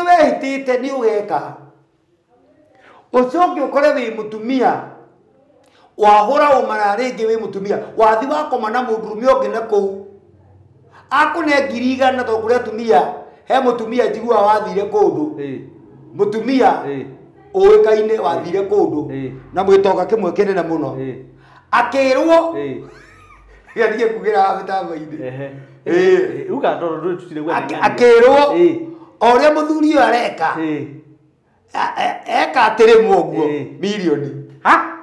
Wehitite ni ugeka ucoke ukore wi mutumia wahura umara ringi wi mutumia wathi wakoma na mundurume ungi na kuu akune 100,000 to kuri atumia he mutumia njigua wathire kundu mutumia uikaine wathire kundu na mwitonga kimwe kinene muno akirwo yathie kugira mitambo-ini uga ndoro tutire gwa akirwo o uria muthuri uyu areka eka atiri mwoguo milioni ha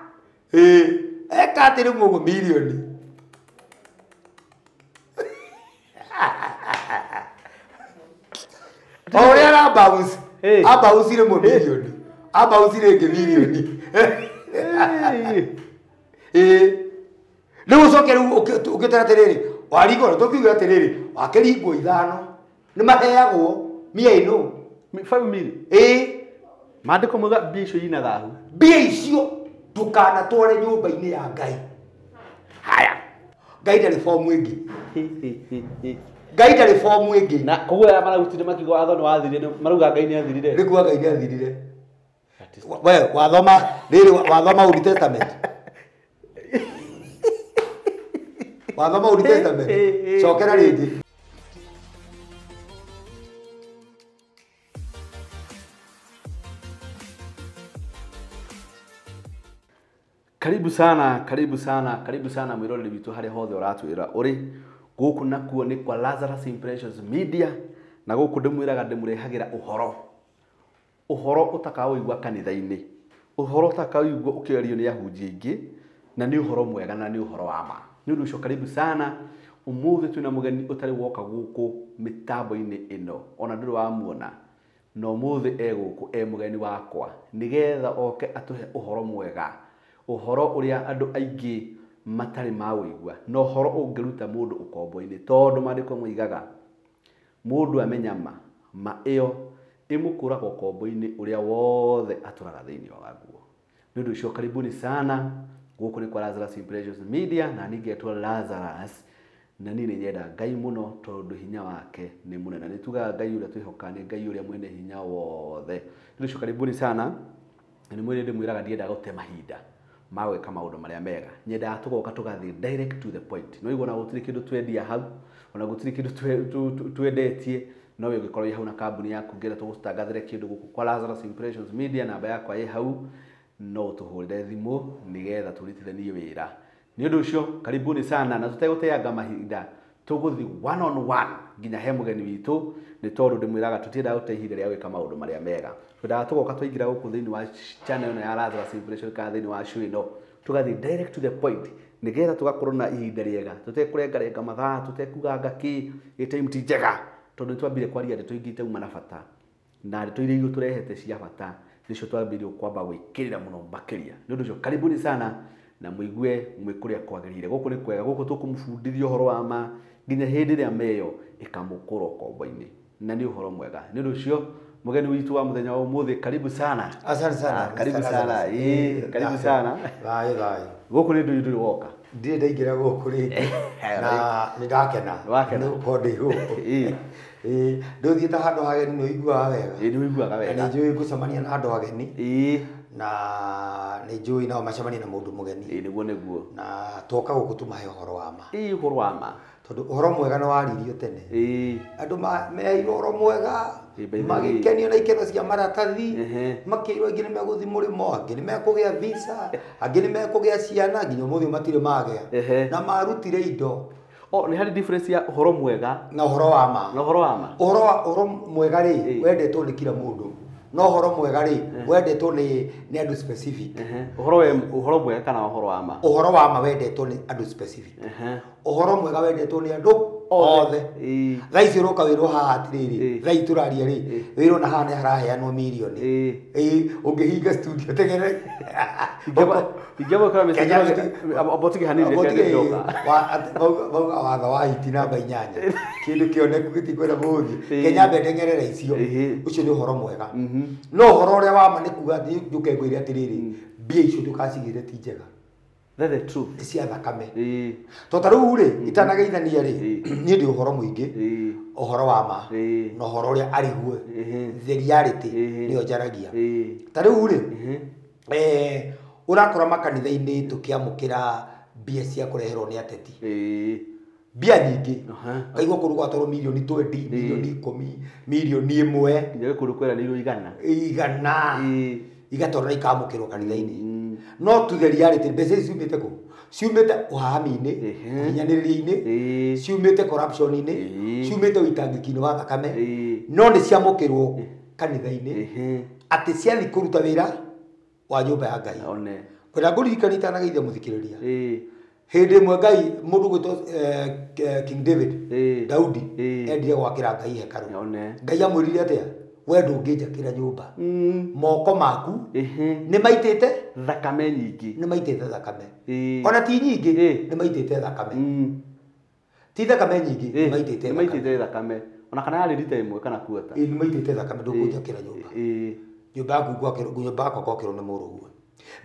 eka atiri mwoguo milioni o uria arabounce abounce rimwe milioni abounce ringi milioni riu ucoke riu ukitera atiriri waringwo tukiuga atiriri wakiringwo 5 ni maheagwo mia ino 5 mil maandiko muga mbia icio ina thahu mbia icio ndukanatware nyumba-inĩ ya Ngai. Haya, Ngai ndarĩ fomu ĩngĩ. Ngai ndarĩ fomu ĩngĩ. Na koguo aya mararutire makiuga watho nĩ wathirire, marauga Ngai nĩ athirire. Nĩ kuga Ngai nĩ athirire. We wathoma rĩrĩ, wathoma Old Testament. Wathoma Old Testament. Cokera rĩngĩ. Karibu sana, karibu sana, karibu sana mwiroreri witũ harĩa hothe ũratwĩra ũrĩ. Gũkũ nakuo nĩ kwa Lazarus Impressions Media, na gũkũ ndĩmwĩraga ndĩmũrehagĩra ũhoro. Ũhoro ũtakaũigua kanitha-inĩ, ũhoro ũtakaũigua ũkĩario nĩ ahunjia aingĩ, na nĩ ũhoro mwega na nĩ ũhoro wa ma. Nĩ ũndũ ũcio karibu sana, ũmũthĩ twĩna mũgeni ũtarĩ woka gũkũ mĩtambo-inĩ ĩno, ona ndũrĩ wamuona, na ũmũthĩ e gũkũ e mũgeni wakwa, nĩgetha oke atũhe ũhoro mwega. Ũhoro ũrĩa andũ aingĩ matarĩ maũigua, na ũhoro ũngĩruta mũndũ ũkombo-inĩ, tondũ maandĩko moigaga mũndũ amenya ma, ma ĩyo ĩmũkũraga ũkombo-inĩ ũrĩa wothe atũraga thĩinĩ waguo. Nĩ ũndũ ũcio karibuni sana gũkũ nĩ kwa Lazarus Impressions Media, na niĩ ngetwo Lazarus, na niĩ nĩ nyenda Ngai mũno tondũ hinya wake nĩ mũnene. Nĩ tugaga Ngai ũrĩa twĩhokaga nĩ Ngai ũrĩa mwene hinya wothe. Nĩ ũndũ ũcio karibuni sana, na nĩ mwĩrĩ ndĩmwĩraga ndiendaga gũte mahinda ma gwĩka maũndũ marĩa mega, nyendaga tũgoka tũgathiĩ direct to the point. No igua ona gũtirĩ kĩndũ twendia hau, ona gũtirĩ kĩndũ twendetie, no we ũngĩkorwo wĩ hau na kambuni yaku ngĩenda tũgũtangathĩre kĩndũ gũkũ kwa Lazarus Impressions Media, namba yakwa ĩ hau, no ũtũhũrĩre thimũ nĩgetha tũrutithanie wĩra. Nĩ ũndũ ũcio karibuni sana, na tũtegũteanga mahinda tũgũthiĩ one on one nginya he mũgeni witũ, nĩ tondũ ndĩmwĩraga tũtiendaga gũte ihinda rĩa gwĩka maũndũ marĩa mega. Twendaga tũgoka twaingĩra gũkũ thĩinĩ wa channel ĩno ya Lazarus Impression kana thĩinĩ wa show ĩno, tũgathiĩ direct to the point nĩgetha tũgakorwo na ihinda rĩega, tũtekũrengarenga mathaa, tũtekuganga kĩ, ĩ time ti njega, tondũ nĩtwambire kwaria ndeto ingĩ itauma na bata, na ndeto iria tũrehete cia bata nĩcio twambire kwamba gwĩkĩrĩra mũno makĩria. Nĩ ũndũ ũcio karibuni sana, na mũigue mwĩ kũrĩa kwagĩrĩire. Gũkũ nĩ kwega, gũkũ tũkũmũbundithia ũhoro wa ma nginya hĩndĩ ĩrĩa meyo ĩkamũkũra ũkombo-inĩ, na nĩ ũhoro mwega. Nĩ ũndũ ũcio mũgeni witũ wa mũthenya wa ũmũthĩ, karibu sana. Asante sana. Karibu sana. Karibu sana. Thayũ thayũ. Gũkũ nĩ ndũrĩ woka. Ndirĩ ndaingĩra gũkũ rĩngĩ na nĩ ndakena. Wakena. Nĩ gũkorwo ndĩ gũkũ. Ndũthiĩte handũ hageni nĩ ũiguaga wega. Nĩ ũiguaga wega. Na nĩ njũĩ gũcemania na andũ ageni. Na nĩ njũĩ nao macemanie na mũndũ mũgeni. Nĩguo nĩguo. Na twoka gũkũ tũmahe ũhoro wa ma. Ũhoro wa ma. Tondũ ũhoro mwega nĩ waririo tene. Andũ meheirwo ũhoro mwega, magĩkenio na ikeno cia maratathi, makĩrwo angĩ nĩ megũthiĩ mũrĩmo, angĩ nĩ mekũgĩa visa, angĩ nĩ mekũgĩa ciana, nginya ũmũthĩ matirĩ magĩa. Na marutire indo. O nĩ harĩ difference ya ũhoro mwega na ũhoro wa ma. Na ũhoro wa ma. Ũhoro mwega rĩ, wendetwo nĩ kila mũndũ. No ũhoro mwega rĩ, wendetwo nĩ andũ specific. Ũhoro mwega kana ũhoro wa ma? Ũhoro wa ma wendetwo nĩ andũ specific. Ũhoro mwega wendetwo nĩ andũ othe. Thaa ici ũroka wĩrwo haha atĩrĩrĩ, thaa ici tũraria rĩ, wĩrwo na haha nĩ haraheanwo mirioni. Ũngĩhinga studio tengere. Watho wa hiti namba 8 kĩndũ kĩoneku gĩtikwenda gũthiĩ. Kenya mbende ng'erere icio. Ũcio nĩ ũhoro mwega. No ũhoro ũrĩa wa ma nĩ kuga atĩ njũke ngwĩre atĩrĩrĩ, mbia icio ndũkacigĩre ti njega. That's the truth. Nĩ cia thakame. Ĩĩ. To ta rĩu rĩ, itanageithania rĩ, niĩ ndĩ ũhoro mũingĩ, Ĩĩ. ũhoro wa ma Ĩĩ. na ũhoro ũrĩa arĩ guo, the reality nĩyo njaragia. Ĩĩ. Ta rĩu rĩ, ũrakora makanitha-inĩ tũkĩamũkĩra mbia cia kũreherwo nĩ ateti, Ĩĩ. mbia nyingĩ, Aha. kaigua kũndũ gwatwarwo mirioni 20, mirioni 10, mirioni 1, Nginya kũndũ kweranĩirwo 100. 100. Ĩĩ. Igatwarwo na ikamũkĩrwo kanitha-inĩ. No to the reality, mbeca ici ciumĩte kũ? Ciumĩte ũhahami-inĩ, ũhinyanĩrĩria-inĩ, Ĩĩ. ciumĩte corruption-inĩ, Ĩĩ. ciumĩte ũitangĩki-inĩ wa thakame, Ĩĩ. no nĩ ciamũkĩrwo kanitha-inĩ atĩ ciathiĩ kũruta wĩra wa nyũmba ya Ngai. One. Kwenda ngũririkania itanageithia mũthikĩrĩria, Ĩĩ. hĩndĩ ĩmwe Ngai, mũndũ gwĩtwo King David, Ĩĩ. Daudi, Ĩĩ. endire gwakĩra Ngai hekarũ. One. Ngai amwĩrire atĩa? We ndũngĩnjakĩra nyũmba, moko maku nĩ maitĩte Thakame nyingĩ. nĩ maitĩte thakame. Ĩĩ. Ona ti nyingĩ, Ĩĩ. nĩ maitĩte thakame. Ti thakame nyingĩ, nĩ maitĩte Nĩ thakame. maitĩte thakame. Ona kana yarĩ rita ĩmwe kana kuota. Ĩĩ, nĩ maitĩte thakame, ndũkũnjakĩra nyũmba. Ĩĩ. Nyũmba yaku ngwakĩrwo, nyũmba yakwa gwakĩrwo nĩ mũrũguo.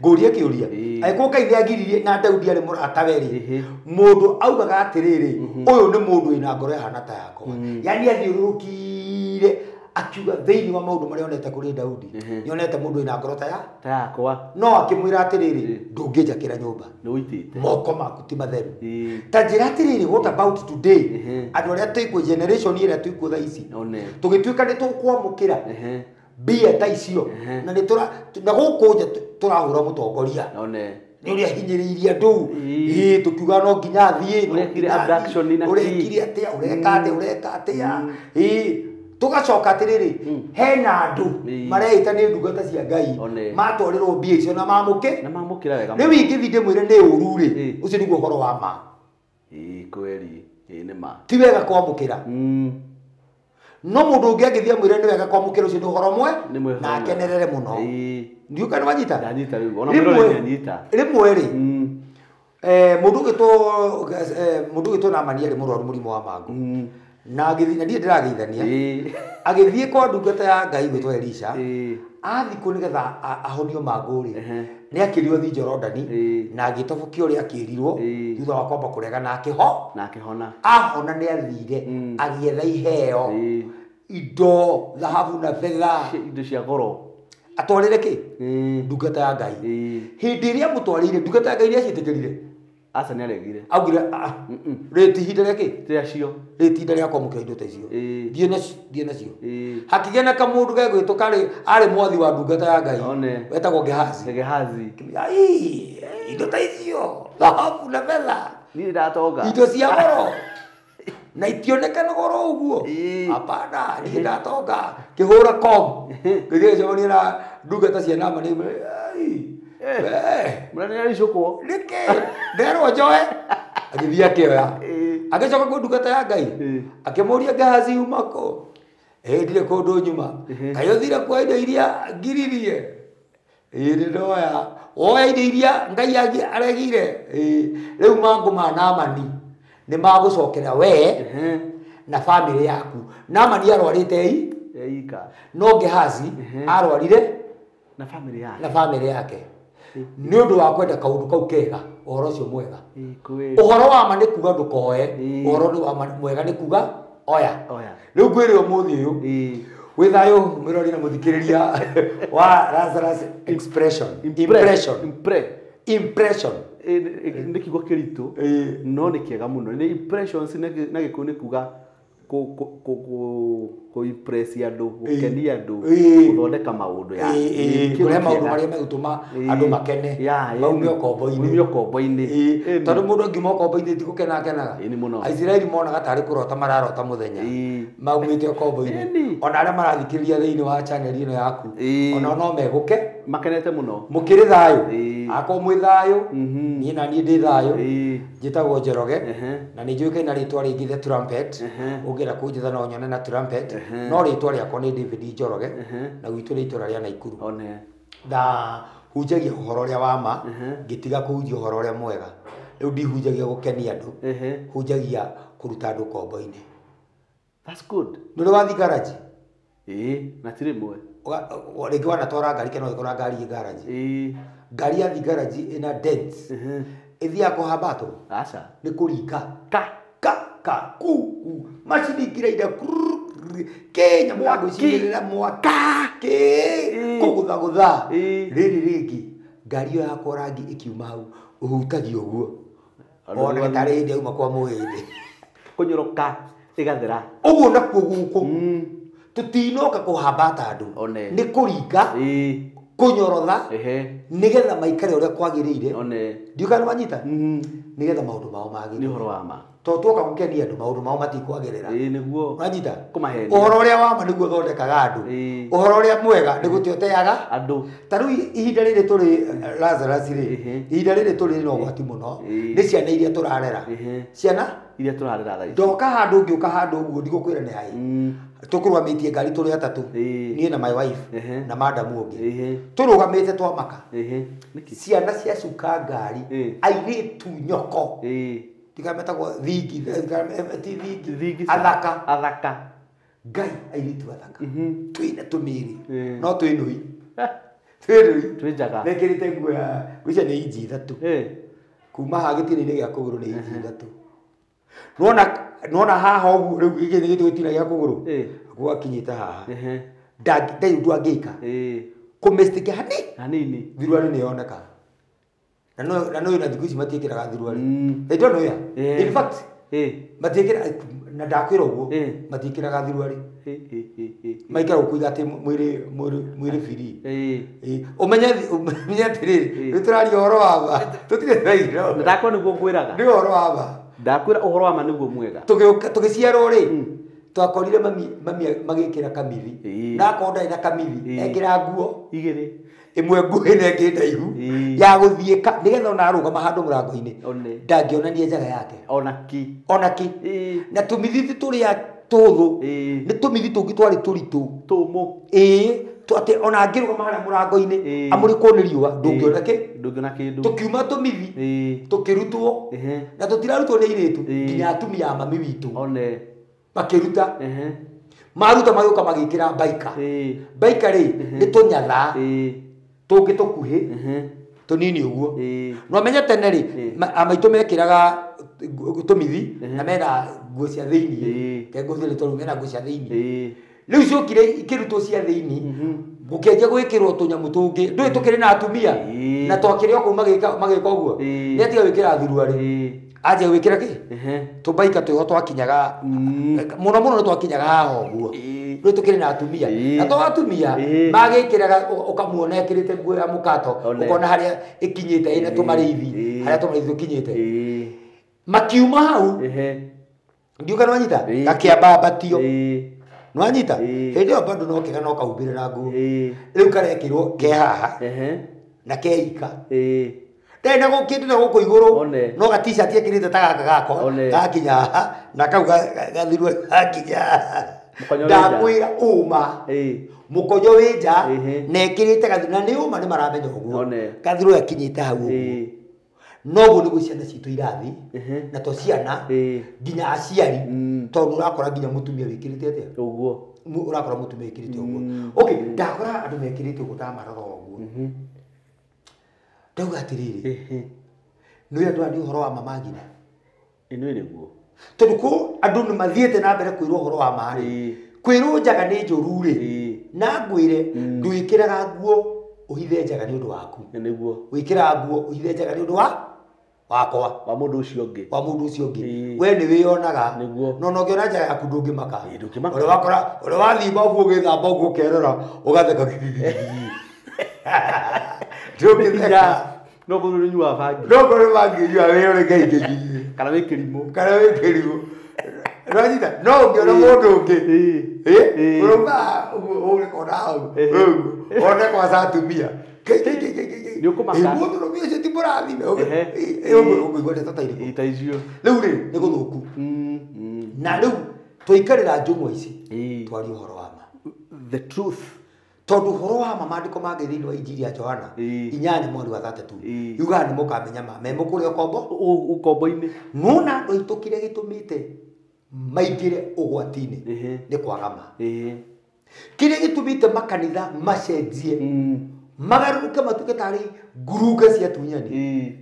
Ngũrie kĩũria, Ĩĩ. angĩkorwo Ngai nĩ agiririe na Daudi arĩ mũratawe rĩ, Ĩhĩ. mũndũ augaga atĩrĩrĩ, ũyũ nĩ mũndũ wĩna ngoro ĩhana ta yakwa, yani athiũrũrũkire akiuga thĩinĩ wa maũndũ marĩa onete kũrĩ Daudi, nĩonete mũndũ wĩna ngoro ta ya Ta yakwa. no akĩmwĩra atĩrĩrĩ, ndũngĩnjakĩra nyũmba, Nĩ ũitĩte. moko maku ti matheru. Ĩĩ. Ta njĩra atĩrĩrĩ, what about today, Ehe. andũ arĩa twĩkuo, generation ĩrĩa twĩkuo thaa ici, One. tũgĩtuĩka nĩ tũkwamũkĩra Ehe. mbia ta icio, na nĩ tũra na gũkũ nja tũrahũra mũtongoria One. nĩ ũrĩa hinyĩrĩirie andũ. Ĩĩ. Ĩĩ, tũkiuga no nginya athiĩ, no Ũrekire nginya athiĩ. abduction na kĩ. Ũrekire atĩa, ũreka atĩa, ũreka atĩa. Ĩĩ, tũgacoka atĩrĩrĩ, hena andũ Ĩĩ. mareĩta nĩ ndungata cia Ngai, One. matwarĩrwo mbia icio na mamũkĩ Na mamũkĩra wega. Rĩu ingĩthiĩ ndĩmwĩre nĩ ũru rĩ, Ĩĩ. ũcio nĩguo ũhoro wa ma. Ĩĩ, kweli. Ĩĩ, nĩ ma. Ti wega kwamũkĩra, no mũndũ ũngĩ angĩthiĩ amwĩre nĩ wega kwamũkĩra, ũcio nĩ ũhoro mwe Nĩ mwe na akenerere mũno. Ĩĩ. Ndiũka nĩ wanyita. Ndanyita rĩu. Ona Rĩmwe- mũrori nĩ anyita. Rĩmwe rĩ, mũndũ ũgĩtwo mũndũ ũgĩtwo Namani arĩ mũrwaru mũrimũ wa mangũ, na agĩthiĩ, na ndiĩ ndĩrageithania, Ĩĩ. agĩthiĩ kwa ndungata ya Ngai gwĩtwo Elisha. Ĩĩ. Athiĩ kũ nĩgetha ahonio mangũ rĩ, Ehe. nĩ akĩrirwo thiĩ Jorodani, Ĩĩ. na agĩtobokio ũrĩa akĩrirwo, Ĩĩ. thutha wa kwamba kũrega na akĩho Na akĩhona. Ahona nĩ athire agĩetha iheo, Ĩĩ. indo thahabu na betha, Indo cia goro. Atwarĩre kĩ? Ĩĩ. Ndungata ya Ngai. Ĩĩ. Hĩndĩ ĩrĩa amũtwarĩire, ndungata ya Ngai nĩ aciĩtĩkĩrire? Aca, nĩ aregire. Augire, "Ah, rĩ ti ihinda rĩa kĩ, Ti acio. rĩ ti ihinda rĩa kwamũkĩra indo ta icio." Ĩĩ. Thiĩ nacio, thiĩ nacio. Ĩĩ. Hakĩgĩa na kamũndũ gegwĩtwo karĩ arĩ mwathi wa ndungata ya Ngai One. wetagwo Gehazi. Gehazi. Ai, indo ta icio, thahabu na betha, Niĩ ndatonga. indo cia goro na itionekana goro ũguo. Ĩĩ. Hapana, niĩ ndatonga. Kĩhũra kom gĩthiĩ gĩcemania na ndungata cia Namani, ai, we, Mũrĩa nĩ aricũkwo. Nĩkĩ nderwo njoe? Agĩthiĩ akĩoya. Ĩĩ. Agĩcoka kwĩ ndungata ya Ngai, Ĩĩ. akĩmũria, "Gehazi, uma kũ?" "Ĩ, ndirĩ kũndũ nyuma." "Kaĩ ũthire kuoya indo iria ngiririe?" "Ĩ, nĩ ndoya." "Woya indo iria Ngai aregire?" "Ĩ." "Rĩu mangũ ma Namani nĩ magũcokera we na bamĩrĩ yaku." Namani arwarĩte i Eika. No Gehazi arwarire Na family yake. na bamĩrĩ yake nĩ ũndũ wa kwenda kaũndũ kau kega, ũhoro ũcio mwega. Ĩĩ, kweli. Ũhoro wa ma nĩ kuga ndũkoe, Ĩĩ. ũhoro nĩ wa ma mwega nĩ kuga oya. Oya. Rĩu ngwĩre ũmũthĩ ũyũ, Ĩĩ. wĩ thayũ mwĩrori na mũthikĩrĩria wa Lazarus Expression, Impression. Impre. Impression. Ĩĩ, nĩ kiugo kĩritũ. Ĩĩ. No nĩ kĩega mũno. Nĩ impressions na Gĩkũyũ nĩ kuga kũ impress andũ, gũkenia andũ, Ĩĩ. gũthondeka maũndũ ya. Ĩĩ, ĩĩ, Kĩndũ kũrehe maũndũ kĩega. marĩa megũtũma Ĩĩ. andũ makene, Ya, ĩĩ. maume ũkombo-inĩ. Maume ũkombo-inĩ. Ĩĩ, Ĩĩ. tondũ mũndũ angiuma ũkombo-inĩ ti gũkena akenaga. Ĩĩ, nĩ mũno. Aisiraeli monaga tarĩ kũrota mararota mũthenya Ĩĩ. maumĩte ũkombo-inĩ. Ĩni. Ona arĩa marathikĩrĩria thĩinĩ wa channel ĩno yaku, Ĩĩ. ona no megũke Makenete mũno. Mũkĩrĩ thayũ? Ĩĩ. Akorwo mwĩ thayũ, niĩ na niĩ ndĩ thayũ. Ĩĩ. Njĩtagwo Njoroge, Ehe. na nĩ njũĩkaine na rĩtwa rĩngĩ The Trumpet. Ehe. Ũngĩenda kũnjetha no nyone na Trumpet, Ehe. no rĩtwa rĩakwa nĩ David Njoroge, Ehe. na gwitũ nĩ itũra rĩa Naikuru. One. Na hunjagia ũhoro ũrĩa wa ma, Ehe. ngĩtiga kũhunjia ũhoro ũrĩa mwega. Rĩu ndihunjagia gũkenia andũ, Ehe. hunjagia kũruta andũ kombo-inĩ. That's good. Nĩ ũrĩ wathiĩ garaji? Ĩĩ, na ti rĩmwe. Rĩngĩ wanatwara ngari kana ũgĩkora ngari ĩ garage. Ĩĩ. Ngari yathi garage ĩna dents. Ĩthiaga kũhambatwo? Aca. Nĩ kũringa. Ka. Ka ka ku ku. Macini ikiraira ke nyamũ ya gwĩcinĩrĩra mwaka ke kũgũthagũtha. Rĩrĩ rĩngĩ ngari ĩyo yakwa rangi ĩkiuma hau ũhutagia ũguo. Ona tarĩ hĩndĩ yauma kwa mũhĩndĩ. Kũnyoroka ĩgathera. Ũguo nakuo gũkũ. Tũtinoka kũhambata andũ. Nĩ kũringa. Kũnyorotha. Nĩgetha maikare ũrĩa kwagĩrĩire. Ndiũĩ kana nĩwanyita? Nĩgetha maũndũ mao magĩrĩre. Nĩ ũhoro wa ma. Tondũ tuoka gũkenia andũ maũndũ mao matikwagĩrĩra. Ĩĩ nĩguo. Ũranyita? Kũmahenia. Ũhoro ũrĩa wa ma nĩguo ũthondekaga andũ. Ũhoro ũrĩa mwega nĩ gũte ũteaga andũ. Ta rĩu ihinda rĩrĩ tũrĩ Lazarus rĩ, ihinda rĩrĩ tũrĩ na ũgwati mũno nĩ ciana iria tũrarera. Ciana iria tũrarera thaa ici. Ndoka handũ ngĩũka handũ ũguo ndigũkwĩra nĩ haĩ. Tũkũrũgamĩtie ngari tũrĩ atatũ. Niĩ na my wife na madam ũngĩ. Tũrũgamĩte twamaka. Ciana ciacuka ngari airĩtu nyoko. Tikametagwo thingi, ti thingi, athaka. Athaka. Ngai airĩtu athaka. Twĩna tũmĩrĩ. No twĩ nũi. Twĩ nũi. Twĩ njaga. Mekĩrĩte nguo ya ngwĩciria nĩ inji 3. Kuma haha gĩtina-inĩ gĩa kũgũrũ nĩ inji 3. Nĩwona haha ũguo rĩu gĩkĩ nĩ gĩtina gĩa kũgũrũ. Gwakinyĩte haha. Ndarĩ ũndũ angĩka. Kũmĩstĩkia hanini. Thuruarĩ nĩ yoneka. Na no na thikũ ici matiĩkĩraga thuruarĩ. They don't know ya. In fact, matiĩkĩra na ndakwĩra ũguo, matiĩkĩraga thuruarĩ. Maikara gũkũiga atĩ mwĩrĩ free. Ũmenye atĩrĩrĩ, nĩ tũraria ũhoro wa ma. Tũtirĩ tũraigĩra. Na ndakwĩra nĩguo ngwĩraga. Nĩ ũhoro wa ma. Ndakwĩra ũhoro wa ma nĩguo mwega. Tũgĩciarwo rĩ, twakorire mami magĩkĩra kamithi. Na akorwo ndarĩ na kamithi, ekĩra nguo igĩrĩ. Ĩmwe nguhĩ na ĩngĩ ndaihu ya gũthiĩka nĩgetha ona arũgama handũ mũrango-inĩ ndangĩonania njaga yake. Ona ki. Na tũmithithi tũrĩa tũthũ nĩ tũmithi tũngĩ twarĩ tũritũ. Tũmũ. Atĩ ona angĩrũgama harĩa mũrango-inĩ amũrĩkwo nĩ riũa ndũngĩona kĩ? Ndũngĩona kĩndũ. Tũkiuma tũmithi tũkĩrutwo na tũtirarutwo nĩ airĩtu nginya atumia a mami witũ. Makĩruta. Maruta magĩũka magĩkĩra baika. Baika rĩ nĩ tũnyatha. Tũngĩ tũkuhĩ tũnini ũguo. No menye tene rĩ amaitũ mekĩraga tũmithi na mena nguo cia thĩiniĩ. Ke nguo cia mena nguo cia thĩiniĩ. Rĩu ciokire ikĩrutwo cia thĩiniĩ gũkĩanjia gwĩkĩrwo tũnyamũ tũngĩ. Ndũĩ tũkĩrĩ na atumia na twakĩrĩ o kũu magĩka ũguo. Nĩ atiga gwĩkĩra thuruarĩ. Anjia gwĩkĩra kĩ? Tũbaika twĩho twakinyaga mũno mũno nĩ twakinyaga haha ũguo. Rĩu tũkĩrĩ na atumia. Na to atumia magĩkĩraga ũkamuona ekĩrĩte nguo ya mũkato ũkona harĩa ĩkinyĩte ĩna tũmarĩithi harĩa tũmarĩithi tũkinyĩte. Makiuma hau ndiũĩ kana nĩwanyita? Gakĩambambatio. Nĩwanyita? Hĩndĩ ĩyo bado no kega no kahumbĩre na nguo. Rĩu karekĩrwo ke haha na keika. Ndarĩ na kĩndũ na gũkũ igũrũ no ga t-shirt ekĩrĩte ta gaka gakwa gakinya haha na kau gathirwo gakinya haha. Ndakwĩra ũma. Mũkonyo wĩ nja na ekĩrĩte gathirwo na nĩ ũma nĩ maramenya ũguo. Gathirwo gakinyĩte hau ũguo. Noguo nĩguo ciana citũ irathi na to ciana nginya aciari tondũ ũrakora nginya mũtumia wĩkĩrĩte atĩa? Ũguo. Ũrakora mũtumia wĩkĩrĩte ũguo. Okay, ndakora andũ mekĩrĩte ũguo ndamarora ũguo. Ndauga atĩrĩrĩ, nĩũĩ andũ aya nĩ ũhoro wa ma magire? Ĩ nĩũĩ nĩguo. Tondũ kũ andũ nĩ mathiĩte na mbere kwĩrwo ũhoro wa ma rĩ, kwĩrwo njaga nĩ njũru rĩ, na ngwĩre ndwĩkĩraga nguo ũhithe njaga nĩ ũndũ waku. Nĩguo. Wĩkĩraga nguo ũhithe njaga nĩ ũndũ wa wakwa. Wa mũndũ ũcio ũngĩ. Wa mũndũ ũcio ũngĩ. We nĩ wĩyonaga. Nĩguo. No ũngĩona njaga yaku ndũngĩmaka. Ndũngĩmaka. Ũrĩa wakora, ũrĩa wathiĩ babu ũgĩthamba ũguo ũkerora, ũgatheka. Ndũngĩtheka. No kũrĩ ũnyuaga bangi. No kũrĩ bangi ũnyuaga wĩrore Ngai ngĩnyigie. Kana wĩ kĩrimũ. Kana wĩ kĩrimũ. Nĩwanyita? No ũngĩona mũndũ ũngĩ. Ũrauga ũguo ũrĩkona hau. Ũguo. One kwanza atumia. Nĩ ũkũmaka. Mũndũ ũrũme ũcio ti mũrathime. Ũkũigua ndeto ta irĩkũ? Ta icio. Rĩu rĩ, nĩ gũthũku. Na rĩu twaikarĩra njũng'wa ici, twarie ũhoro wa ma. The truth. Tondũ ũhoro wa ma maandĩko mangĩ thĩinĩ wa Injiri ya Johana 8 mweri wa 32 yugaga nĩ mũkamenya ma me mũkũrĩ ũkombo ũkombo-inĩ. Nona andũ aitũ kĩrĩa gĩtũmĩte maingĩre ũgwati-inĩ nĩ kwaga ma. Kĩrĩa gĩtũmĩte makanitha macenjie magarũrũke matuĩke tarĩ ngurunga cia tunyani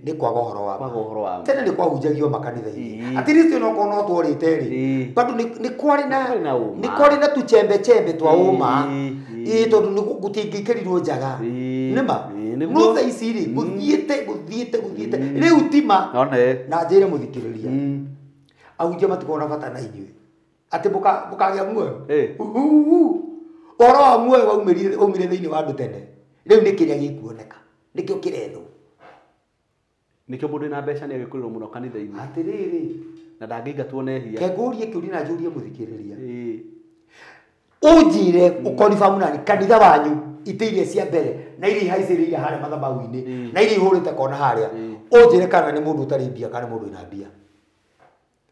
nĩ kwaga ũhoro wa ma. Kwaga ũhoro wa ma. Tene nĩ kwahunjagio makanitha-inĩ. At least onokorwo no tworĩte rĩ, bado nĩ kwarĩ na Nĩ kwarĩ na ũma. nĩ kwarĩ na tũchembe chembe twa ũma. Ĩĩ, tondũ nĩ gũtingĩikĩrirwo njaga. Nĩ ma? Nĩguo. No thaa ici rĩ, gũthiĩte gũthiĩte gũthiĩte rĩu tima. One. Na njĩre mũthikĩrĩria, ahunjia matikoragwo na bata na inyuĩ atĩ mũkagĩa muoyo. Uhuhu. Ũhoro wa muoyo waumire thĩinĩ wa andũ tene, rĩu nĩ kĩrĩa gĩkuoneka nĩkĩo kĩrethwo. Nĩkĩo mũndũ wĩna mbeca nĩ agĩkũrĩrwo mũno kanitha-inĩ. Atĩrĩrĩ, na ndangĩingatwo nehia. Ke ngũrie kĩũria na njũrie mũthikĩrĩria. Ũnjĩre ũkonibamu nani kanitha wanyu itĩ iria cia mbere na iria ihaicĩrĩire harĩa mathabahu-inĩ na iria ihũrĩte kona harĩa, ũnjĩre kana nĩ mũndũ ũtarĩ mbia kana nĩ mũndũ wĩna mbia.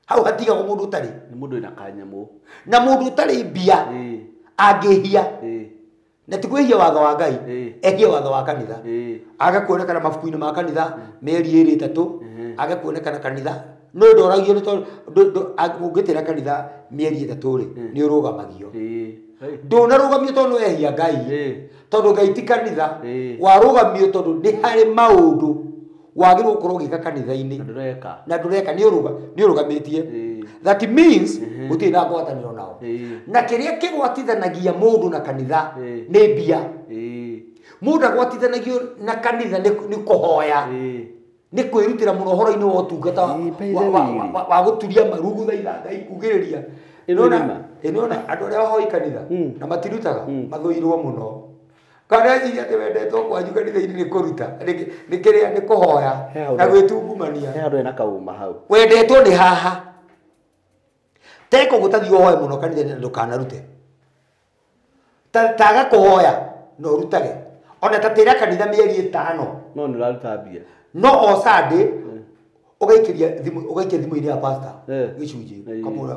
Hau hatigagwo mũndũ ũtarĩ. Nĩ mũndũ wĩna kanyamũ. Na mũndũ ũtarĩ mbia angĩhia, na ti kwĩhia watho wa Ngai, ehie watho wa kanitha. Age kuonekana mabuku-inĩ ma kanitha mĩeri ĩrĩ ĩtatũ, age kuonekana kanitha. No ndoragio nĩ tondũ ũngĩtĩra kanitha mĩeri ĩtatũ rĩ, nĩ ũrũgamagio. Ndũnarũgamio tondũ wehia Ngai, tondũ Ngai ti kanitha. Warũgamio tondũ nĩ harĩ maũndũ wagĩrĩirwo gũkorwo ũgĩka kanitha-inĩ Na ndũreka. Na ndũreka, nĩ ũrũgamĩtie. That means gũtirĩ na ngwatanĩro nao. Na kĩrĩa kĩgwatithanagia mũndũ na kanitha nĩ mbia. Mũndũ agwatithanagio na kanitha nĩ kũhoya, nĩ kwĩrutĩra mũno ũhoro-inĩ wa ũtungata By the way. wa gũturia maru gũthaitha Ngai kugĩrĩria. Ĩno nĩ ma. Nĩwona andũ arĩa ahoi kanitha na matirutaga mathũirwo mũno. Kana eciria atĩ wendetwo kwanyu kanitha-inĩ nĩ kũruta, nĩ kĩrĩa, nĩ kũhoya na gwĩtungumania. He handũ hena kaũma hau. Wendetwo nĩ haha. Teko gũtathiĩ ũhoe mũno kanitha-inĩ na ndũkanarute. Taga kũhoya na ũrutage. Ona ta tĩra kanitha mĩeri 5. No nĩ ũraruta mbia. No o Sunday ũgaikia thimũ, ũgaikia thimũ-inĩ ya pastor gĩcunjĩ, ũkamwĩra,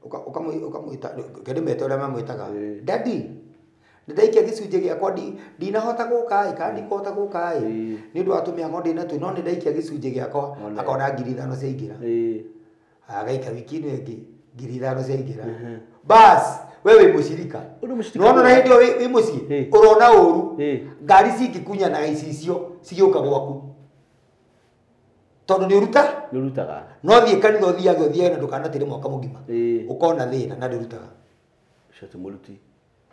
ũkamwĩta, kĩndĩ mete ũrĩa mamwĩtaga. Daddy, nĩ ndaikia gĩcunjĩ gĩakwa, ndinahota gũka ĩ, kana ndikũhota gũka ĩ. Nĩ ũndũ wa tũmĩhango ndĩnatuo, no nĩ ndaikia gĩcunjĩ gĩakwa, akona 5,000 ciaingĩra. Agaika wiki ĩno ĩngĩ, 5,000 ciaingĩra. Bas, we wĩ mũcirika. Ũndũ mũcirika. Nĩwona na hĩndĩ ĩyo wĩ mũciĩ, ũrona ũru, ngari cingĩkunyanaga icicio cigĩũka gwaku. Tondũ nĩ ũruta? Nĩ ũrutaga. No thiĩ kanitha ũthiage ũthiage na ndũkanatĩre mwaka mũgima. Ũkona thĩna na ndũrutaga. Ũcio ti mũruti.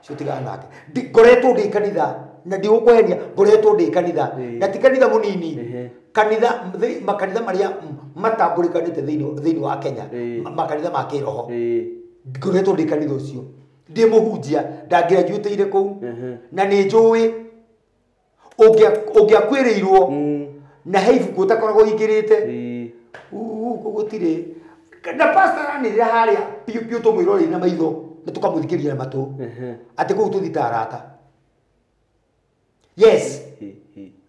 Ũcio tigana nake. Ngoretwo ndĩ kanitha na ndigũkũhenia, ngoretwo ndĩ kanitha. Na ti kanitha mũnini. Kanitha, makanitha marĩa matambũrĩkanĩte thĩinĩ wa Kenya, makanitha ma kĩroho. Ngoretwo ndĩ kanitha ũcio. Ndĩ mũhunjia, ndangĩranjuĩtĩire kũu. Na nĩ njũĩ ũngĩakuĩrĩirwo na he ibuku ũtakoragwo ũingĩrĩte. Uhu, gũtirĩ. Na pastor aranĩrĩra harĩa piũ piũ tũmwĩrorere na maitho na tũkamũthikĩrĩria na matũ. Atĩ kũu tũthiĩ ta arata. Yes.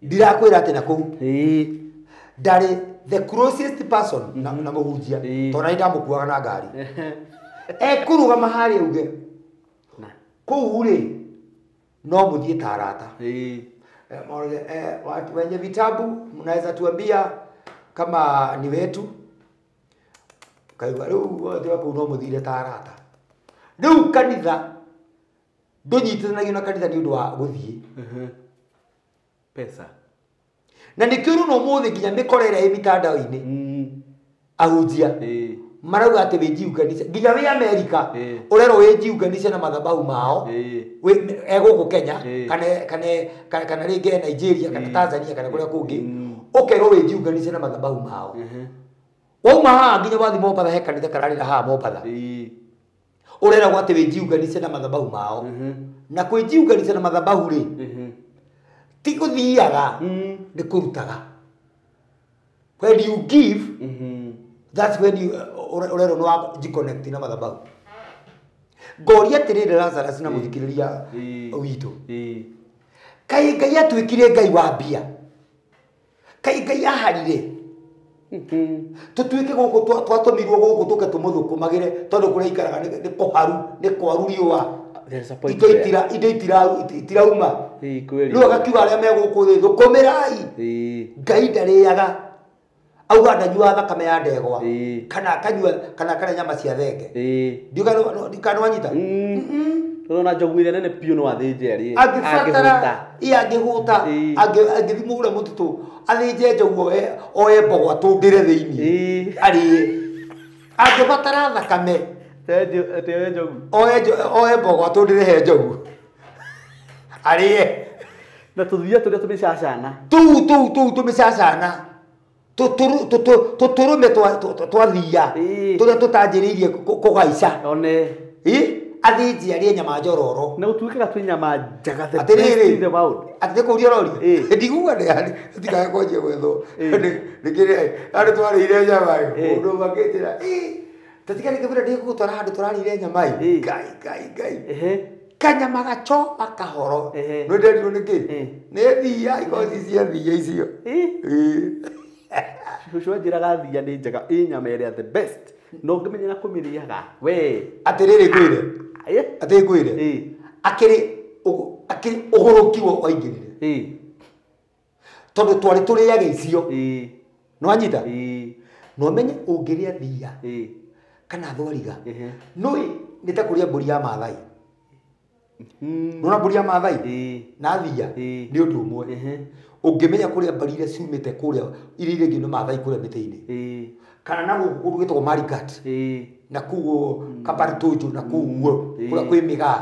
Ndirakwĩra atĩ na kũu. Ndarĩ the closest person na mũhunjia. Tondũ nĩ ndamũkuaga na ngari. Ekũrũgama harĩa uge. Kũu rĩ, no mũthiĩ ta arata. Watu wenye vitabu mnaweza tuambia kama ni wetu. Kaigua rĩu othe kũu no mũthire ta arata. Rĩu kanitha ndũnyitithanagio na kanitha nĩ ũndũ wa gũthiĩ. Pesa. Na nĩkĩo rĩu no ũmũthĩ nginya mĩkora ĩrĩa ĩ mitandao-inĩ. Ahunjia. Marauga atĩ wĩjiunganishe nginya wĩ Amerika, ũrerwo wĩjiunganishe na mathabahu mao. E gũkũ Kenya, kana rĩngĩ e Nigeria, kana Tanzania, kana kũrĩa kũngĩ. Ũkerwo wĩjiunganishe na mathabahu mao. Wauma haha nginya wathiĩ Mombatha, he kanitha kararĩra haha Mombatha. Ũreragwo atĩ wĩjiunganishe na mathabahu mao. Na kwĩjiunganisha na mathabahu rĩ, ti gũthiaga, nĩ kũrutaga. When you give, that's when you ũrerwo nĩ wa jiconnect na mathabahu. Ngoria atĩrĩrĩ Lazarus na mũthikĩrĩria witũ. Kaĩ Ngai atuĩkire Ngai wa mbia? Kaĩ Ngai aharire? Tũtuĩke gũkũ twatũmirwo gũkũ tũke tũmũthũkũmagĩre tondũ kũrĩa aikaraga nĩ kũharu, nĩ kwaru riũa. There is a point Indo there. itirauma. Kweli. Rĩu agakiuga arĩa me gũkũ thĩ, thũkũmĩrai. Ngai ndarĩaga. Auga ndanyuaga thakame ya ndegwa. Kana akanyua, kana akarĩa nyama cia thenge. Ndiũĩ kana nĩ wanyita? Tondũ ona njogu ĩrĩa nene biũ no athĩnje arĩe. Angĩbatara ĩ angĩhũta, angĩthiĩ mũgũre mũtitũ athĩnje njogu oe mbogo atũndĩre thĩinĩ arĩe. Angĩbatara thakame Oe njogu. Oe mbogo atũndĩre he njogu arĩe. Na tũthiia tũrĩa tũmĩcacana. Tũu tũmĩcacana. Tũtũrũme twa thia tũrĩa tũtanjĩrĩirie kũgaica. One. Athĩnji arĩe nyama njororo. Na gũtuĩkaga twĩ nyama njega, the best in the world. Atĩ nĩ kũũria ũroria? Ndiguga ndikae kwanjia gwethwo. Nĩkĩrĩa andũ twarĩire nyama ĩ, mũndũ makĩnjĩra, tatiga nĩ kĩbira ndĩgũgũtwara handũ tũrarĩire nyama ĩ. Ngai ngai ngai. Kanyama gachoma kahoro. Nĩ nderirwo nĩkĩ? Nĩ thia, ikoci cia thia icio. Cũcũ anjĩraga thia nĩ njega, ĩ nyama ĩrĩa the best. Na ũngĩmenyera kũmĩrĩaga we. Atĩrĩrĩ ngwĩre. Atĩ ngwĩre. Akĩrĩ ũgũrũki waingĩrire. Tondũ twarĩ tũrĩage icio. Nĩwanyita? Na ũmenye ũngĩrĩa thia kana thwariga. Nĩũĩ nĩ ta kũrĩa mbũri ya Maathai. Nĩwona mbũri ya Maathai na thia nĩ ũndũ ũmwe. Ũngĩmenya kũrĩa mbari iria ciumĩte kũrĩa iria irĩngĩ nĩ Maathai kũrĩa mĩtĩ-inĩ. Kana na gũkũ kũndũ gwĩtagwo Marigat. Na kũu Kabaritojo na kũu guo kũrĩa kwĩ mĩgaa.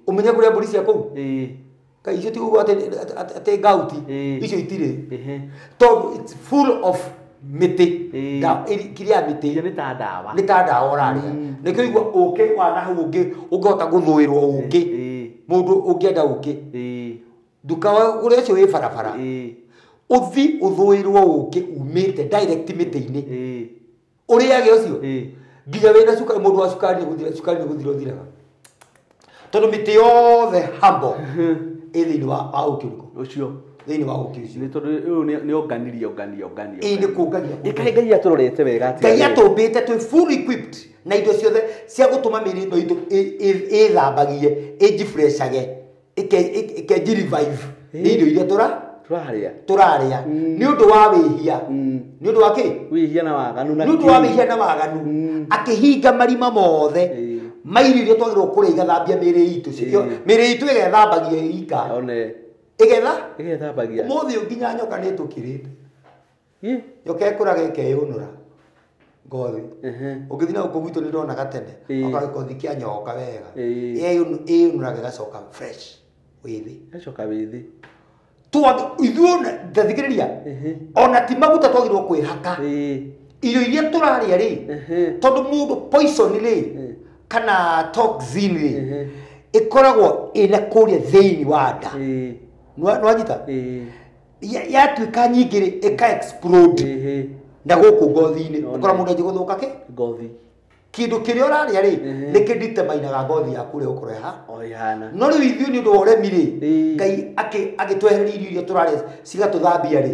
Ũmenye kũrĩa mbũri cia kũu. Kaĩ icio ti ũguo atĩ ngauti. Icio itirĩ. Tondũ it's full of mĩtĩ. Kĩrĩa mĩtĩ. Nĩ ta ndawa. Nĩ ta ndawa ũrarĩa. Nĩkĩo igua ũkĩ wa na hau ũngĩhota gũthũĩrwo ũkĩ. Mũndũ ũngĩenda ũkĩ. Ndũkagũre ũcio wĩ barabara. Ũthi ũthũĩrwo ũkĩ umĩte direct mĩtĩ-inĩ. Ũrĩage ũcio. Nginya wĩna cukari, mũndũ wa cukari nĩ gũthira, cukari nĩ gũthira ũthiraga. Tondũ mĩtĩ yothe humble ĩ thĩinĩ wa ũkĩ ũrĩkũ? Ũcio. Thĩinĩ wa ũkĩ ũcio. Nĩ tondũ ũyũ nĩ onganirie, ongania, ongania. Ĩ nĩ kũngania. Ĩ kaĩ Ngai atũrorete wega atĩa? Ngai atũmbĩte twĩ full equipped na indo ciothe cia gũtũma mĩĩrĩ ĩno itũ ĩthambagie, ĩnjifreshage, ĩkenji revive. Nĩ irio iria tũrarĩa. Tũrarĩa. Nĩ ũndũ wa wĩhia. Nĩ ũndũ wa kĩ? Wĩhia na waganu na Nĩ ũndũ wa wĩhia na waganu. Akĩhinga marima mothe. Ma irio iria twagĩrĩirwo kũrĩa igathambia mĩĩrĩ itũ. Mĩĩrĩ itũ ĩgethambagia ika. Ĩgetha? Ĩgethambagia. Ũmũthĩ ũyũ nginya nyoka nĩ ĩtũkĩrĩte. Nyoka ĩkũraga ĩkeyũnũra ngothi. Ũngĩthiĩ na gũkũ gwitũ nĩ ndonaga tene. Oka gĩkothi kĩa nyoka wega. Ĩyũnũraga ĩgacoka fresh wĩthĩ. Ĩgacoka wĩthĩ. Ithuĩ ndathikĩrĩria. Ona ti maguta twagĩrĩirwo kwĩhaka. Irio iria tũrarĩa rĩ, tondũ mũndũ poison rĩ, kana toxin rĩ, ĩkoragwo ĩna kũrĩa thĩinĩ wa nda. Nĩwanyita? Yatuĩka nyingĩ rĩ, ĩka explode na gũkũ ngothi-inĩ. Ũkora mũndũ anjia gũthũka kĩ? Ngothi. Kĩndũ kĩrĩa ũrarĩa rĩ, nĩ kĩnditemainaga ngothi yaku ũrĩa ũkorwo ĩha. O ĩhana. No rĩu ithuĩ nĩ ũndũ wa ũremi rĩ, Ngai agĩtwehereria irio iria tũrarĩa cigatũthambia rĩ.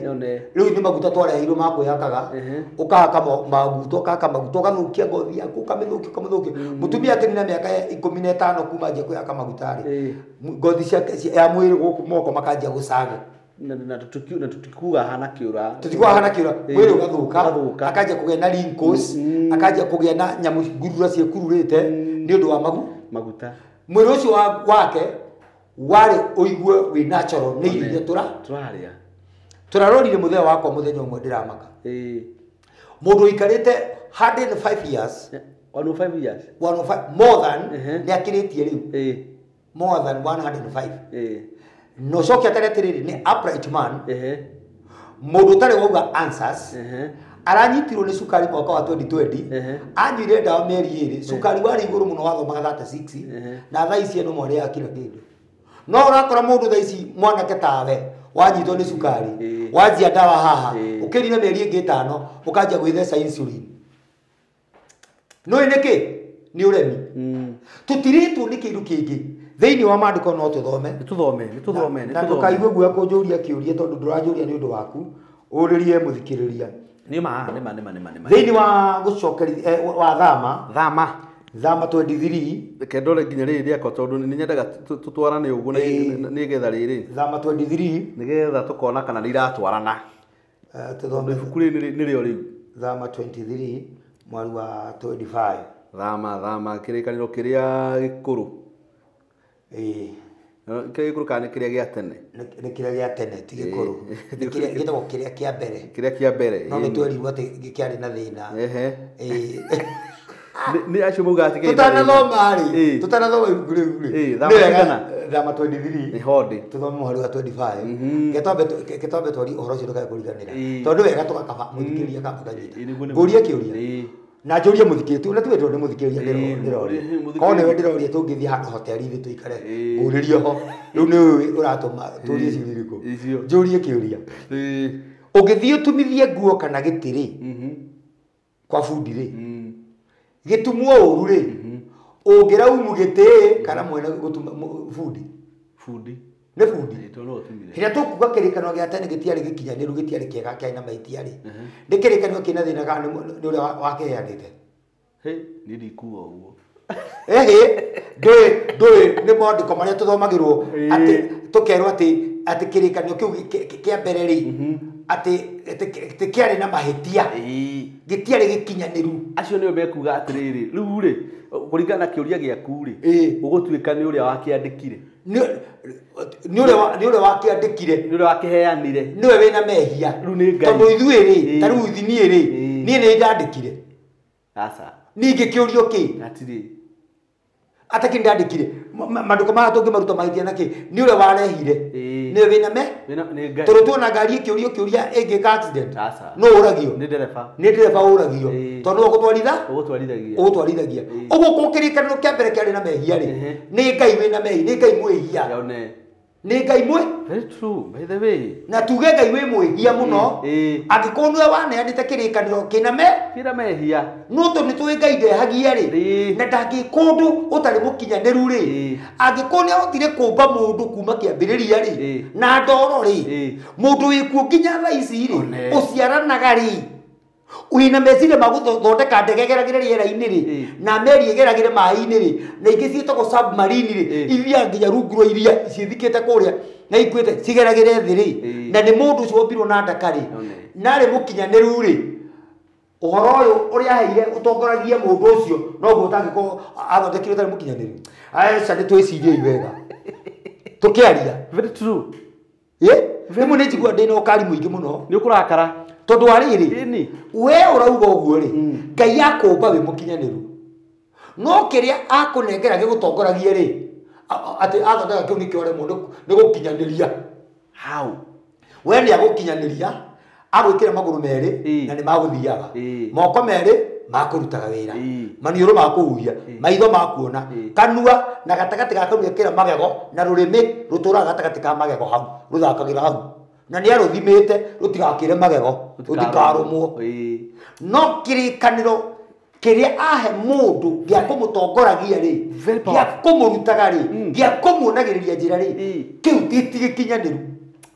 Rĩu nĩ maguta twareheirwo ma kwĩhakaga. Ũkahaka maguta, ũkahaka maguta, ũgathũkia ngothi yaku, ũkamĩthũkia, ũkamĩthũkia. Mũtumia akĩnina mĩaka 15 kuma anjia kwĩhaka maguta rĩ, ngothi ciake ya mwĩrĩ gũkũ moko makanjia gũcaga. Na tũtikuga hana kĩũra. Tũtikuga hana kĩũra. Mwĩrĩ ũgathũka, akanjia kũgĩa na wrinkles, akanjia kũgĩa na nyamũ ngurura ciĩkururĩte nĩ ũndũ wa maguta. Mwĩrĩ ũcio wake warĩ ũigue wĩ natural nĩ irio iria tũrarĩa. Tũrarorire mũthenya wakwa mũthenya ũmwe ndĩramaka. Mũndũ ũikarĩte 105 years. 105 years. 105, more than, nĩ akĩrĩtie rĩu. More than 105. No coke atare atĩrĩrĩ, nĩ upright man. Mũndũ ũtarĩ wauga answers. Aranyitirwo nĩ cukari mwaka wa 2020. Anyuire ndawa mĩeri ĩrĩ. Cukari warĩ igũrũ mũno wathomaga 36. Na thaa ici eno mwarĩaga kila kĩndũ. No ũrakora mũndũ thaa ici mwanake tawe wanyitwo nĩ cukari, wanjia ndawa haha, ũkĩrire mĩeri ĩngĩ 5 ũkanjia gwĩtheca insulin. Nĩũĩ nĩkĩ? Nĩ ũremi. Tũtirĩtwo nĩ kĩndũ kĩngĩ. Thĩinĩ wa maandĩko no tũthome. Nĩ tũthome, nĩ Na ndũkaigue guoya kũnjũria kĩũria tondũ ndũranjũria nĩ ũndũ waku. Ũrĩrie mũthikĩrĩria. Nĩ ma. Thĩinĩ wa gũcokeria wa Thama. Thama 23. Reke ndore nginya rĩrĩ rĩakwa tondũ nĩ nyendaga tũtwarane ũguo nĩgetha rĩrĩ. Thama 23. Nĩgetha tũkona kana nĩ iratwarana. Tũthome. Ibuku rĩrĩ nĩrĩo rĩu. Thama 23 mweri wa 25. Thama kĩrĩkanĩro kĩrĩa gĩkũrũ. Ĩĩ. Kĩrĩa gĩkũrũ kana nĩ kĩrĩa gĩa tene? Nĩ kĩrĩa gĩa tene, ti gĩkũrũ. Nĩ kĩrĩa gĩtagwo kĩrĩa kĩa mbere. Kĩrĩa kĩa mbere. No nĩ twerirwo atĩ kĩarĩ na thĩna. Ehe. Ĩĩ. Nĩ acio maugaga atĩ kĩrĩ na thĩna. Tũtanathoma rĩ, Ĩĩ. tũtanathoma ibuku rĩu rĩ. Ĩĩ, thama Nĩ wega, cigana? Thama 23. Nĩ hondĩ. Tũthome mũhari wa 25. Ke twambe twarie ũhoro ũcio ndũkae kũriganĩra. Ĩĩ. Tondũ wega tũgakaba mũthikĩrĩria akamba kanyita. Ĩĩ, nĩguo nĩguo. Ngũrie kĩũria. Ĩĩ. Na njũrie mũthikĩrĩria, na tuge tondũ nĩ mũthikĩrĩria Ĩĩ, ndĩroria. mũthikĩrĩria. Korwo nĩwe ndĩroria tũngĩthiĩ handũ hoteli-inĩ tũikare. Ĩĩ. Ngũrĩrie ho. Rĩu nĩ ũĩ ũratũma tũrie ciũria irĩkũ. Icio. Njũrie kĩũria. Ĩĩ. Ũngĩthiĩ ũtumithie nguo kana gĩtĩ rĩ, kwa bundi rĩ, gĩtumwo ũru rĩ, ũngĩraumu gĩtĩ kana mwene gũtuma bundi? Bundi. Nĩ bundi. Ĩĩ, tondũ no ũtumire. Rĩrĩa tũkuga kĩrĩkanĩro gĩa tene gĩtiarĩ gĩkinyanĩru, gĩtiarĩ kĩega, kĩarĩ na mahĩtia rĩ, nĩ kĩrĩkanĩro kĩna thĩna kana nĩ ũrĩa wakĩheanĩte? Hĩ, niĩ ndikuga ũguo. Ĩhĩ, ndũĩ nĩ maandĩko marĩa tũthomagĩrwo atĩ tũkerwo atĩ kĩrĩkanĩro kĩu kĩa mbere rĩ, atĩ kĩarĩ na mahĩtia, Ĩĩ. gĩtiarĩ gĩkinyanĩru. Acio nĩo mekuga atĩrĩrĩ, rĩu rĩ, kũringana na kĩũria gĩaku rĩ, Ĩĩ. ũgũtuĩka nĩ ũrĩa wakĩandĩkire. Nĩ ũrĩa wakĩandĩkire. Nĩ ũrĩa wakĩheanire. Nĩwe wĩna mehia. Rĩu nĩ Ngai. Tondũ ithuĩ rĩ, Ĩĩ. ta rĩu niĩ rĩ, Ĩĩ. niĩ nĩ ndandĩkire. Aca. Ningĩ kĩũrio kĩ? Hatirĩ. Atĩ ndandĩkire. Maandĩko maya tũngĩmaruta mahĩtia na kĩ? Nĩ ũrĩa warehire. Ĩĩ. Nĩwe wĩna me? Wĩna nĩ Ngai. Tondũ tuona ngari ĩkĩũrio kĩũria ĩngĩka accident. Aca. No ũragio. Nĩ ndereba. Nĩ ndereba ũragio. Ĩĩ. Tondũ nĩwe ũgũtwaritha? Ũgũtwarithagia. Ũgũtwarithagia. Ĩĩ. Ũguo kũ kĩrĩkanĩro kĩa mbere kĩarĩ na mehia rĩ, Ehe. nĩ Ngai wĩna mehia, nĩ Ngai mwĩhia. Yone. Nĩ Ngai mwĩ? Very true, by the way. Na tuge Ngai wĩ mwĩhia mũno. Ĩĩ. Angĩkorwo nĩwe waneanĩte kĩrĩkanĩro kĩna me? Kĩna mehia. No tondũ nĩ tũĩ Ngai ndehagia rĩ, Ĩĩ. na ndangĩka ũndũ ũtarĩ mũkinyanĩru rĩ, Ĩĩ. angĩkorwo nĩ ahotire kũmba mũndũ kuma kĩambĩrĩria rĩ, Ĩĩ. na ndoro rĩ, Ĩĩ. mũndũ wĩkuo nginya thaa ici rĩ, One. ũciaranaga rĩ, wĩna meciria ma gũthondeka ndege ĩgeragĩre rĩera-inĩ rĩ, Ĩĩ. na meri ĩgeragĩre maĩ-inĩ rĩ, na ingĩ ciĩtagwo submarine rĩ, Ĩĩ. ithiaga nginya rungu rwa iria ciĩthikĩte kũrĩa na ikuĩte cigeragĩre thĩ rĩ, Ĩĩ. na nĩ mũndũ ũcio wombirwo na ndaka rĩ, One. na arĩ mũkinyanĩru rĩ, ũhoro ũyũ ũrĩa aheire ũtongoragie mũndũ ũcio noguo ũtangĩkorwo athondekire ũtarĩ mũkinyanĩru. Aca nĩ twĩciriei wega tũkĩaria. Very true. Ĩ, rĩmwe nĩ njiguaga ndĩna ũkari mũingĩ mũno. Nĩ ũkũrakara. Tondũ wa rĩrĩ, Ĩni. we ũrauga ũguo rĩ, Ngai akũmba wĩ mũkinyanĩru, no kĩrĩa akũnengera gĩgũtongoragie rĩ, atĩ athondeka kĩu nĩkĩo aremwo nĩ gũkinyanĩria. How? We nĩ agũkinyanĩria, agwĩkĩra magũrũ merĩ Ĩĩ. na nĩ magũthiaga, Ĩĩ. moko merĩ makũrutaga wĩra, Ĩĩ. maniũrũ makũhuhia, maitho makuona, Ĩĩ. kanua na gatagatĩ ga kanua ĩkĩra magego, na rũrĩmĩ rũtũraga gatagatĩ ka magego hau, rũthakagĩra hau, na nĩ arũthimĩte rũtigakĩre magego, rũtikarũmwo. Ĩĩ. No kĩrĩkanĩro kĩrĩa ahe mũndũ gĩa kũmũtongoragia rĩ, Very gĩa powerful. kũmũrutaga rĩ, gĩa kũmuonagĩrĩria njĩra rĩ, Ĩĩ. kĩu ti gĩkinyanĩru.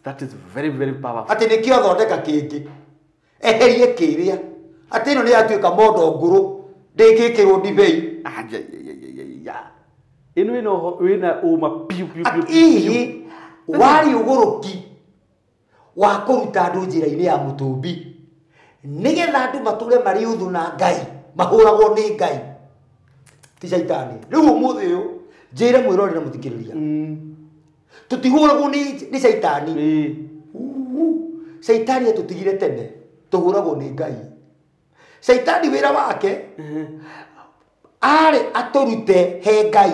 That is very, very powerful. Atĩ nĩkĩo thondeka kĩngĩ, eherie kĩrĩa, atĩ ĩno nĩ yatuĩka mondo ngũrũ, ndĩngĩkĩrwo ndibei. Aja, ya, ya, ya, ya. Ĩno ĩna wĩna ũma piu piu piu. Hihi warĩ ũgũrũki wa kũruta andũ njĩra-inĩ ya mũtũmbi, nĩgetha andũ matũre marĩ ũthũ na Ngai, mahũragwo nĩ Ngai ti caitani. Rĩu ũmũthĩ ũyũ njĩre mwĩrore na mũthikĩrĩria, tũtihũragwo nĩ caitani. Ĩĩ. Caitani atũtigire tene, tũhũragwo nĩ Ngai. Caitani wĩra wake arĩ atũrute he Ngai,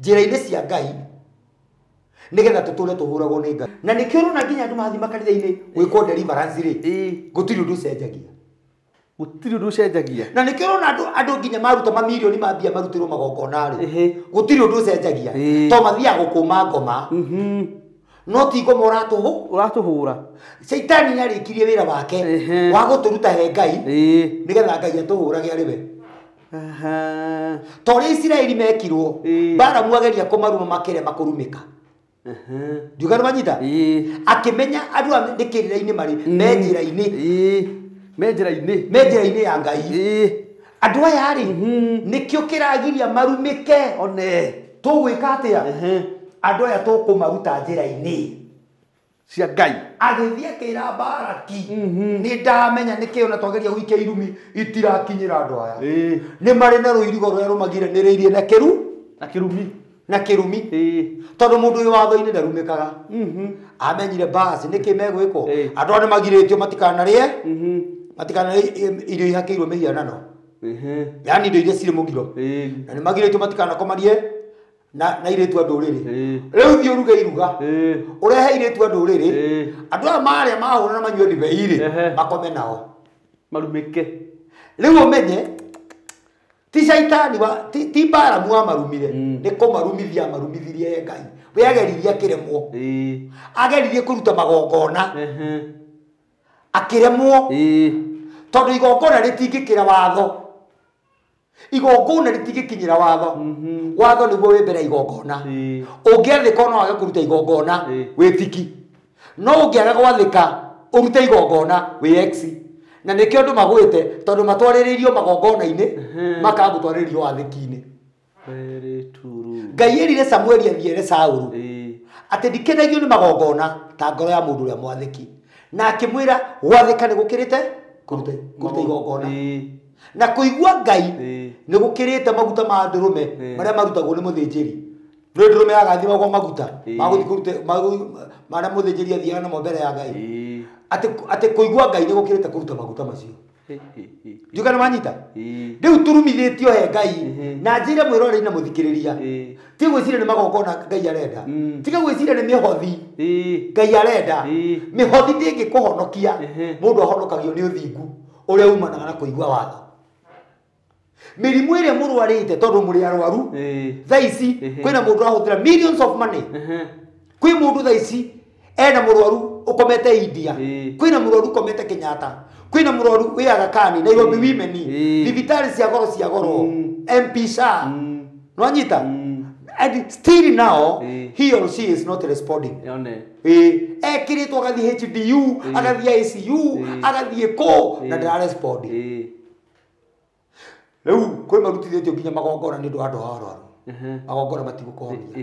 njĩra-inĩ cia Ngai, nĩgetha tũtũre tũhũragwo nĩ Ngai. Na nĩkĩo ũrona nginya andũ mathiĩ makanitha-inĩ gwĩkwo deliverance rĩ, Ĩĩ. gũtirĩ ũndũ ũcenjagia. Gũtirĩ ũndũ ũcenjagia. Na nĩkĩo ũrona andũ nginya maruta mamirioni ma mbia marutĩrwo magongona rĩ, Ĩhĩ. gũtirĩ ũndũ ũcenjagia. Ĩĩ. To mathiaga gũkũma ngoma, no ti ngoma ũratũhũ. Ũratũhũra. Caitani nĩarĩkirie wĩra wake Ehe. wa gũtũruta he Ngai, Ĩĩ. nĩgetha Ngai atũhũrage arĩ we. Aha. Ta ũrĩa Isiraeli mekirwo, Ĩĩ. Balamu ageria kũmaruma makĩrema kũrumĩka. Aha. Ndiuga nĩmanyita? Ĩĩ. Akĩmenya andũ aya nĩ kĩrĩra-inĩ marĩ, me njĩra-inĩ. Ĩĩ. Me njĩra-inĩ. Me njĩra-inĩ ya Ngai. Ĩĩ. Andũ aya rĩ, nĩkĩo kĩragiria marumĩke. One. Tũgwĩka atĩa? Ehe. Andũ aya tũkũmaruta njĩra-inĩ cia Ngai. Agĩthiĩ akĩra Baraki, nĩ ndamenya nĩkĩo na twageria gũikia irumi itirakinyĩra andũ aya. Ĩĩ. Nĩ marĩ na rũirigo rũrĩa rũmagiranĩrĩirie na kĩru Na kĩrumi. Na kĩrumi. Tondũ mũndũ wĩ watho-inĩ ndarumĩkaga. Amenyire basi nĩkĩ megwĩkwo. Andũ aya nĩmagirĩtio matikanarĩe. Matikanarĩe irio ihakĩirwo mĩhianano. Yaani indo iria cirĩ mũgiro. Na nĩmagirĩtio matikanakomarie na airĩtu a ndũrĩrĩ. Rĩu thiĩ ũruge iruga. Ũrehe airĩtu a ndũrĩrĩ. Andũ aya marĩa mahũra na manyue ndibei rĩ, makome nao. Marumĩke. Rĩu ũmenye ti caitani wa ti Balamu amarumire, nĩ kũmarumithia amarumithirie Ngai. We ageririe akĩremwo. Ageririe kũruta magongona. Akĩremwo. Tondũ igongona rĩtingĩkĩra watho. Igongona rĩtingĩkinyĩra watho. Watho nĩguo wĩ mbere ya igongona. Ũngĩathĩka no wage kũruta igongona wĩtiki. No ũngĩaga gwathĩka ũrute igongona wĩ ex. Na nĩkĩo andũ magwĩte tondũ matwarĩrĩirio magongona-inĩ makaga gũtwarĩrĩrio wathĩki-inĩ. Ngai erire Samueli athiĩ ere Saũlũ atĩ ndikenagio nĩ magongona ta ngoro ya mũndũ ũrĩa mwathĩki. Na akĩmwĩra gwathĩka nĩ gũkĩrĩte kũruta igongona. Na kũigua Ngai nĩ gũkĩrĩte maguta ma ndũrũme marĩa marutagwo nĩ mũthĩnjĩri. Nĩ ndũrũme yagathimagwo maguta magũthiĩ kũruta marĩa mũthĩnjĩri athiaga namo mbere ya Ngai. Atĩ kũigua Ngai nĩ gũkĩrĩte kũruta maguta macio. Ndiũĩ kana wanyita? Rĩu turumithĩtio he Ngai na njĩre mwĩroreri na mũthikĩrĩria. Tiga gwĩciria nĩ magongona Ngai arenda. Tiga gwĩciria nĩ mĩhothi Ngai arenda. Mĩhothi ndĩngĩkũhonokia. Mũndũ ahonokagio nĩ ũthingu ũrĩa umanaga na kũigua watho. Mĩrimũ ĩrĩa mũrwarĩte tondũ mũrĩ arwaru thaa ici kwĩna mũndũ ũrahũthĩra millions of money. Kwĩ mũndũ thaa ici ena mũrwaru ũkomete India, kwĩna mũrwaru ũkomete Kenyatta, kwĩna mũrwaru wĩ Aga Khan, Nairobi Women, thibitarĩ cia goro cia goro, MP Shah. Nĩwanyita? And still now he or she is not responding. Ekĩrĩtwo agathiĩ HDU, agathiĩ ICU, agathiĩ kũ na ndara-respond. Rĩu kwĩ marutithĩtio nginya magongona nĩ ũndũ wa andũ aya arwaru. Magongona matigũkũhonia.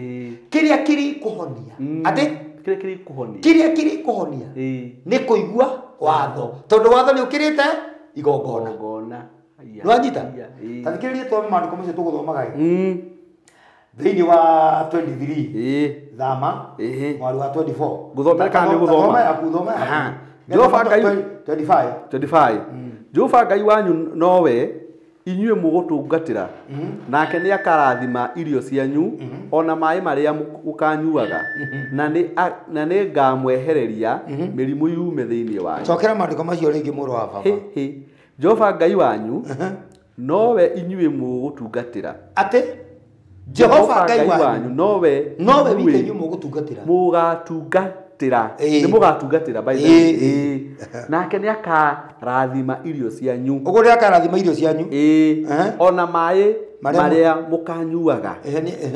Kĩrĩa kĩrĩkũhonia atĩ kĩrĩa kĩrĩkũhonia, kĩrĩa kĩrĩkũhonia nĩ kũigua watho, tondũ watho nĩ ũkĩrĩte igongona. Nĩwanyita? Ta thikĩrĩria twame maandĩko macio tũgũthomaga ĩ. Thĩinĩ wa 23 Thama mwari wa 24. Gũthomera kana nĩ gũthoma? Thoma yaku, thoma yaku. Jehova Ngai 25. 25. Jehova Ngai wanyu nowe inyuĩ mũgũtungatĩra, nake nĩ akarathima irio cianyu ona maĩ marĩa mũkanyuaga, na nĩ ngamwehereria mĩrimũ yume thĩinĩ wanyu. Cokera maandĩko macio rĩngĩ mũrũ wa baba. Jehova Ngai wanyu nowe inyuĩ mũgũtungatĩra. Atĩ Jehova Ngai wanyu nowe wika inyuĩ mũgũtungatĩra. Mũgatungatĩra. Nĩ mũgatungatĩra by the way. Nake nĩ akarathima irio cianyu. Ũguo nĩ akarathima irio cianyu. Ona maĩ marĩa mũkanyuaga.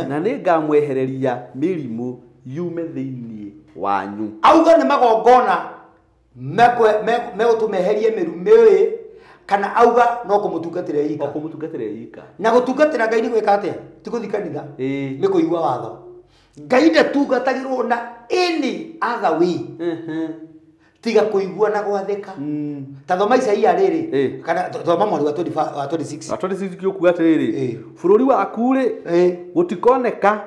Na nĩ ngamwehereria mĩrimũ yume thĩinĩ wanyu. Auga nĩ magongona megũtũmeherie mĩrimũ kana auga no kũmũtungatĩra ika. O kũmũtungatĩra ika. Na gũtungatĩra Ngai nĩ gwĩka atĩa? Ti gũthiĩ kanitha. Nĩ kũigua watho. Ngai ndatungatagĩrwo na any other way. Tiga kũigua na gwathĩka. Ta thoma Isaia rĩrĩ kana thoma mweri wa 25 wa 26. Wa 26 kĩũkuga atĩrĩrĩ, bũrũri waku rĩ gũtikoneka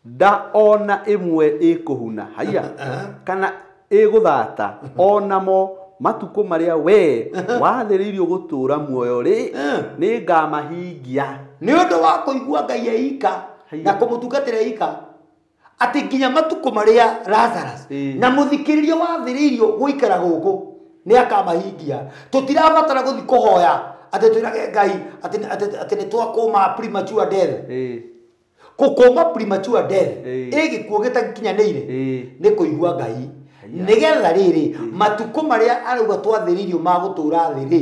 nda ona ĩmwe ĩkũhuna haiya kana ĩgũthata onamo matukũ marĩa we wathĩrĩirio gũtũũra muoyo rĩ nĩ ngamahingia. Nĩ ũndũ wa kũigua Ngai eika na kũmũtungatĩra eika atĩ nginya matukũ marĩa Lazarus na mũthikĩrĩrio wathĩrĩirio gũikara gũkũ nĩ akamahingia. Tũtirabatara gũthiĩ kũhoya atĩ twĩrage Ngai atĩ nĩ twakũma premature death. Gũkũma premature death ĩ gĩkuũ gĩtakinyanĩire nĩ kũigua Ngai. Nĩgetha rĩrĩ matukũ marĩa arauga twathĩrĩirio ma gũtũũra thĩ rĩ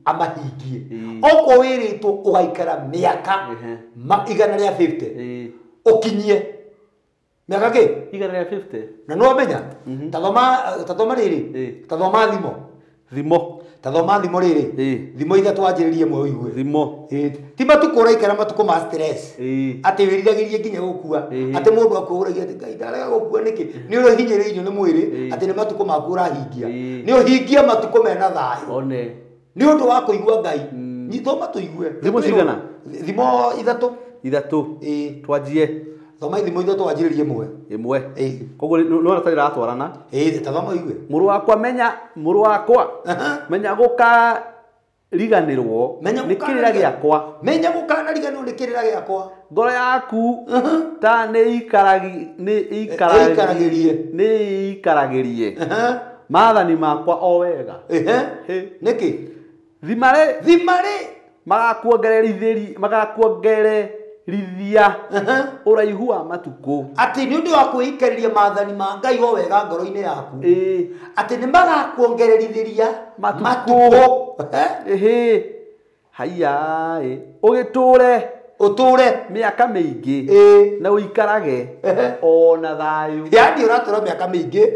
amahingie. Okorwo wĩrĩtwo ũgaikara mĩaka 150 ũkinyie mĩaka kĩ? 150. Na nĩ wamenya? Ta thoma rĩrĩ, ta thoma thimo. Thimo. Ta thoma thimo rĩrĩ. Thimo ithatũ wanjĩrĩrie ĩmwe ũigue. Thimo. Ti matukũ ũraikara matukũ ma stress. Atĩ wĩriragĩrie nginya gũkua. Atĩ mũndũ akũũragia atĩ Ngai ndarega gũkua nĩkĩ? Nĩ ũrĩa ũhinyĩrĩirio nĩ mwĩrĩ atĩ nĩ matukũ maku ũrahingia. Nĩ ũhingie matukũ mena thayũ. One. Nĩ ũndũ wa kũigua Ngai. Thoma tũigue. Thimo cigana? Thimo ithatũ. Ithatũ. Ĩĩ. Twanjie. Thoma ithimo ithatũ wanjĩrĩrie ĩmwe. Ĩmwe. Ĩĩ. Koguo nĩ wona iratwarana. Ĩĩ, ta thoma igue. Mũrũ wakwa menya, mũrũ wakwa menya gũkariganĩrwo nĩ kĩrĩra gĩakwa. Menya gũkanariganĩrwo nĩ kĩrĩra gĩakwa. Ngoro yaku ta nĩ ĩikaragĩrie maathani makwa o wega. Nĩkĩ? Thimarĩ Thimarĩ magakuongererithia ũraihu wa matukũ. Atĩ nĩ ũndũ wa kwĩikarĩria maathani ma Ngai o wega ngoro-inĩ yaku. Atĩ nĩ magakuongererithĩria matukũ. Ĩhĩ. Haiya ĩ. Ũgĩtũre ũtũre mĩaka mĩingĩ na ũikarage ona thayũ. Yaani ũratũra mĩaka mĩingĩ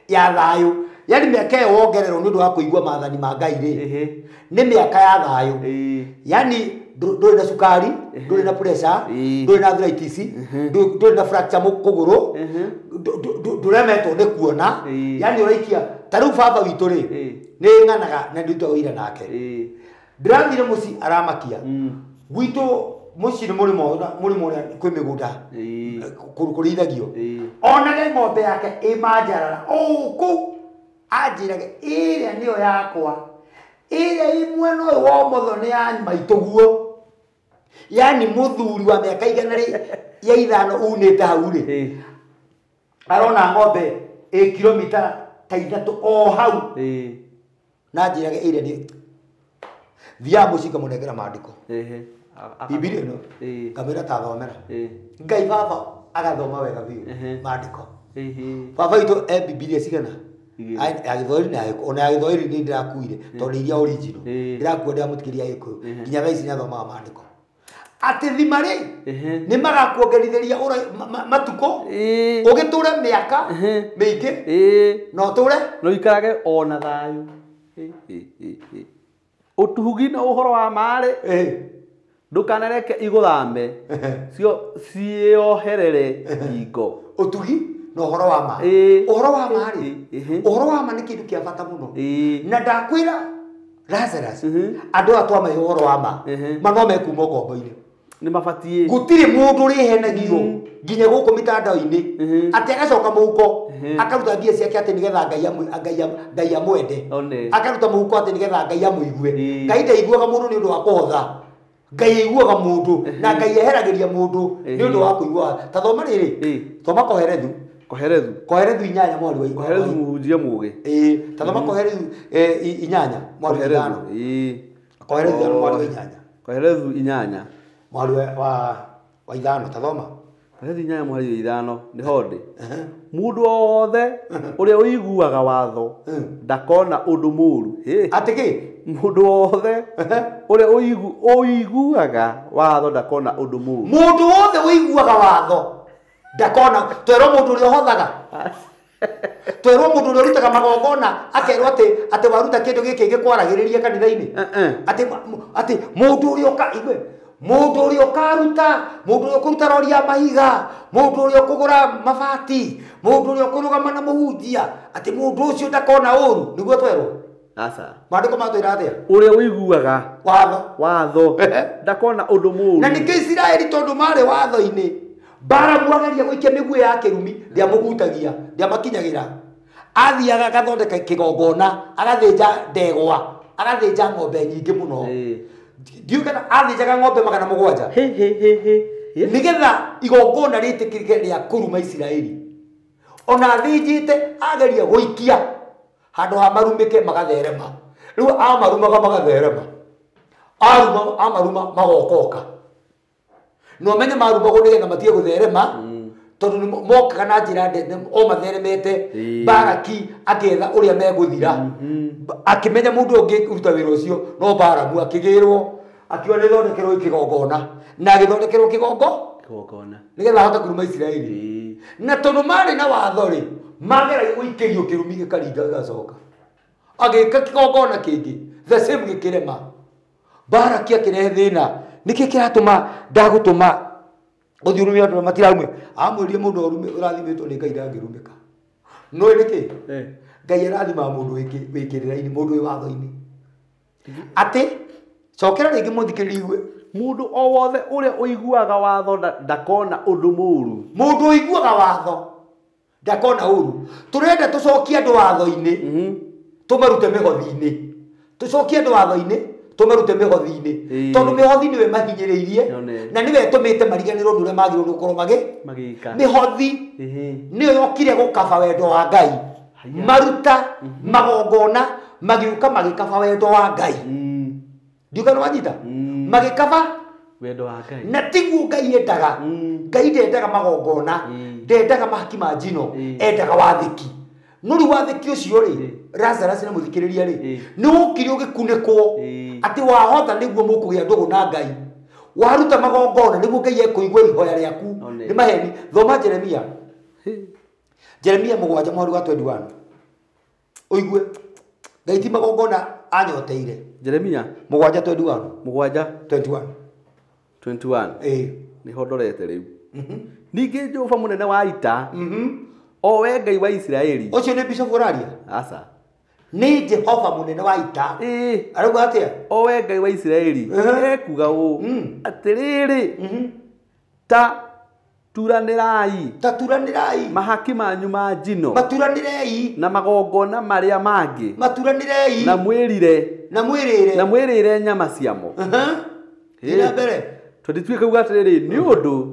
ya thayũ. Yaani mĩaka ĩyo wongererwo nĩ ũndũ wa kũigua maathani ma Ngai rĩ, nĩ mĩaka ya thayũ. Yaani ndũrĩ na cukari, ndũrĩ na pressure, ndũrĩ na arthritis, ndũrĩ na fracture kũgũrũ, ndũremetwo nĩ kuona. Yaani ũraikia ta rĩu baba witũ rĩ, nĩ ng'anaga na ndutaga ũira nake. Ndĩrathire mũciĩ aramakia. Gwitũ mũciĩ nĩ mũrĩmo ũrĩa kwĩ mĩgũnda kũrĩithagio. Onage ng'ombe yake ĩ manjarara kũu, anjĩrage ĩrĩa nĩyo yakwa, ĩrĩa ĩ mwena ũyũ wa ũmotho nĩ ya maitũguo. Yaani mũthuri wa mĩaka 105 unĩte hau rĩ, arona ng'ombe ĩ kilomita ta 3 o hau. Na anjĩrage ĩrĩa nĩ thiaga mũciĩ ngamũnengera maandĩko. Bibilia ĩno ngamwĩra ta thomera. Ngai baba agathoma wega biũ maandĩko. Baba witũ e Bibilia cigana? Ya Gĩthwaĩri na ya Gĩkũyũ. Ona ya Gĩthwaĩri nĩ ndĩrakuire tondũ nĩ iria original. Ndĩrakua ndĩramũtigĩria Gĩkũyũ. Nginya thaa ici nĩ athomaga maandĩko. Atĩ thima rĩ, nĩ magakuongerithĩria matukũ, ũgĩtũre mĩaka mĩingĩ, na ũtũre na ũikarage ona thayũ. Ũtugi na ũhoro wa marĩ, ndũkanareke igũthame, cioherere ngingo. Ũtugi na ũhoro wa ma. Ũhoro wa ma rĩ, ũhoro wa ma nĩ kĩndũ kĩa bata mũno. Na ndakwĩra Lazarus, andũ aya twamahe ũhoro wa ma, ma no mekuma ngombo-inĩ. Nĩ mabatiĩ. Gũtirĩ mũndũ ũrĩhenagio nginya gũkũ mitandao-inĩ atĩ agacoka mũhuko akaruta mbia ciake atĩ nĩgetha Ngai amwende, akaruta mũhuko atĩ nĩgetha Ngai amũigue. Ngai ndaiguaga mũndũ nĩ ũndũ wa kũhotha. Ngai aiguaga mũndũ na Ngai eheragĩria mũndũ nĩ ũndũ wa kũigua. Ta thoma rĩrĩ, thoma Koherethu. Koherethu. Koherethu 8 mweri wa Koherethu mũhunjia mũũgĩ. Ta thoma Koherethu 8 mweri wa 5. Koherethu 5 mweri wa 8. Koherethu 8 mweri wa 5. Ta thoma Koherethu 8 mweri wa 5 nĩ hondĩ. Mũndũ o wothe ũrĩa ũiguaga watho ndakona ũndũ mũũru. Atĩ kĩ? Mũndũ wothe ũrĩa ũiguaga watho ndakona ũndũ mũũru. Mũndũ wothe ũiguaga watho ndakona. Twerwo mũndũ ũrĩa ũhothaga, twerwo mũndũ ũrĩa ũrutaga magongona akerwo atĩ waruta kĩndũ gĩkĩ gĩkwaragĩrĩria kanitha-inĩ. Atĩ mũndũ ũrĩa igue, mũndũ ũrĩa ũkaruta, mũndũ ũrĩa ũkũruta rori ya mahiga, mũndũ ũrĩa ũkũgũra mabati, mũndũ ũrĩa ũkũrũgama na mũhunjia, atĩ mũndũ ũcio ndakona ũru. Nĩguo twerwo. Aca. Maandĩko matwĩra atĩa? Ũrĩa ũiguaga watho ndakona ũndũ mũũru. Na nĩkĩo Isiraeli tondũ marĩ watho-inĩ, Balamu ageria gũikia mĩguĩ ya kĩrumi, ndĩamũhutagia, ndĩamakinyagĩra. Athiaga agathondeka kĩgongona, agathĩnja ndegwa, agathĩnja ng'ombe nyingĩ mũno. Ndiũĩ kana athĩnjaga ng'ombe 700. Nĩgetha igongona rĩtĩkĩrĩke rĩa kũruma Isiraeli. Ona athĩnjĩte ageria gũikia handũ ha marumĩke magatherema. Rĩu amarumaga magatherema. Aruma amaruma magokoka. No menye marumagwo nĩgetha matige gũtherema, tondũ mokaga na njĩra ndende o matheremete. Baraki akĩetha ũrĩa megũthira, akĩmenya mũndũ ũngĩ kũruta wĩra ũcio no Balamu akĩgĩrwo, akiuga nĩthondekerwo kĩgongona, na agĩthondekerwo kĩgongona nĩgetha ahote kũruma Isiraeli. Na tondũ marĩ na watho rĩ, mageragia gũikĩrio kĩrumi gĩkaringa gĩgacoka. Agĩka kĩgongona kĩngĩ the same gĩkĩrema. Baraki akĩrehe thĩna. Nĩkĩ kĩratũma ndagũtũma ũthiĩ ũrume andũ matirarume? Amwĩrire mũndũ ũrathimĩtwo nĩ Ngai ndangĩrumĩka. Nĩũĩ nĩkĩ? Ngai arathimaga mũndũ wĩ kĩrĩra-inĩ, mũndũ wĩ watho-inĩ. Atĩ cokera rĩngĩ mũthikĩrĩrie igue. Mundu o wothe uria uiguaga watho ndakona undu muru. Mundu uiguaga watho ndakona uru. Turenda tucokie andu watho-ini. Tumarute mihothi-ini. Tucokie andu watho-ini, tumarute mihothi-ini. Tondu mihothi niwe mahinyiriirie na niwe tumite mariganirwo ndu uria magirwo gukorwo magika. Mihothi niyo yokire gukaba wendo wa Ngai. Maruta magongona magiuka magikaba wendo wa Ngai. Ndiuga nĩ wanyita? Magikaba wendo wa Ngai. Na tiguo Ngai endaga. Ngai ndendaga magongona, ndendaga mahaki ma njino, endaga wathiki. No rĩu wathiki ũcio rĩ, Lazarus na mũthikĩrĩria rĩ, nĩ wokire ũgĩkunĩkwo atĩ wahotha nĩguo mũkũgĩa ndũgũ na Ngai. Waruta magongona nĩguo Ngai ekũigua ihoya rĩaku. Nĩ maheni. Thoma Jeremia. Jeremia 7 mweri wa 21. Ũigue. Ngai ti magongona anyoteire. Jeremia 7:21. 7:21. 21. Niho ndorete riu. Ningĩ Jehova mũnene wa ita, o we Ngai wa Isiraeli. Ũcio nĩ Bishop ũraria? Aca. Nĩ Jehova mũnene wa ita. Arauga atĩa? O we Ngai wa Isiraeli ekuga ũũ, atĩrĩrĩ, ta turanĩrai. Ta turanĩrai. Mahaki manyu ma njino. Maturanĩrei. Na magongona marĩa mangĩ. Maturanĩrei. Na mwĩrire. Na mwĩrĩre. Na mwĩrĩre nyama ciamo. Thiĩ mbere. Tondũ kauga atĩrĩrĩ, nĩ ũndũ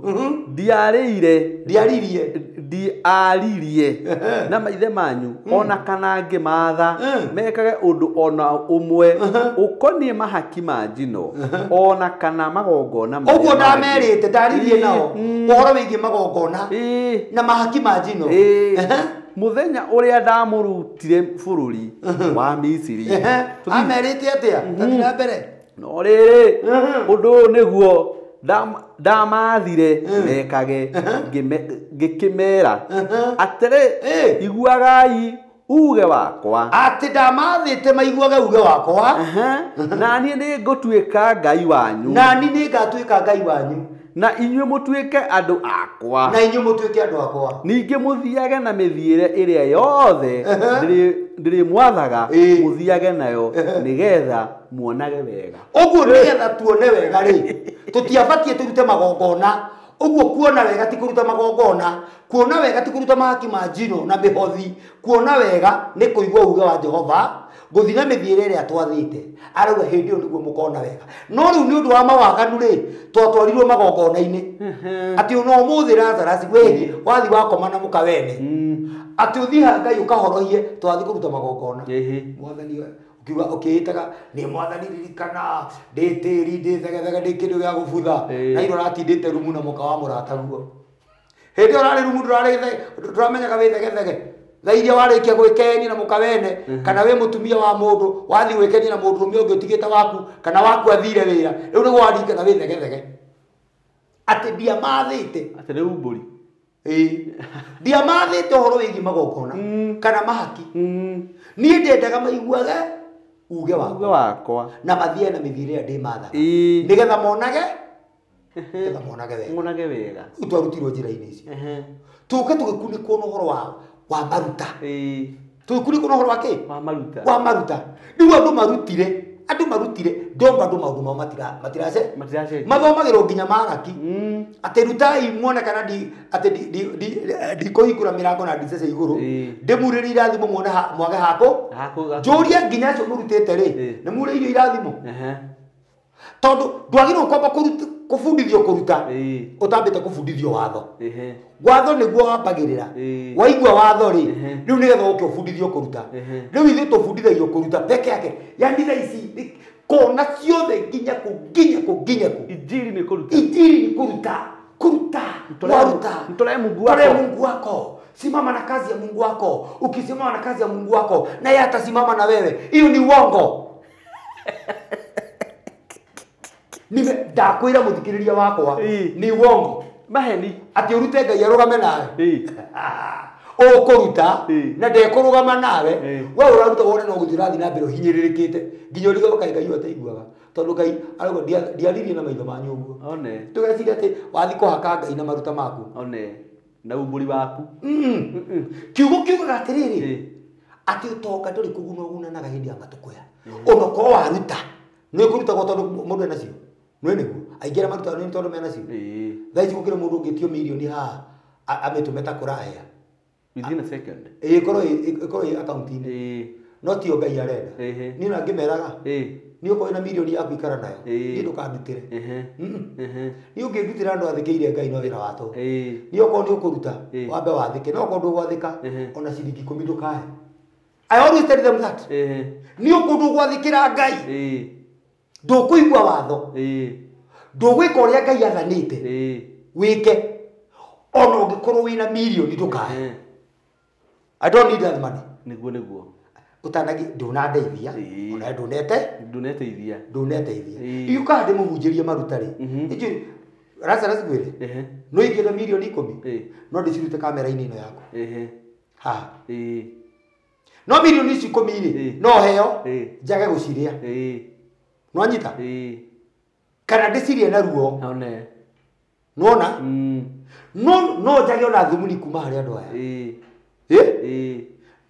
ndiarĩire. Ndiaririe. Ndiaririe na maithe manyu ona kana ngĩmaatha mekage ũndũ ona ũmwe ũkoniĩ mahaki ma njino ona kana magongona marĩa ũguo mangĩ. Ndamerĩte ndaririe nao ũhoro wĩgiĩ magongona na mahaki ma njino. Mũthenya ũrĩa ndamũrutire bũrũri wa Misiri. Amerĩte atĩa? Tathiĩ na mbere. No rĩrĩ, ũndũ ũyũ nĩguo ndamathire mekage, ngĩkĩmera atĩrĩ, iguagai uge wakwa. Atĩ ndamathĩte maiguage uge wakwa. Na niĩ nĩngũtuĩka Ngai wanyu. Na niĩ nĩngatuĩka Ngai wanyu. Na inyuĩ mũtuĩke andũ akwa. Na inyuĩ mũtuĩke andũ akwa. Ningĩ mũthiage na mĩthiĩre ĩrĩa yothe ndĩrĩmwathaga, mũthiage nayo nĩgetha muonage wega. Ũguo nĩgetha tuone wega rĩ, tũtiabatiĩ tũrute magongona. Ũguo kuona wega ti kũruta magongona, kuona wega ti kũruta mahaki ma njino na mĩhothi. Kuona wega nĩ kũigua uge wa Jehova, gũthiĩ na mĩthiĩre ĩrĩa twathĩte. Arauga hĩndĩ ĩyo nĩguo mũkona wega. No rĩu nĩ ũndũ wa mawaganu rĩ, twatwarirwo magongona-inĩ. Atĩ ona ũmũthĩ Lazarus wĩhiĩ, wathiĩ wakoma na mũka wene. Atĩ ũthiĩ ha Ngai ũkahorohie, twathiĩ kũruta magongona. Mwathani ukiuga ũkĩĩtaga nĩ mwathani ririkana ndĩ tĩri ndĩ thegethege ndĩ kĩndũ gĩa gũbutha na iro ũratindĩte rumu na mũka wa mũrataguo. Hĩndĩ ĩyo ũrarĩ rumu ndũramenyaga wĩ thegethege. Thaa iria warĩkia gwĩkenia na mũka wene kana wĩ mũtumia wa mũndũ wathiĩ gwĩkenia na mũndũrũme ũngĩ ũtigĩte waku kana waku athire wĩra rĩu nĩguo waririkana wĩ thegethege. Atĩ ndiamathĩte. Atĩ nĩ umbũri. Ndiamathĩte ũhoro wĩgiĩ magongona kana mahaki. Niĩ ndendaga maiguage uge wakwa na mathiĩ na mĩthiĩre ĩrĩa ndĩmathaga nĩgetha monage, nĩgetha monage wega. Monage wega. Rĩu twarutirwo njĩra-inĩ icio. Tũke tũgĩkunĩkwo na ũhoro wa maruta. Tũgĩkunĩkwo na ũhoro wa kĩ? Wa maruta. Wa maruta. Rĩu andũ marutire, andũ marutire, ndomba andũ maũndũ mao matiracenjia. Mathomagĩrwo nginya Maraki. Atĩ rutai muone kana atĩ ndikũhingũra mĩrango na ndicece igũrũ. Ndĩmurĩrie irathimo muone mwage hakũ. Njũrie nginya acio mũrutĩte rĩ, nĩ murĩirio irathimo. Tondũ ndwagĩrĩirwo kwamba kũbundithio kũruta ũtambĩte kũbundithio watho. Watho nĩguo wambagĩrĩra. Waigua watho rĩ, rĩu nĩgetha ũke ũbundithio kũruta. Rĩu ithuĩ tũbundithagio kũruta peke yake. Yani thaa ici kona ciothe nginya kũ nginya kũ nginya kũ. Injiri nĩ kũruta. Injiri nĩ kũruta. Kũruta. Waruta. Mtolee Mungu wako. Mtolee Mungu wako. Simama na kazi ya Mungu wako. Ukisimama na kazi ya Mungu wako, na yeye atasimama na wewe. Hiyo ni uongo. Nime ndakwira muthikiriria wakwa ni uongo. Maheni. Ati urute Ngai arugame nawe. Ũkũruta na ndekũrũgama nawe. We ũraruta wone no gũthiĩ ũrathiĩ na mbere ũhinyĩrĩrĩkĩte nginya ũrigwo kaĩ Ngai ũyũ ataiguaga. Tondũ Ngai arauga ndiaririe na maitho manyu ũguo. One. Tũgeciria atĩ wathiĩ kũhaka Ngai na maruta maku. One. Na umbũri waku. Kiugo kiugaga atĩrĩrĩ, atĩ ũtonga ndũrĩ kũguna ũgunanaga hĩndĩ ya matukũ ya. Onokorwo waruta nĩ ũkũrutagwo tondũ mũndũ enacio. Nĩ nĩguo. Aingĩ arĩa marutaga nĩ tondũ mena cio. Thaa ici gũkĩrĩ mũndũ ũngĩtio mirioni haha amĩtũme ta kũraya. Within a second. Ĩkorwo ĩ akaunti-inĩ. No tio Ngai arenda. Niĩ ona ngĩmeraga. Niĩ okorwo wĩna mirioni yaku ikara nayo. Niĩ ndũkandutĩre. Niĩ ũngĩndutĩra andũ athĩkĩire Ngai no wĩra wa tũhũ. Niĩ okorwo nĩ ũkũruta wambe wathĩke, no okorwo ndũgwathĩka ona ciringi 10 ndũkahe. I always tell them that. Niĩ okorwo ndũgwathĩkĩra Ngai ndũkũigua watho, ndũgwĩka ũrĩa Ngai athanĩte wĩke, ona ũngĩkorwo wĩna mirioni ndũkahe. I don't need that money. Nĩguo nĩguo. Utanagi ndunandeithia ona ndunete nduneteithia nduneteithia iuka ndĩmũhunjĩrie maruta rĩ ijui Lazarus ngwĩre no ingĩenda mirioni 10 no ndĩcirute kamera-inĩ ĩno yaku haha no mirioni ici 10 rĩ no heo njage gũcirĩa nwanyita kana ndĩcirie na ruo nona no njage ona thumuni kuma harĩ andũ aya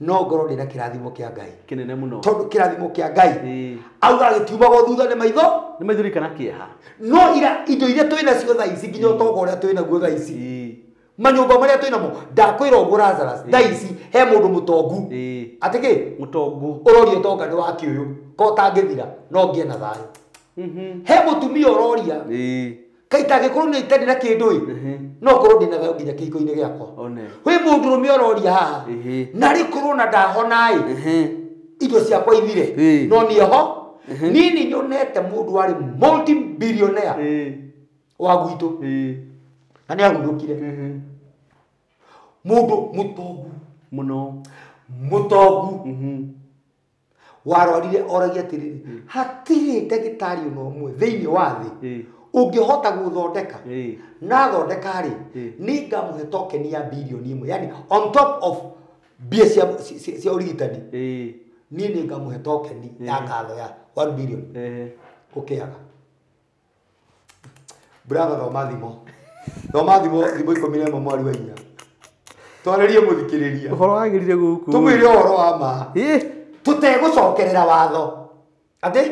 no ngorwo ndĩna kĩrathimo kĩa Ngai kĩnene mũno tondũ kĩrathimo kĩa Ngai auga gĩtiumagwo thutha nĩ maitho nĩ maithori kana kĩeha no ira indo iria twĩ nacio thaa ici nginya ũtonga ũrĩa twĩ naguo thaa ici manyũmba marĩa twĩ namo ndakwĩra ũguo Lazarus thaa ici he mũndũ mũtongu atĩ kĩ mũtongu ũroria ũtonga nĩ wa kĩũyũ ko ũtangĩthira no ngĩe na thayũ he mũtumia ũroria kaitangĩkorwo nĩ itarĩ na kĩndũ ĩ no korwo ndĩna thayũ nginya kĩhiko-inĩ gĩakwa kwĩ mũndũrũme ũroria haha na rĩ korwo na ndahona ĩ indo ciakwa ithire no niĩ ho niĩ nĩ nyonete mũndũ warĩ multi billionaire wa gwitũ na nĩ ahurũkire mũndũ mũtongu mũno mũtongu warwarire oragia atĩrĩrĩ hatirĩ ndagĩtarĩ ona ũmwe thĩinĩ wa thĩ ũngĩhota gũthondeka na thondeka rĩ nĩ ngamũhe token ya bilioni 1 yani on top of mbia cia ũrigitani niĩ nĩ ngamũhe token ya ngatho ya 1 billion ũkĩaga brother thoma thimo thimo 11 mwari wa 4 twarĩrie mũthikĩrĩria ũhoro wagĩrire gũkũ tũmwĩre ũhoro wa ma tũtegũcokerera watho atĩ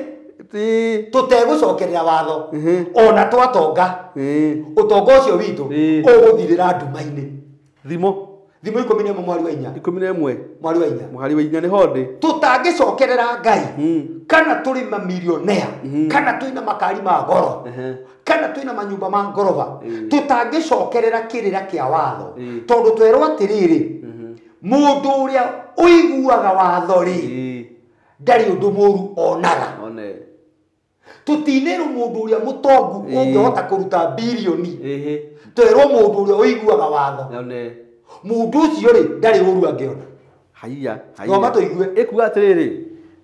tũtegũcokerera watho ona twatonga ũtonga ũcio witũ ũgũthirĩra nduma-inĩ thimo 11 mwari wa 4 11 mwari wa 4 mwari wa 4 nĩ honde tũtangĩcokerera Ngai kana tũrĩ mamilionea kana twĩna makari ma goro kana twĩna manyũmba ma ngoroba tũtangĩcokerera kĩrĩra kĩa watho tondũ twerwo atĩrĩrĩ mũndũ ũrĩa ũiguaga watho rĩ ndarĩ ũndũ mũru onaga tũtinĩrwo mũndũ ũrĩa mũtongu ũngĩhota kũruta bilioni twerwo mũndũ ũrĩa ũiguaga watho mũndũ ũcio rĩ ndarĩ ũru angĩona haiya thoma tũigue ĩkuga atĩrĩrĩ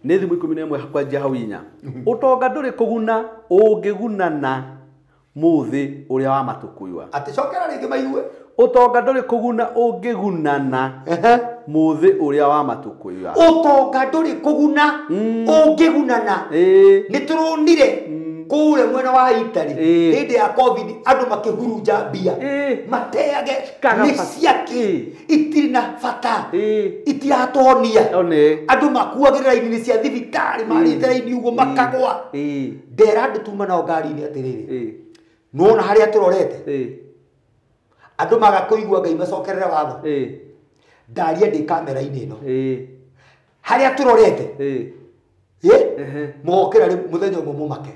nĩ thimũ 11 kwanjia hau 4 ũtonga ndũrĩ kũguna ũngĩgunana mũthĩ ũrĩa wa matũkũywa atĩ cokera rĩngĩ maigue ũtonga ndũrĩ kũguna ũngĩgunana mũthĩ ũrĩa wa matũkũywa ũtonga ndũrĩ kũguna ũngĩgunana nĩ tũronire kũrĩa mwena wa Italy hĩndĩ ya COVID andũ makĩhurunja mbia mateage nĩ ciake itirĩ na bata itiratũhonia andũ makuagĩrĩra raini cia thibitarĩ marĩte raini ũguo makagwa ndera andũ tuma nao ngari-inĩ atĩrĩrĩ nĩwona harĩa tũrorete andũ maga kũigua Ngai macokerere watho ndaria ndĩ kamera-inĩ ĩno harĩa tũrorete mũgokĩra mũthenya ũmwe mũmake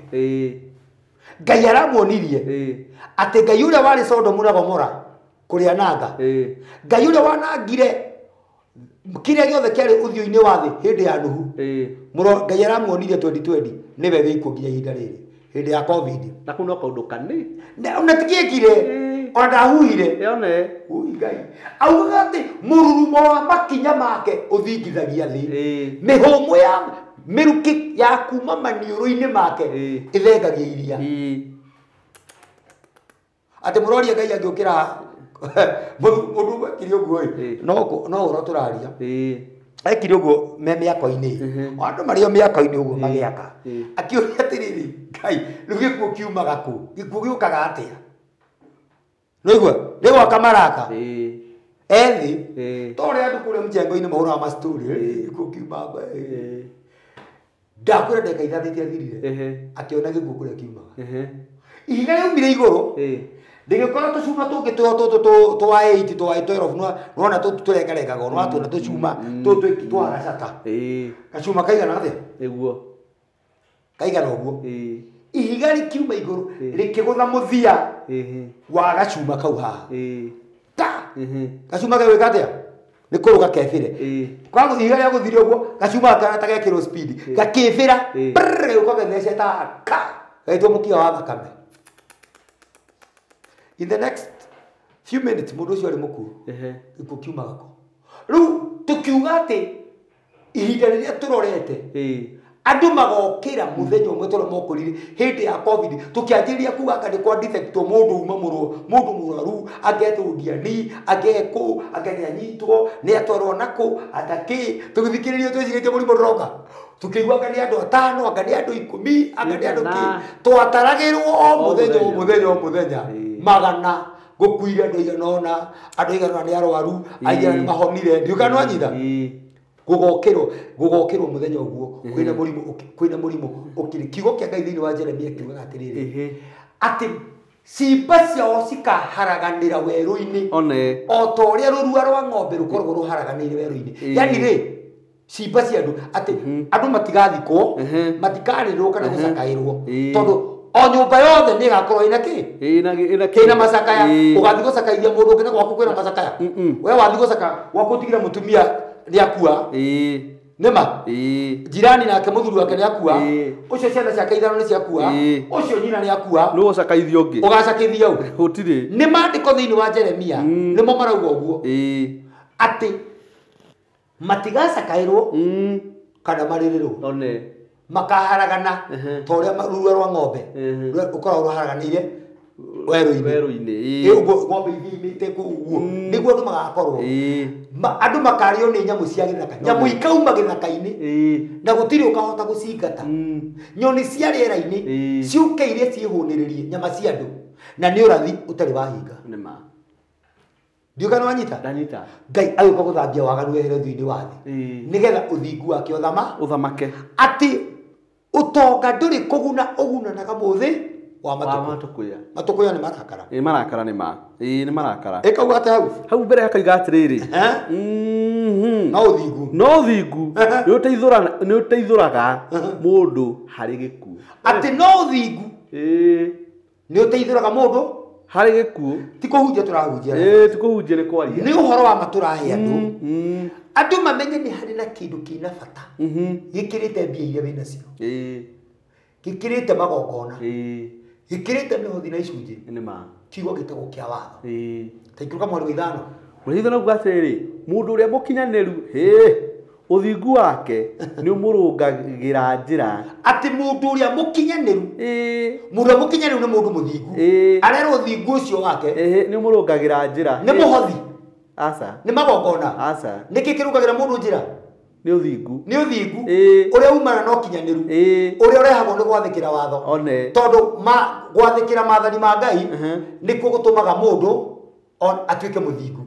Ngai aramuonirie atĩ Ngai ũrĩa warĩ Sodomu na Gomora kũrĩa nanga Ngai ũrĩa wanangire kĩrĩa gĩothe kĩarĩ ũthiũ-inĩ wa thĩ hĩndĩ ya Nuhu Ngai aramuonirie 2020 nĩwe wĩkuo nginya ihinda rĩrĩ hĩndĩ ya COVID na kũu no kaũndũ kanĩ ona tikĩekire ona ndahuhire ui Ngai augaga atĩ mũrurumo wa makinya make ũthingithagia thĩ mĩhũmũ ya mĩrukĩ ya kuma maniũrũ-inĩ make ĩthengagia iria atĩ mũroria Ngai angĩũkĩra mũndũ ũmwe ekire ũguo ĩ no ũhoro tũraria ekire ũguo me mĩako-inĩ andũ marĩ o mĩako-inĩ ũguo magĩaka akĩũria atĩrĩrĩ Ngai rĩu gĩkuũ kiumaga kũ gĩkuũ gĩũkaga atĩa nĩigua nĩ gwaka maraka ethĩ to ũrĩa andũ kũrĩa mjengo-inĩ mahũraga mastori gĩkuũ kiumaga ndakwĩra ndagĩka 3 itiathirire akĩona gĩkuũ kũrĩa kiumaga Ihiga rĩaumire igũrũ rĩgĩkora tũcuma tũngĩ twa 8 twa 12 nona tũtũ tũrengarengagwo no atũna tũcuma tũtũ twa gacata. Gacuma kaigana atĩa? Nĩguo. Kaigana ũguo. Ihiga rĩkiuma igũrũ rĩkĩgũtha mũthia wa gacuma kau haha. Ta. Gacuma gegwĩka atĩa? Nĩ kũrũga kebire. Kwa ihiga rĩa gũthire ũguo gacuma kana ta gekĩrwo speed gakĩbĩra brrr gĩũka getheceta ka gaitwo mũkiha wa thakame. In the next few minutes mũndũ ũcio arĩ mũkuũ. Gĩkuũ kiumaga kũ? Rĩu tũkiuga atĩ ihinda rĩrĩa tũrorete andũ magokĩra mũthenya ũmwe tondũ mokorire hĩndĩ ya COVID tũkĩanjĩrĩria kuga anga nĩ kwa detectwo mũndũ uma mũndũ mũrwaru angetwo ndiani angekũ anga nĩ anyitwo nĩ atwarwo nakũ anga kĩ tũgĩthikĩrĩria twĩcirĩtie mũrimũ ndũroka tũkĩigua anga nĩ andũ atano anga nĩ andũ 10 anga nĩ andũ kĩ twataragĩrwo o mũthenya o mũthenya o mũthenya magana gũkuire andũ aigana ũna andũ aigana ũna nĩ arwaru aigana nĩ mahonire ndiũĩ kana nĩwanyita gũgokĩrwo mũthenya ũguo kwĩna mũrimũ ũkĩrĩ kiugo kĩa Ngai thĩinĩ wa Jeremia kiugaga atĩrĩrĩ atĩ ciimba ciao cikaharaganĩra werũ-inĩ o ta ũrĩa rũrua rwa ng'ombe rũkoragwo rũharaganĩire werũ-inĩ. Yani rĩ ciimba cia andũ atĩ andũ matigathikwo matikarĩrwo kana gũcakaĩrwo tondũ o nyũmba yothe nĩ ĩgakorwo ĩna kĩ ĩna macakaya. Ũgathiĩ gũcakaithia mũndũ ũngĩ na gwaku kwĩna macakaya. We wathiĩ gũcaka gwaku ũtigire mũtumia nĩ akua nĩma jirani nake mũthuri wake nĩ akua ũcio ciana ciake ithano nĩ ciakua ũcio nyina nĩ akua nũ ũcakaithia ũngĩ ũgacakaithia ũ gũtirĩ. Nĩ maandĩko thĩinĩ wa Jeremia nĩmo marauga ũguo atĩ matigacakaĩrwo kana marĩrĩrwo makaharagana ta ũrĩa rũrua rwa ng'ombe rũkoragwo rũharaganĩire werũ-inĩ ũguo ng'ombe ithimĩte kũu ũguo nĩguo andũ magakorwo andũ makarĩo nĩ nyamũ cia gĩthaka nyamũ ikauma gĩthaka-inĩ na gũtirĩ ũkahota gũcingata nyoni cia rĩera-inĩ ciũke iria ciĩhũnĩrĩrie nyama cia andũ na nĩ ũrathi ũtarĩ wahinga. Ndiũĩ kana wanyita? Ndanyita. Ngai agĩũka gũthambia waganu wehere thĩinĩ wa thĩ nĩgetha ũthingu wake ũthamake atĩ ũtonga ndũrĩ kũguna ũgunanaga mũthĩ wa matũkũya. Matũkũya nĩ marakara. Ĩ marakara nĩ ma. Ĩ nĩ marakara. Ĩkauga atĩ hau? Hau mbere hakauga atĩrĩrĩ. No ũthingu. No ũthingu nĩ ũteithũraga mũndũ harĩ gĩkuũ. Atĩ no ũthingu nĩ ũteithũraga mũndũ harĩ gĩkuũ. Ti kũhunjia tũrahunjia. Ti kũhunjia nĩ kwaria. Nĩ ũhoro wa ma tũrahe andũ. Andũ mamenye nĩ harĩ na kĩndũ kĩna bata gĩkĩrĩte mbia iria wĩnacio. Gĩkĩrĩte magongona. Gĩkĩrĩte mĩhothi na icunjĩ. Kiugo gĩtagwo kĩa watho. Ta ikũrũka mweri wa 5. Mweri wa 5 uga atĩrĩrĩ mũndũ ũrĩa mũkinyanĩru ũthingu wake nĩ ũmũrũngagĩra njĩra. Atĩ mũndũ ũrĩa mũkinyanĩru mũndũ ũrĩa mũkinyanĩru nĩ mũndũ mũthingu arerwo ũthingu ũcio wake nĩ ũmũrũngagĩra njĩra. Nĩ mũhothi. Aca. Nĩ magongona. Aca. Nĩkĩ kĩrũngagĩra mũndũ njĩra? Nĩ ũthingu. Nĩ ũthingu ũrĩa umana na ũkinyanĩru ũrĩa ũrehagwo nĩ gwathĩkĩra watho. Tondũ gwathĩkĩra maathani ma Ngai nĩkuo gũtũmaga mũndũ atuĩke mũthingu.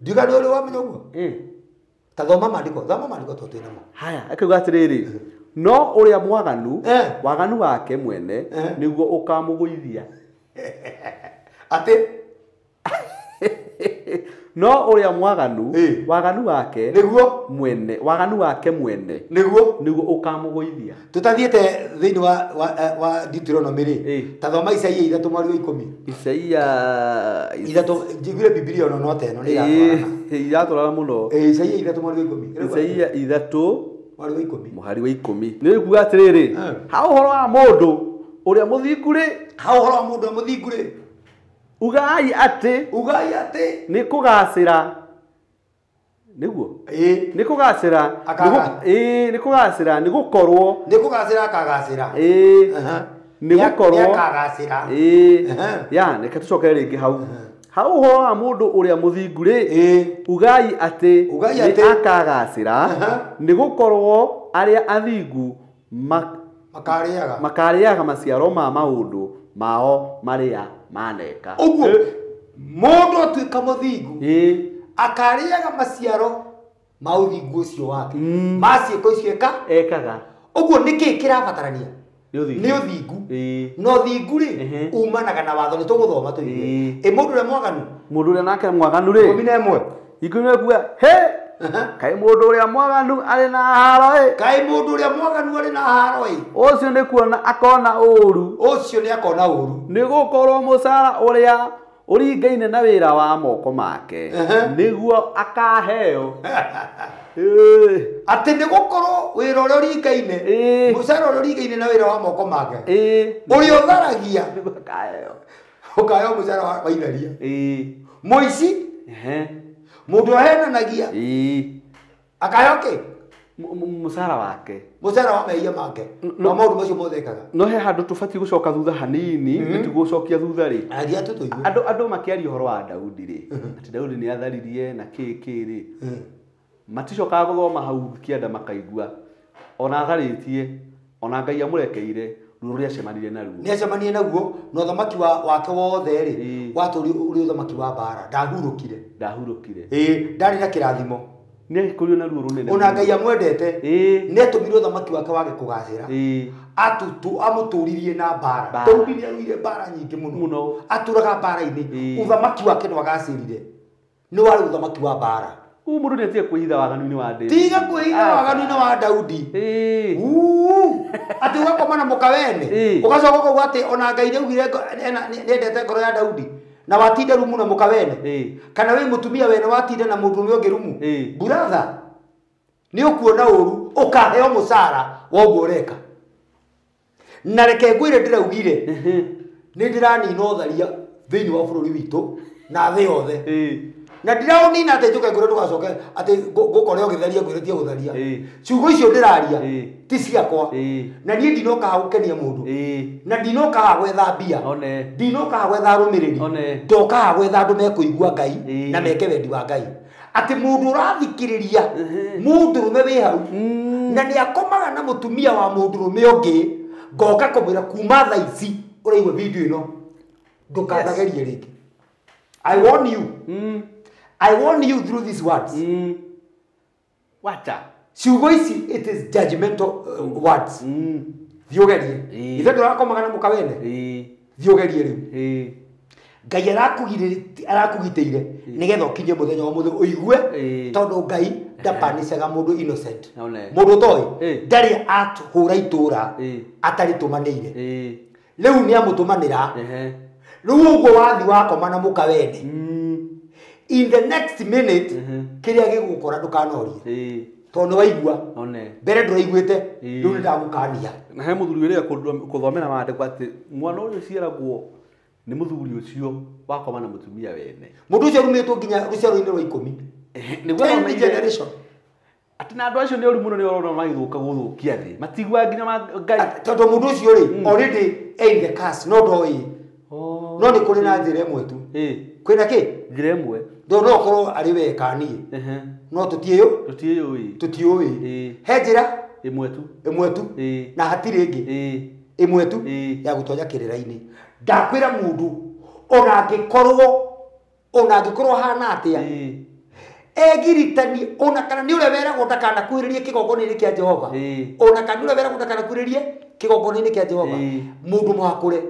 Ndiũĩ kana nĩ ũrĩ wamenya ũguo? Ta thoma maandĩko, thoma maandĩko tondũ twĩ namo. Haya, akauga atĩrĩrĩ no ũrĩa mwaganu waganu wake mwene nĩguo ũkamũgũithia. Atĩ no ũrĩa mwaganu waganu wake nĩguo mwene waganu wake mwene nĩguo ũkamũgũithia. Tũtathiĩte thĩinĩ wa Deuteronomy rĩ ta thoma Isaia 3 mweri wa 10. Isaia 3 njiguire Bibilia ona no ta ĩno nĩ iratwarana. Iratwarana mũno. Isaia 3 mweri wa 10. Isaia 3 mweri wa 10. Mũhari wa 10. Nĩ kuga atĩrĩrĩ ha ũhoro wa mũndũ ũrĩa mũthingu rĩ ha ũhoro wa mũndũ ũrĩa mũthingu rĩ ugai atĩ nĩ kũgacĩra nĩguo nĩ kũgacĩra nĩ kũgacĩra nĩ gũkorwo nĩ kũgacĩra akagacĩra nĩ gũkorwo akagacĩra ya reke tũcokere rĩngĩ hau ha ũhoro wa mũndũ ũrĩa mũthingu rĩ ugai atĩ nĩ akagacĩra nĩ gũkorwo arĩa athingu makarĩaga maciaro ma maũndũ mao marĩa maneka. Ũguo mũndũ atuĩka mũthingu akarĩaga maciaro ma ũthingu ũcio wake ma ciĩko icio ekaga. Ũguo nĩkĩĩ kĩrabatarania? Nĩ ũthingu. Na ũthingu rĩ umanaga na watho, nĩ tũgũthoma tũigue. Ĩ mũndũ ũrĩa mwaganu? Mũndũ ũrĩa nake mwaganu rĩ? 11. 11 he kaĩ mũndũ ũrĩa mwaganu arĩ na haro ĩ. Kaĩ mũndũ ũrĩa mwaganu arĩ na haro ĩ. Ũcio nĩ kuona akona ũru. Ũcio nĩ akona ũru. Nĩ gũkorwo mũcara ũrĩa ũringaine na wĩra wa moko make nĩguo akaheo. Atĩ nĩ gũkorwo wĩra ũrĩa ũringaine, mũcara ũrĩa ũringaine na wĩra wa moko make, ũrĩa ũtharagia nĩguo akaheo. Ũkaheo mũcara wa itharia. Mũici, mũndũ ũhenanagia, akaheo kĩ? Mũcara wake. Mũcara wa mehia make. Na maũndũ macio mothe ekaga. No he handũ tũbatiĩ gũcoka thutha hanini, nĩtũgũcokia thutha rĩ. Aria tũtũigue. Andũ makĩaria ũhoro wa Daudi rĩ, atĩ Daudi nĩ atharirie na kĩ kĩ rĩ. Maticokaga gũthoma hau kĩanda makaigua. Ona atharĩtie, ona Ngai amũrekeire, ruo rũrĩa acemanirie naruo. Nĩ acemanirie naguo, na ũthamaki wake wothe rĩ, watũũrire ũrĩ ũthamaki wa mbara, ndahurũkire. Ndahurũkire. Ndarĩ na kĩrathimo. Nĩ agĩkorirwo na ruo rũnene. Ona Ngai amwendete, nĩ atũmire ũthamaki wake wage kũgacĩra. Amũtũririe na mbara. Daudi nĩ arũire mbara nyingĩ mũno. Atũraga mbara-inĩ. Ũthamaki wake ndwagacĩrire. Nĩ warĩ ũthamaki wa mbara. Ũguo mũndũ nĩ atige kwĩhitha waganu-inĩ wa Daudi. Tiga kwĩhitha waganu-inĩ wa Daudi. Atĩ ũgakoma na mũka wene. Ũgacoka ũkauga atĩ ona Ngai nĩaugire nĩendete ngoro ya Daudi. Na watinda rumu na mũka wene. Kana wĩ mũtumia wene watinda na mũndũrũme ũngĩ rumu. Brother, nĩ ũkuona ũru, ũkaheo mũcara wa ũguo ũreka. Na reke ngwĩre ndĩraugire, nĩ ndĩranina ũtharia thĩinĩ wa bũrũri witũ na thĩ yothe. Na ndiraũnina atĩ njũke ngwĩre ndũgacoke atĩ ngũkore ũgĩtharia ngwĩre tiga gũtharia. Ciugo icio ndĩraria ti ciakwa. Na niĩ ndinoka haha gũkenia mũndũ. Na ndinoka haha gwetha mbia. Ndinoka haha gwetha arũmĩrĩri. Ndoka haha gwetha andũ mekũigua Ngai na meke wendi wa Ngai. Atĩ mũndũ ũrathikĩrĩria mũndũrũme wĩ hau na nĩ akomaga na mũtumia wa mũndũrũme ũngĩ, ngoka kũmwĩra kuma thaa ici ũraigua video ĩno ndũkanagerie rĩngĩ. I warn you. I warn you through these words. Wacha. Ciugo ici, it is judgmental words. Thiĩ ũgerie. Ithe ndũrakomaga na mũka wene. Thiĩ ũgerie rĩu. Ngai arakũgitĩire nĩgetha ũkinye mũthenya wa ũmũthĩ ũigue, tondũ Ngai ndapanicaga mũndũ innocent. Mũndũ ũtoĩ ndarĩ ahũra itũra atarĩtũmanĩire. Rĩu nĩ amũtũmanĩra. Rĩu ũguo wathi wakoma na mũka wene. In the next minute, kĩrĩa gĩgũkora ndũkanorie. Tondũ nĩ waigua. Mbere ndũraiguĩte, rĩu nĩ ndagũkania. Na he mũthuri ũrĩa kũthomera maandĩko atĩ mwana ũrĩa ũciaragwo nĩ mũthuri ũcio wakoma na mũtumia wene. Mũndũ ũcio arumĩtwo nginya rũciaro-inĩ rwa 10. Nĩguo generation. Atĩ na andũ acio nĩ ũru mũno nĩ ũrona magĩthũka gũthũkia thĩ. Matiguaga nginya Ngai. Tondũ mũndũ ũcio rĩ, already in the curse, no ndoĩ. No nĩ kũrĩ na njĩra ĩmwe tu. Kwĩna kĩ? Njĩra ĩmwe. Ndũ no ũkorwo arĩ we kana niĩ. No tũtiĩyũ? Tũtiĩyũĩ. Tũtiũĩ. He njĩra? Ĩmwe tu. Ĩmwe tu. Na hatirĩ ĩngĩ. Ĩmwe tu ya gũtonya kĩrĩra-inĩ. Ndakwĩra mũndũ ona angĩkorwo hana atĩa, egiritani ona kana nĩ ũrĩa weragwo ndakanakuhĩrĩrie kĩgongona-inĩ kĩa Jehova. Ona kana nĩ ũrĩa weragwo ndakanakuhĩrĩrie kĩgongona-inĩ kĩa Jehova. Mũndũ mũhakũre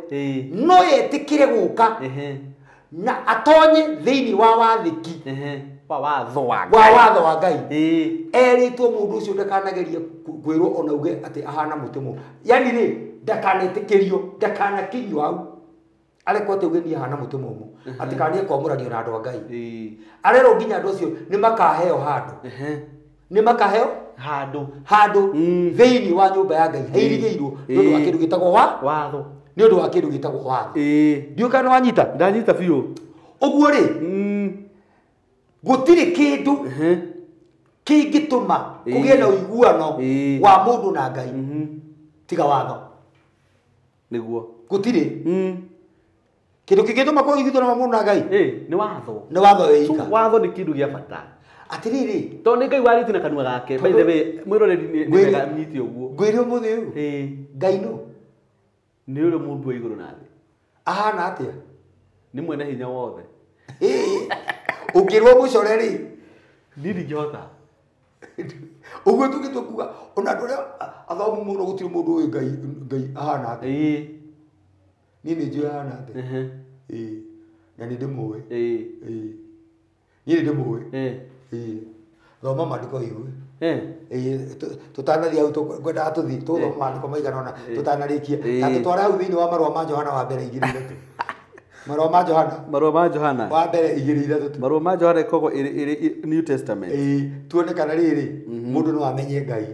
no yetĩkĩre gũka na atonye thĩinĩ wa wathĩki wa watho wa Ngai. Wa watho wa Ngai. Erĩtwo mũndũ ũcio ndakanagerie kwĩrwo ona uge atĩ ahana mũtĩ mũũmũ. Yani rĩ, ndakanetĩkĩrio, ndakanakinyio hau. Arekwo atĩ uge niĩ hana mũtĩ mũũmũ. Atĩ kana nĩekwamũranio na andũ a Ngai. Arerwo nginya andũ acio nĩ makaheo handũ. Nĩ makaheo handũ. Handũ thĩinĩ wa nyũmba ya Ngai. Hairigĩirwo nĩ ũndũ wa kĩndũ gĩtagwo watho. Nĩ ũndũ wa kĩndũ gĩtagwo watho. Ndiũĩ kana wanyita? Ndanyita biũ. Ũguo rĩ, gũtirĩ kĩndũ kĩngĩtũma kũgĩe na ũiguano wa mũndũ na Ngai tiga watho. Nĩguo. Gũtirĩ. Kĩndũ kĩngĩtũma kũgĩe ũiguano wa mũndũ na Ngai? Nĩ watho. Nĩ watho wĩ ika. Watho nĩ kĩndũ gĩa bata. Atĩrĩrĩ, tondũ nĩ Ngai warĩtie na kanua gake. By the way, mwĩroreri nĩ wega nyite ũguo. Ngwĩre ũmũthĩ ũyũ. Ngai nũ? Nĩ ũrĩa mũmbi wa igũrũ na thĩ. Ahana atĩa? Nĩ mwene hinya wothe. Ũngĩrwo mũcore rĩ? Niĩ ndingĩhota. Ũguo tũgĩtua kuga ona andũ arĩa athomu mũno gũtirĩ mũndũ ũĩ Ngai Ngai ahana atĩa. Ĩĩ. Niĩ nĩ njũĩ ahana atĩa. Ehe. Ĩĩ. Na nĩ ndĩmũĩ. Ĩĩ. Ĩĩ. Niĩ nĩ ndĩmũĩ. Ĩĩ. Ĩĩ. Thoma maandĩko igue. Ĩĩ. Ĩĩ, tũtanathiĩ hau ngwendaga tũthiĩ tũgũthoma maandĩko maigana ũna tũtanarĩkia. Ĩĩ. Na tũtware hau thĩinĩ wa marũa ma Johana wa mbere 2:3. Marũa ma Johana Marũa ma Johana. wa mbere 2:3. Marũa ma Johana ĩkoragwo ĩrĩ New Testament. Ĩĩ, tuone kana rĩrĩ mũndũ no amenye Ngai.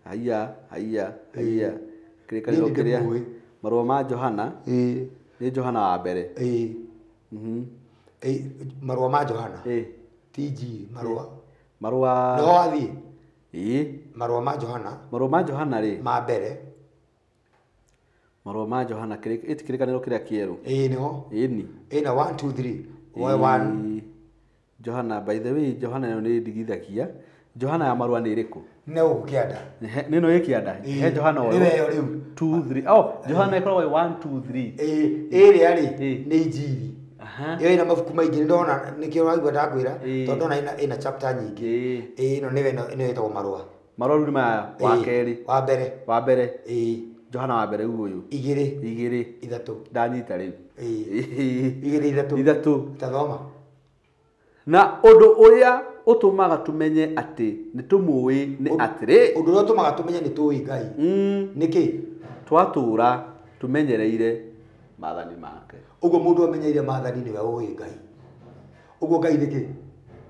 Haiya, haiya, haiya. Kĩrĩkanĩro Niĩ nĩ kĩrĩa ndĩmũĩ. marũa ma Johana Ĩĩ. nĩ Johana wa mbere. Ĩĩ. Ĩĩ, marũa ma Johana. Ĩĩ. TG marũa. Marũa Nĩho wathiĩ. Ĩĩ. Marũa ma Johana Marũa ma Johana rĩ. ma mbere. Marũa ma Johana ĩti kĩrĩkanĩro kĩrĩa kĩerũ. Ĩĩ nĩho. Ĩni. Ĩna 1 2 3. Woe 1 Ĩĩ. Johana by the way Johana ĩyo nĩ ndigithagia. Johana ya marũa nĩ ĩrĩkũ? nĩ gũkũ kĩanda. Nĩ ĩno ĩ kĩanda. He Johana Nĩ ũyũ. weyo rĩu. 2 3. Oh, Johana ĩkoragwo ĩ 1 2 3. Ĩĩ, ĩrĩa rĩ Ĩĩ. nĩ injiri. Aha. Ĩyo ĩna mabuku maingĩ nĩ ndona nĩkĩo waigua ndakwĩra Ĩĩ. tondũ ndona ĩna chapter nyingĩ. Ĩĩ. Ĩĩ, ĩno nĩyo ĩno ĩtagwo marũa. Marũa rĩu nĩ maya wa Ĩĩ, kerĩ. Wa mbere. Wa mbere. Ĩĩ. Johana wa mbere ũyũ. 2 2 3. Ndanyita rĩu. Ĩĩ. Ĩĩ. 2 3. 3. Tathoma. Na ũndũ ũrĩa ũtũmaga tũmenye atĩ nĩ tũmũĩ nĩ atĩrĩ. Ũndũ ũrĩa ũtũmaga tũmenye nĩ tũĩ Ngai. Nĩkĩ? Twatũra tũmenyereire maathani make. Ũguo mũndũ amenyeire maathani nĩwe ũĩ Ngai. Ũguo Ngai nĩkĩ?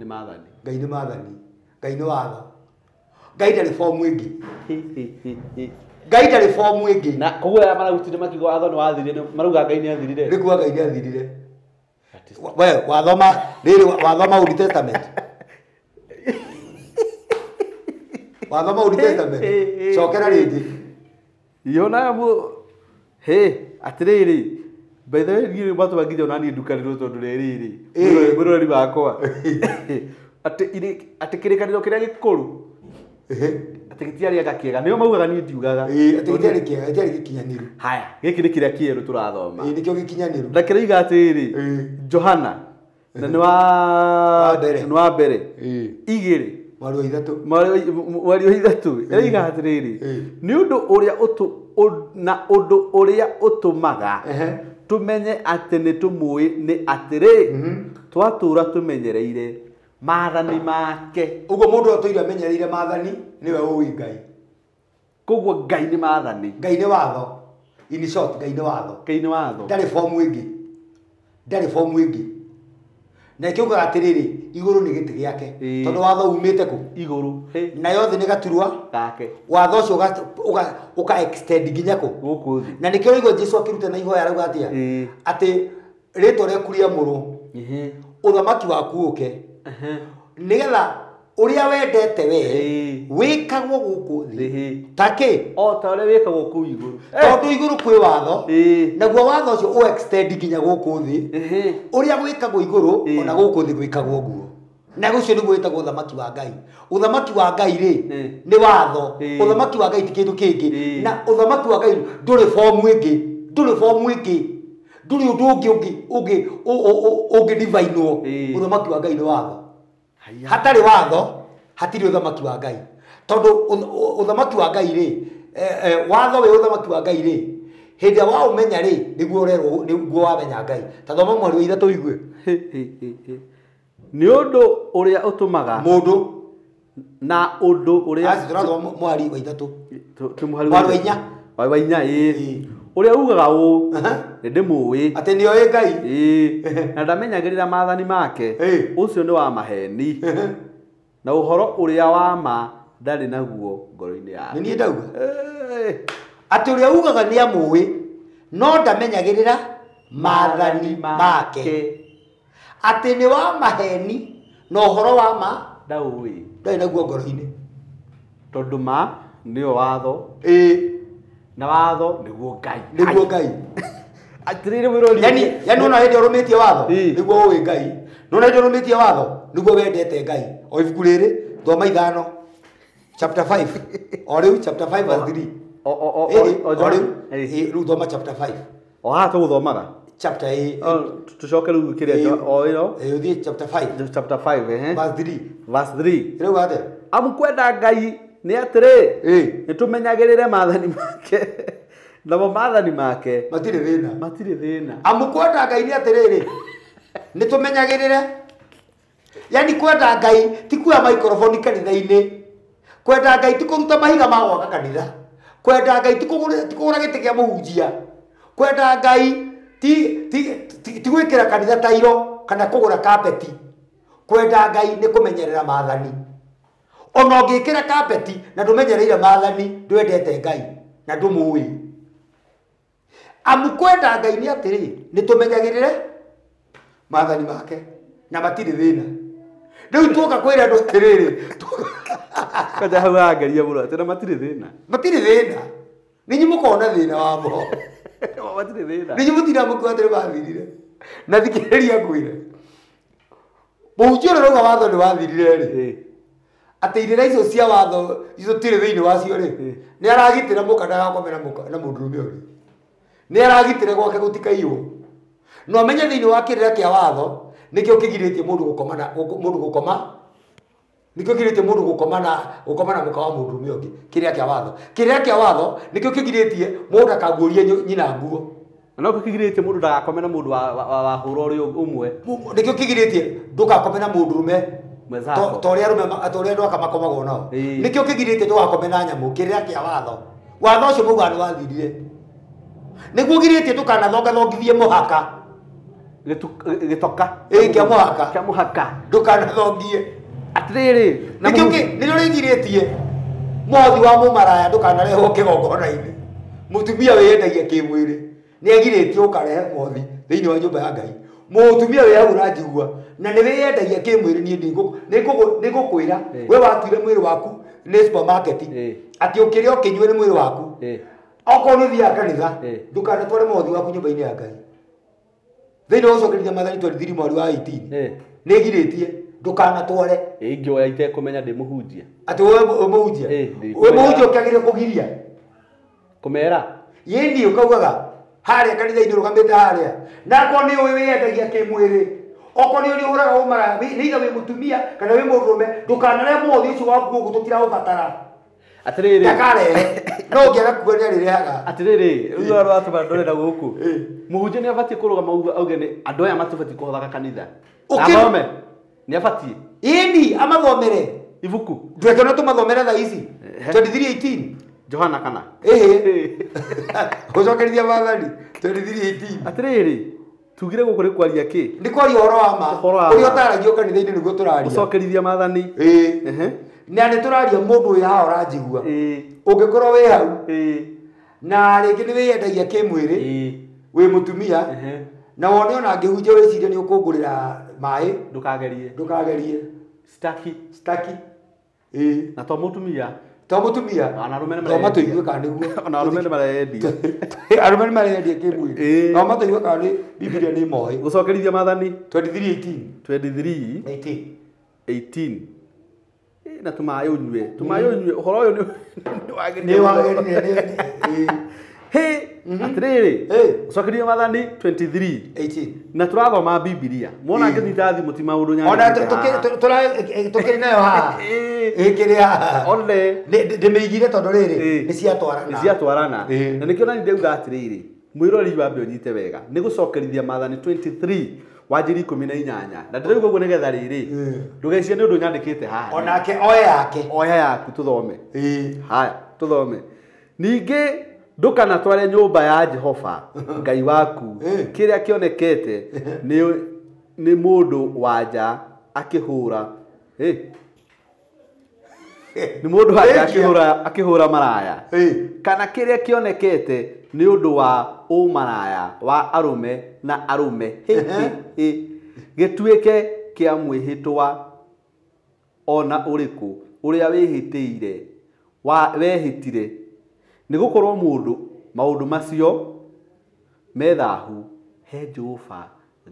Nĩ maathani. Ngai nĩ maathani. Ngai nĩ watho. Ngai ndarĩ fomu ĩngĩ. Ngai ndarĩ fomu ĩngĩ. Na koguo aya maragutire makiuga watho nĩ wathirire, marauga Ngai nĩ athirire. Nĩ kuga Ngai nĩ athirire. We wathoma rĩrĩ wathoma Old Testament. Wathoma Old Testament. Cokera rĩngĩ. Yonaga mu he atĩrĩrĩ by the way niĩ matũma nginya ona niĩ ndukanĩrwo tondũ rĩrĩ Ĩĩ. mwĩroreri wakwa atĩ atĩ kĩrĩkanĩro kĩrĩa gĩkũrũ atĩ gĩtiarĩ kĩega nĩo maugaga niĩ ndiugaga. Ĩĩ, atĩ gĩtiarĩ kĩega, gĩtiarĩ gĩkinyanĩru. Haya gĩkĩ nĩ kĩrĩa kĩerũ tũrathoma. Ĩĩ, nĩkĩo gĩkinyanĩru. Na kĩroiga atĩrĩrĩ Ĩĩ. Johana na nĩ wa mbere. nĩ wa mbere Ĩĩ. 2 Mweri wa 3. Mweri wa 3 ĩroiga atĩrĩrĩ Ĩĩ. nĩ ũndũ ũrĩa na ũndũ ũrĩa ũtũmaga tũmenye atĩ nĩ tũmũĩ nĩ atĩrĩ twatũra tũmenyereire maathani make. Ũguo mũndũ atũire amenyereire maathani nĩwe ũĩ Ngai. Koguo Ngai nĩ maathani. Ngai nĩ watho. In short, Ngai nĩ watho. Ngai nĩ watho. Ndarĩ fomu ĩngĩ. Ndarĩ fomu ĩngĩ. Na kĩugaga atĩrĩrĩ igũrũ nĩ gĩtĩ gĩake. Tondũ watho umĩte kũ? Igũrũ. Nayo thĩ nĩ gaturwa gake. Watho ũcio ũka extend nginya kũ? Gũkũ thĩ. Na nĩkĩo ũraigua Jesũ akĩruta na ihoya arauga atĩa? Atĩ rĩtwa rĩaku rĩamũrwo. Ũthamaki waku ũke. Nĩgetha ũrĩa wendete we wĩkagwo gũkũ thĩ. Ta kĩ? O ta ũrĩa wĩkagwo kũu igũrũ. Tondũ igũrũ kwĩ watho. Naguo watho ũcio ũ extend nginya gũkũ thĩ. Ũrĩa gwĩkagwo igũrũ ona gũkũ thĩ gwĩkagwo ũguo. Na ũcio nĩguo wĩtagwo ũthamaki wa Ngai. Ũthamaki wa Ngai rĩ nĩ watho. Ũthamaki wa Ngai ti kĩndũ kĩngĩ. Na ũthamaki wa Ngai ndũrĩ fomu ĩngĩ. Ndũrĩ fomu ĩngĩ. Ndũrĩ ũndũ ũngĩ ũngĩ divinwo. Ũthamaki wa Ngai nĩ watho. Hatarĩ watho hatirĩ ũthamaki wa Ngai. Tondũ ũthamaki wa Ngai rĩ watho wĩ ũthamaki wa Ngai rĩ hĩndĩ ĩrĩa waũmenya rĩ nĩguo ũrerwo nĩguo wamenya Ngai. Ta thoma mweri wa 3 ũigue. Nĩ ũndũ ũrĩa ũtũmaga mũndũ na ũndũ ũrĩa Aci tũrathoma mweri wa 3. Mweri wa 4. Wa 4 ĩĩ. Ũrĩa ugaga ũũ nĩ ndĩmũĩ atĩ nĩoĩ Ngai. Ĩĩ. Na ndamenyagĩrĩra maathani make. Ũcio nĩ wa maheni. Na ũhoro ũrĩa wa ma ndarĩ naguo ngoro-inĩ yake. Nĩ niĩ ndauga. Atĩ ũrĩa ugaga nĩ amũĩ no ndamenyagĩrĩra maathani make. Atĩ nĩ wa maheni na ũhoro wa ma ndaũĩ. Ndarĩ naguo ngoro-inĩ. Tondũ ma nĩyo watho. Ĩĩ. Na watho nĩguo Ngai. Nĩguo Ngai. Atĩrĩrĩ mwĩrori. Yani ona hĩndĩ ũrũmĩtie watho nĩguo ũĩ Ngai. Nona hĩndĩ ũrũmĩtie watho nĩguo wendete Ngai. O ibuku rĩrĩ thoma 5 chapter 5. O rĩu chapter 5 verse 3. O O rĩu rĩu thoma chapter 5. O haha tũgũthomaga. chapter 8. Tucoke rĩu kĩrĩa o ĩno. Ũthiĩ chapter 5. Chapter 5 ehe. Verse 3. Verse 3. Ĩrauga atĩa? Amu kwenda Ngai nĩ atĩrĩ, nĩtũmenyagĩrĩre maathani make, namo maathani make matirĩ thĩna. Matirĩ thĩna. Amu kwenda Ngai nĩ atĩrĩrĩ, nĩtũmenyagĩrĩre. Yani kwenda Ngai ti kuoya microphone kanitha-inĩ. Kwenda Ngai ti kũruta mahiga ma gwaka kanitha. Kwenda Ngai ti kũgũra gĩtĩ kĩa mũhunjia. Kwenda Ngai ti gwĩkĩra kanitha tairo kana kũgũra kapeti. Kwenda Ngai nĩ kũmenyerera maathani. Ona ũngĩkĩra kapeti na ndũmenyereire maathani, ndwendete Ngai na ndũmũĩ. Amu kwenda Ngai nĩ atĩrĩ, nĩtũmenyagĩrĩre maathani make na matirĩ thĩna. Rĩu tuoka kwĩra andũ atĩrĩrĩ, kwanja hau angeria mũno atĩ na matirĩ thĩna. Matirĩ thĩna. Ninyi mũkona thĩna wamo. Matirĩ thĩna. Ninyi mũtinda mũkiuga atĩrĩ mathirire. Na thikĩrĩria ngwĩre. Mũhunjia ũrĩa ũrauga watho nĩ wathirire rĩ, atĩ irĩra icio cia watho icio tirĩ thĩinĩ wacio rĩ, nĩ aragitĩra mũka ndagakome na mũndũrũme ũngĩ. Nĩ aragitĩra gwake gũtikaiywo. No amenye thĩinĩ wa kĩrĩra kĩa watho nĩkĩo kĩgirĩtie mũndũ gũkoma na mũndũ gũkoma, nĩkĩo kĩgirĩtie mũndũ gũkoma na mũka wa mũndũrũme ũngĩ. Kĩrĩra kĩa watho, kĩrĩra kĩa watho nĩkĩo kĩgirĩtie mũndũ akaguũrie nyina nguo. Na no kĩgirĩtie mũndũ ndagakome na mũndũ wa hũra ũrĩa ũmwe. Nĩkĩo kĩgirĩtie ndũgakome na mũndũrũme ta ũrĩa arũme, ta ũrĩa andũ aka makomagwo nao. Nĩkĩo kĩgirĩtie ndũgakome na nyamũ. Kĩrĩra kĩa watho, watho ũcio maugaga nĩ wathirire. Nĩguo ũgirĩtie ndũkanathongathongithie mũhaka. Gĩtoka. Kĩa mũhaka. Kĩa mũhaka. Ndũkanathongie. Atĩrĩrĩ, nĩkĩo nĩrĩo rĩgirĩtie mũhothi wa mũmaraya ndũkanarehwo kĩgongona-inĩ. Mũtumia wĩyendagia kĩmwĩrĩ nĩ agirĩtio ũkarehe mũhothi thĩinĩ wa nyũmba ya Ngai. Mũtumia wĩ hau ũranjigua na nĩ wĩyendagia kĩmwĩrĩ, niĩ nĩngũkwĩra we watuire mwĩrĩ waku nĩ supermarket, atĩ ũkĩrĩa ũkĩnyue nĩ mwĩrĩ waku. Okorwo nĩ ũthiaga kanitha, ndũkanatware mũhothi waku nyũmba-inĩ ya Ngai. Thĩinĩ wa ũcokerithia maathani 23 mweri wa 18 nĩ ĩgirĩtie ndũkanatware. Ingĩoya itekũmenya ndĩ mũhunjia. Atĩ we mũhunjia? We mũhunjia ũkĩagĩrĩire kũgiria kũmera yĩni ũkaugaga harĩa kanitha-inĩ ũrũgamĩte harĩa, na akorwo nĩ ũĩ wĩyendagia kĩmwĩrĩ, okorwo nĩ ũrĩ ũhũraga ũmaraya, nĩ either wĩ mũtumia kana wĩ mũndũrũme, ndũkanarehwo mũhothi ũcio waku gũkũ, tũtiraũbatara. Atĩrĩrĩ, ndakarehe. No ũngĩaga kuga nĩ arĩrehaga. Atĩrĩrĩ, rĩu rũa rũratũma ndore na gũkũ. Mũhunjia nĩ abatiĩ kũrũgama auge nĩ andũ aya matibatiĩ kũhothaga kanitha. Athome. Nĩ abatiĩ. Ĩni, amathomere. Ibuku. Ndweke no tũmathomere thaa ici. 23:18. Johana kana? Ĩhĩ. Gũcokerithia maathani 23:18. Atĩrĩrĩ, tugire gũkũ nĩ kwaria kĩ? Nĩ kwaria ũhoro wa ma. Ũrĩa ũtaragio kanitha-inĩ nĩguo tũraria. Gũcokerithia maathani. Ĩĩ. Na nĩ tũraria mũndũ wĩ haha ũranjigua. Ũngĩkorwo wĩ hau na rĩngĩ nĩ wĩyendagia kĩmwĩrĩ, wĩ mũtumia, na wone ona ngĩhunjia wĩcirie nĩ ũkũngũrĩra maĩ, ndũkagerie. Ndũkagerie. Staki. Staki. Na to mũtumia. To mũtumia. Ona arũme nĩ To matũigue kana nĩguo. Ona arũme nĩ mareyendia. Arũme nĩ mareyendia kĩmwĩrĩ. No matũigue kana nĩ Bibilia nĩ moĩ. Gũcokerithia maathani 23:18. 23 18. Na tũmaĩ ũnyue. Tũmaĩ ũnyue. Ũhoro ũyũ nĩ wagĩrĩire. Hĩ, atĩrĩrĩ, gũcokeria maathani 23 18. Na tũrathoma Bibilia. Mwona ngĩnyita thimũ ti maũndũ nyandĩkĩte. Ona tũkĩrĩ nayo haha. Ĩkĩrĩ haha. One. Ndĩmĩigire tondũ rĩrĩ nĩ ciatwarana. Nĩ ciatwarana. Na nĩkĩo nani ndauga atĩrĩrĩ, mwĩroreri wambe ũnyite wega. Nĩ gũcokerithia maathani 23 wanjĩri 18. Na ndĩrauga ũguo nĩgetha rĩrĩ, ndũgecirie nĩ ũndũ nyandĩkĩte haha. Onake oe yake. Oya yaku tũthome. Haya, tũthome. Ningĩ ndũkanatware nyũmba ya Jehova Ngai waku kĩrĩa kĩonekete nĩ mũndũ wa nja akĩhũra. Nĩ mũndũ wa nja akĩhũra maraya. Kana kĩrĩa kĩonekete nĩ ũndũ wa ũmaraya wa arũme na arũme. Gĩtuĩke kĩa mwĩhĩtwa ona ũrĩkũ ũrĩa wĩhĩtire wehĩtire, nĩ gũkorwo mũndũ maũndũ macio me thahu he Jehova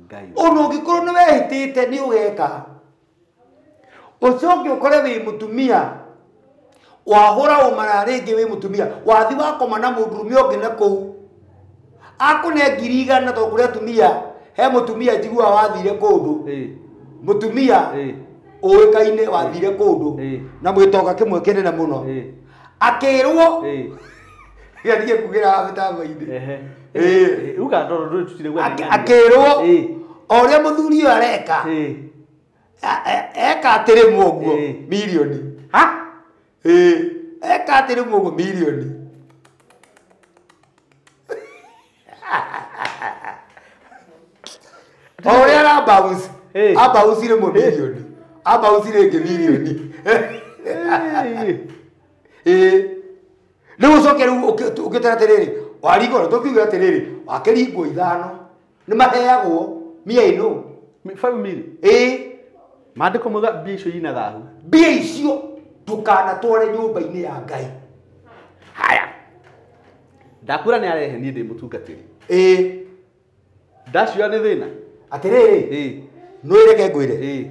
Ngai. Ona ũngĩkorwo nĩ wehĩtĩte nĩ ũgeka, ũcoke ũkore wĩ mũtumia wahũra ũmaraya rĩngĩ, wĩ mũtumia wathi wakoma na mũndũrũme ũngĩ na kũu, Akũne 100,000 tondũ kũrĩ atumia he mũtumia njiguaga wathire kũndũ. Mũtumia ũĩkaine wathire kũndũ na mwĩtonga kĩmwe kĩnene mũno. Akĩrwo gĩathiĩ kugĩra mĩtambo-inĩ. Akĩrwo o ũrĩa mũthuri ũyũ areka eka atĩrĩ mũguo mirioni. Eka atĩrĩ mũguo mirioni. O ũrĩa arabounce abounce rĩmwe mirioni abounce rĩngĩ mirioni. Rĩu ũcoke rĩu ũkĩtara atĩrĩrĩ waringwo tũkiuga atĩrĩrĩ wakĩringwo 5 nĩ maheagwo mia ĩno 5 mil. Maandĩko mauga mbia icio ina thahu. Mbia icio ndũkanatware nyũmba-inĩ ya Ngai. Haya. Ndakwĩra nĩ arehe niĩ ndĩ mũtungatĩri. Ndacioya nĩ thĩna. Atĩrĩrĩ nwĩreke ngwĩre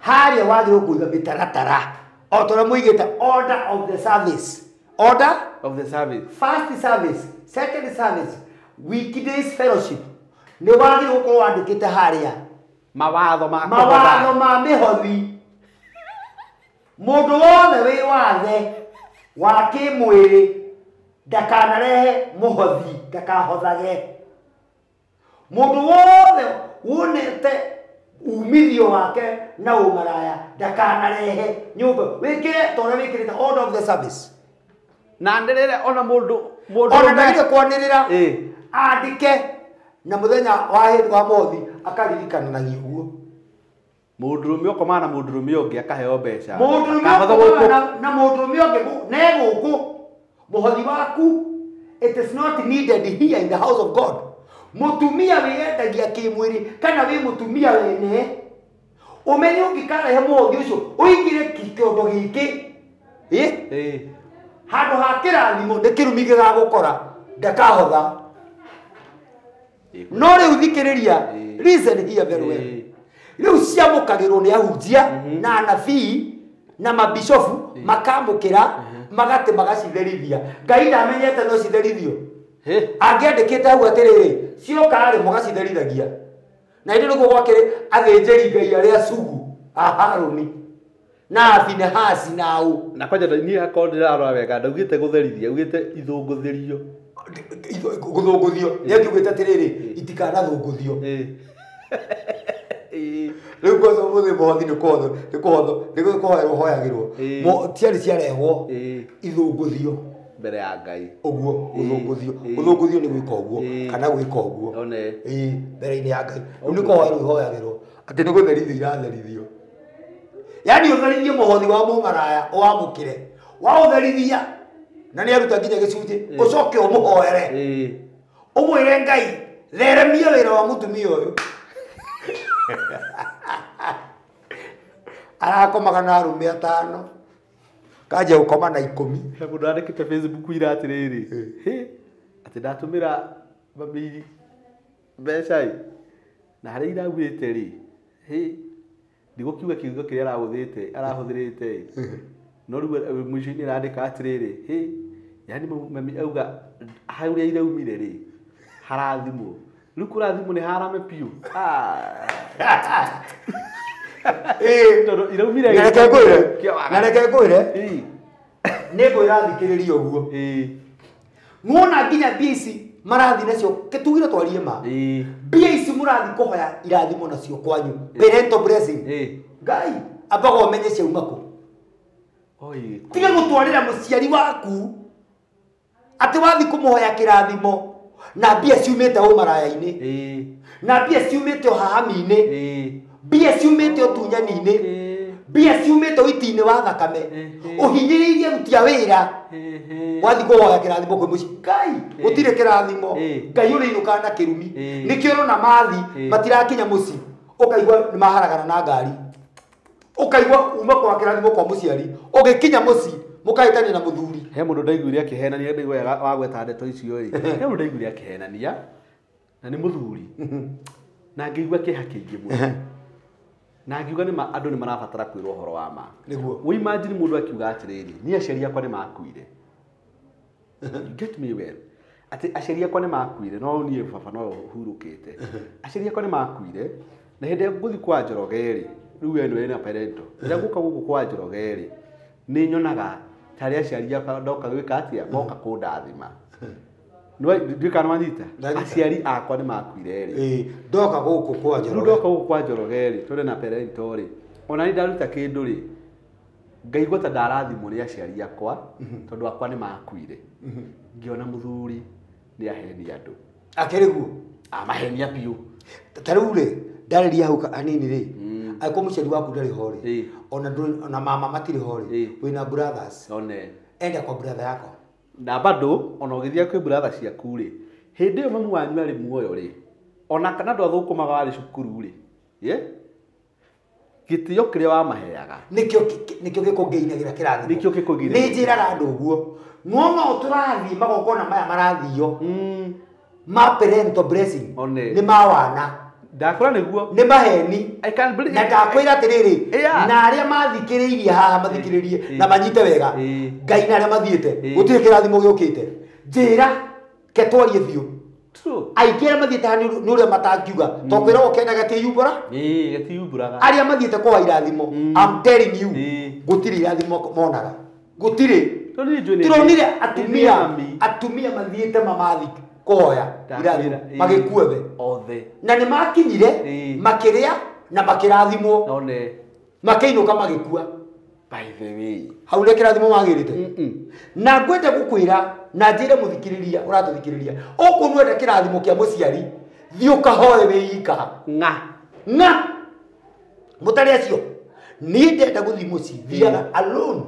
harĩa wagĩrĩirwo kũiga mĩtaratara o ta ũrĩa mũigĩte order of the service. Order of the service. First service, second service, weekdays fellowship. Nĩ wagĩrĩirwo gũkorwo wandĩkĩte harĩa mawatho ma mawatho ma mĩhothi. Mũndũ wothe wĩ wathe wa kĩmwĩrĩ ndakanarehe mũhothi, ndakahothage. Mũndũ wothe wonete umithio wake na ũmaraya ndakanarehe nyũmba. Wĩkĩre ta ũrĩa wĩkĩrĩte order of the service. Na nderere ona mũndũ ona ndagire kwanĩrĩra andĩke na mũthenya wa mũhothi akaririkanagia ũguo. Mũndũrũme ũkomaga na mũndũrũme ũngĩ akaheo mbeca. Mũndũrũme ũkomaga na mũndũrũme ũngĩ ne gũkũ mũhothi waku it is not needed here in the house of God. Mũtumia wĩyendagia kĩmwĩrĩ kana wĩ mũtumia wene ũmenye ũngĩkarehe mũhothi ũcio ũingĩre kĩondo gĩkĩ handũ ha kĩrathimo nĩ kĩrumi gĩgagũkora ndakahotha. No rĩu thikĩrĩria, listen here very well. Rĩu ciamũkagĩrwo nĩ ahunjia na anabii na mabishofu makamũkĩra magatĩ magacitherithia. Ngai ndamenyete no citherithio. Angĩandĩkĩte hau atĩrĩrĩ cioka rĩ mũgacitherithia. Na hĩndĩ nĩguo gwakĩrĩ athĩnjĩri Ngai arĩa sugu a Harũni na Finehasi nao. Na kwanja niĩ akorwo ndĩrarora wega ndaugĩte gũtherithia ugĩte ithũngũthĩrio. Gũthũngũthio nĩ angiugĩte atĩrĩrĩ itikanathũngũthio. Rĩu kwanza ũmũthĩ mũhothi nĩ kũhotho nĩ kũhoerwo hoyagĩrwo ciarĩ ciarehwo ithũngũthio mbere ya Ngai ũguo. Gũthũngũthio gũthũngũthio nĩ gwĩka ũguo kana gwĩka ũguo mbere-inĩ ya Ngai. Rĩu nĩ kũhoerwo ihoyagĩrwo atĩ nĩ gũtherithio iratherithio. Yaani ũtherithie mũhothi wa mũmaraya ũwamũkĩre waũtherithia na nĩ aruta nginya gĩcunjĩ ũcoke ũmũhoere ũmwĩre Ngai theremia wĩra wa mũtumia ũyũ. Arakomaga na arũme 5 kanjia gũkoma na 10. He mũndũ andĩkĩte Facebook ira atĩrĩrĩ atĩ ndatũmĩra mami mbeca ĩ na harĩa iraugĩte rĩ ndigũkiuga kiugo kĩrĩa arahũthĩrĩte no rĩu mũico-inĩ arandĩka atĩrĩrĩ yaani mami auga harĩa iraumire rĩ harathimwo. Rĩu kũrathimwo nĩ harame biũ. Tondũ iraumire. Na reke ngwĩre na reke ngwĩre nĩ ngwĩra thikĩrĩria ũguo. Muona nginya mbia ici marathi nacio kĩtugire twarie ma mbia ici mũrathi kũhoya irathimo nacio kwanyu parental blessing. Ngai ambaga ũmenye ciauma kũ. Tiga gũtwarĩra mũciari waku atĩ wathi kũmũhoya kĩrathimo na mbia ciumĩte ũmaraya-inĩ na mbia ciumĩte ũhahami-inĩ mbia ciumĩte ũtunyani-inĩ mbia ciumĩte ũiti-inĩ wa thakame ũhinyĩrĩirie aruti a wĩra wathi kũhoya kĩrathimo kwĩ mũciĩ. Ngai gũtirĩ kĩrathimo. Ngai ũrĩinũkaga na kĩrumi. Nĩkĩo ũrona mathi matirakinya mũciĩ ũkaigua nĩ maharagana na ngari ũkaigua uma kwa kĩrathimo kwa mũciari ũgĩkinya mũciĩ mũkahĩtania na mũthuri. He mũndũ ndaiguire akĩhenania ndaigua wagweta ndeto icio rĩ he mũndũ ndaiguire akĩhenania na nĩ mũthuri na ngĩigua kĩeha kĩingĩ mũno na ngiuga nĩ andũ nĩ marabatara kwĩrwo ũhoro wa ma. Nĩguo. Wĩ imagine mũndũ akiuga atĩrĩrĩ niĩ aciari akwa nĩ makuire. You get me well. Atĩ aciari akwa nĩ makuire no niĩ baba no hurũkĩte. Aciari akwa nĩ makuire na hĩndĩ ĩrĩa ngũthiĩ kwa Njoroge rĩ, rĩu we nĩwe na parento. Rĩrĩa ngũka gũkũ kwa Njoroge rĩ, nĩ nyonaga tarĩ aciari akwa ndoka gwĩka atĩa, moka kũndathima. Ndiũĩ kana nĩwanyita? Aciari akwa nĩ makuire rĩ. Ndoka gũkũ kwa Njoroge. Rĩu ndoka gũkũ kwa Njoroge rĩ, tũrĩ na parento rĩ, ona niĩ ndaruta kĩndũ rĩ, ngaigua ta ndarathimwo nĩ aciari akwa, tondũ akwa nĩ makuire. Ngĩona mũthuri nĩ ahenia andũ. Akĩrĩ guo? Amahenia biũ. Ta rĩu rĩ, ndarĩria hau hanini rĩ, angĩkorwo mũciari waku ndarĩ ho rĩ, ona mama matirĩ ho rĩ, wĩna brothers. One. Enda kwa brother yako. Na bado ona ũgĩthiĩ kwĩ brother ciaku rĩ, hĩndĩ ĩyo mamu wanyu arĩ muoyo rĩ, ona kana andũ athũkũmaga warĩ cukuru rĩ, gĩtĩo kĩrĩa wamaheaga nĩkĩo gĩkũngĩinagĩra kĩrathimo. Nĩkĩo gĩkũngĩinagĩra. Nĩ njĩraga andũ ũguo, no tũrathiĩ magongona maya marathiio ma parental blessing nĩ ma wana. Ndakũra nĩguo. Nĩ maheni. I can't believe. Na ndakwĩra atĩrĩrĩ, na arĩa mathikĩrĩirie haha mathikĩrĩrie na manyite wega, Ngai na arĩa mathiĩte gũtirĩ kĩrathimo gĩũkĩte. Njĩra ke twarie biũ. Aingĩ arĩa mathiĩte haha nĩ ũrĩa matangiuga, to kwĩragwo kenda gatiyumbũra. Gatiyumbũraga. Arĩa mathiĩte kwa irathimo, I'm telling you, gũtirĩ irathimo monaga. Gũtirĩ. Tũronire atumia mathiĩte mamathi kũhoya irathimo magĩkua the othe. Na nĩ makinyire makĩrĩa na makĩrathimwo. Makĩinũka magĩkua. By the way, hau nĩ kĩrathimo magĩrĩte. Na ngwenda gũkwĩra na njĩre mũthikĩrĩria ũratũthikĩrĩria, okorwo nĩwenda kĩrathimo kĩa mũciari, thiĩ ũkahoe wĩ ika. Ng'a. Ng'a. Mũtarĩ acio, niĩ ndenda gũthiĩ mũciĩ, thiaga alone.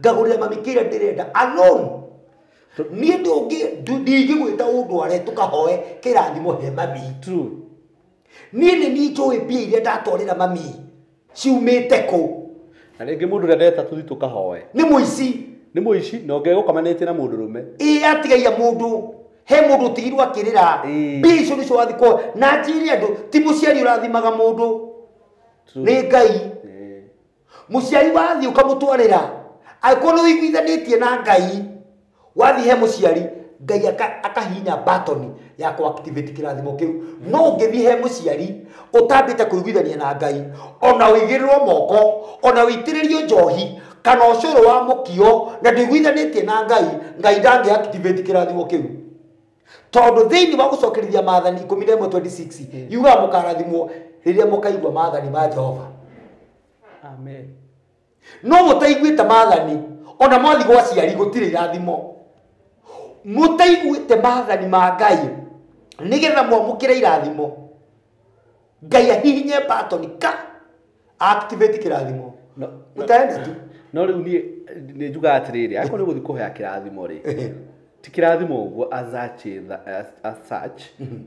Ngagũrĩra mami kĩrĩa ndĩrenda alone. Niĩ ndingĩgwĩta ũndware tũkahoe kĩrathimo he mami. True. Niĩ nĩ niĩ njũĩ mbia iria ndatwarĩra mami ciumĩte kũ. Na rĩngĩ mũndũ ũrĩa ndeta tũthiĩ tũkahoe nĩ mũici. Nĩ mũici na ũngĩ gũkomanĩtie na mũndũ rũme. Ĩĩ atigaia mũndũ, he mũndũ ũtigirwo akĩrĩra. Mbia icio nĩcio wathiĩ kũhoya. Na njĩre andũ, ti mũciari ũrathimaga mũndũ, nĩ Ngai. Mũciari wathiĩ ũkamũtwarĩra, angĩkorwo nĩ ũiguithanĩtie na Ngai, wathiĩ he mũciari, Ngai akahihinya button ya kũ activate kĩrathimo kĩu. No ũngĩthiĩ he mũciari ũtambĩte kũiguithania na Ngai, ona ũigĩrĩrwo moko, ona ũitĩrĩrio njohi, kana ũcũrũ wa mũkio, na ndũiguithanĩtie na Ngai, Ngai ndangĩ activate kĩrathimo kĩu. Tondũ thĩinĩ wa gũcokerithia maathani 11:26 yugaga mũkarathimwo rĩrĩa mũkaigua maathani ma Jehova. Amen. No mũtaiguĩte maathani, ona mwathi gwa aciari gũtirĩ irathimo. Mũtaiguĩte maathani ma Ngai nĩgetha mwamũkĩre irathimo, Ngai ahihinye button ka activate kĩrathimo. Mũtaenda tu. No rĩu niĩ nĩ njugaga atĩrĩrĩ, angĩkorwo nĩ ũgũthiĩ kũhoya kĩrathimo rĩ, ti kĩrathimo ũguo as such,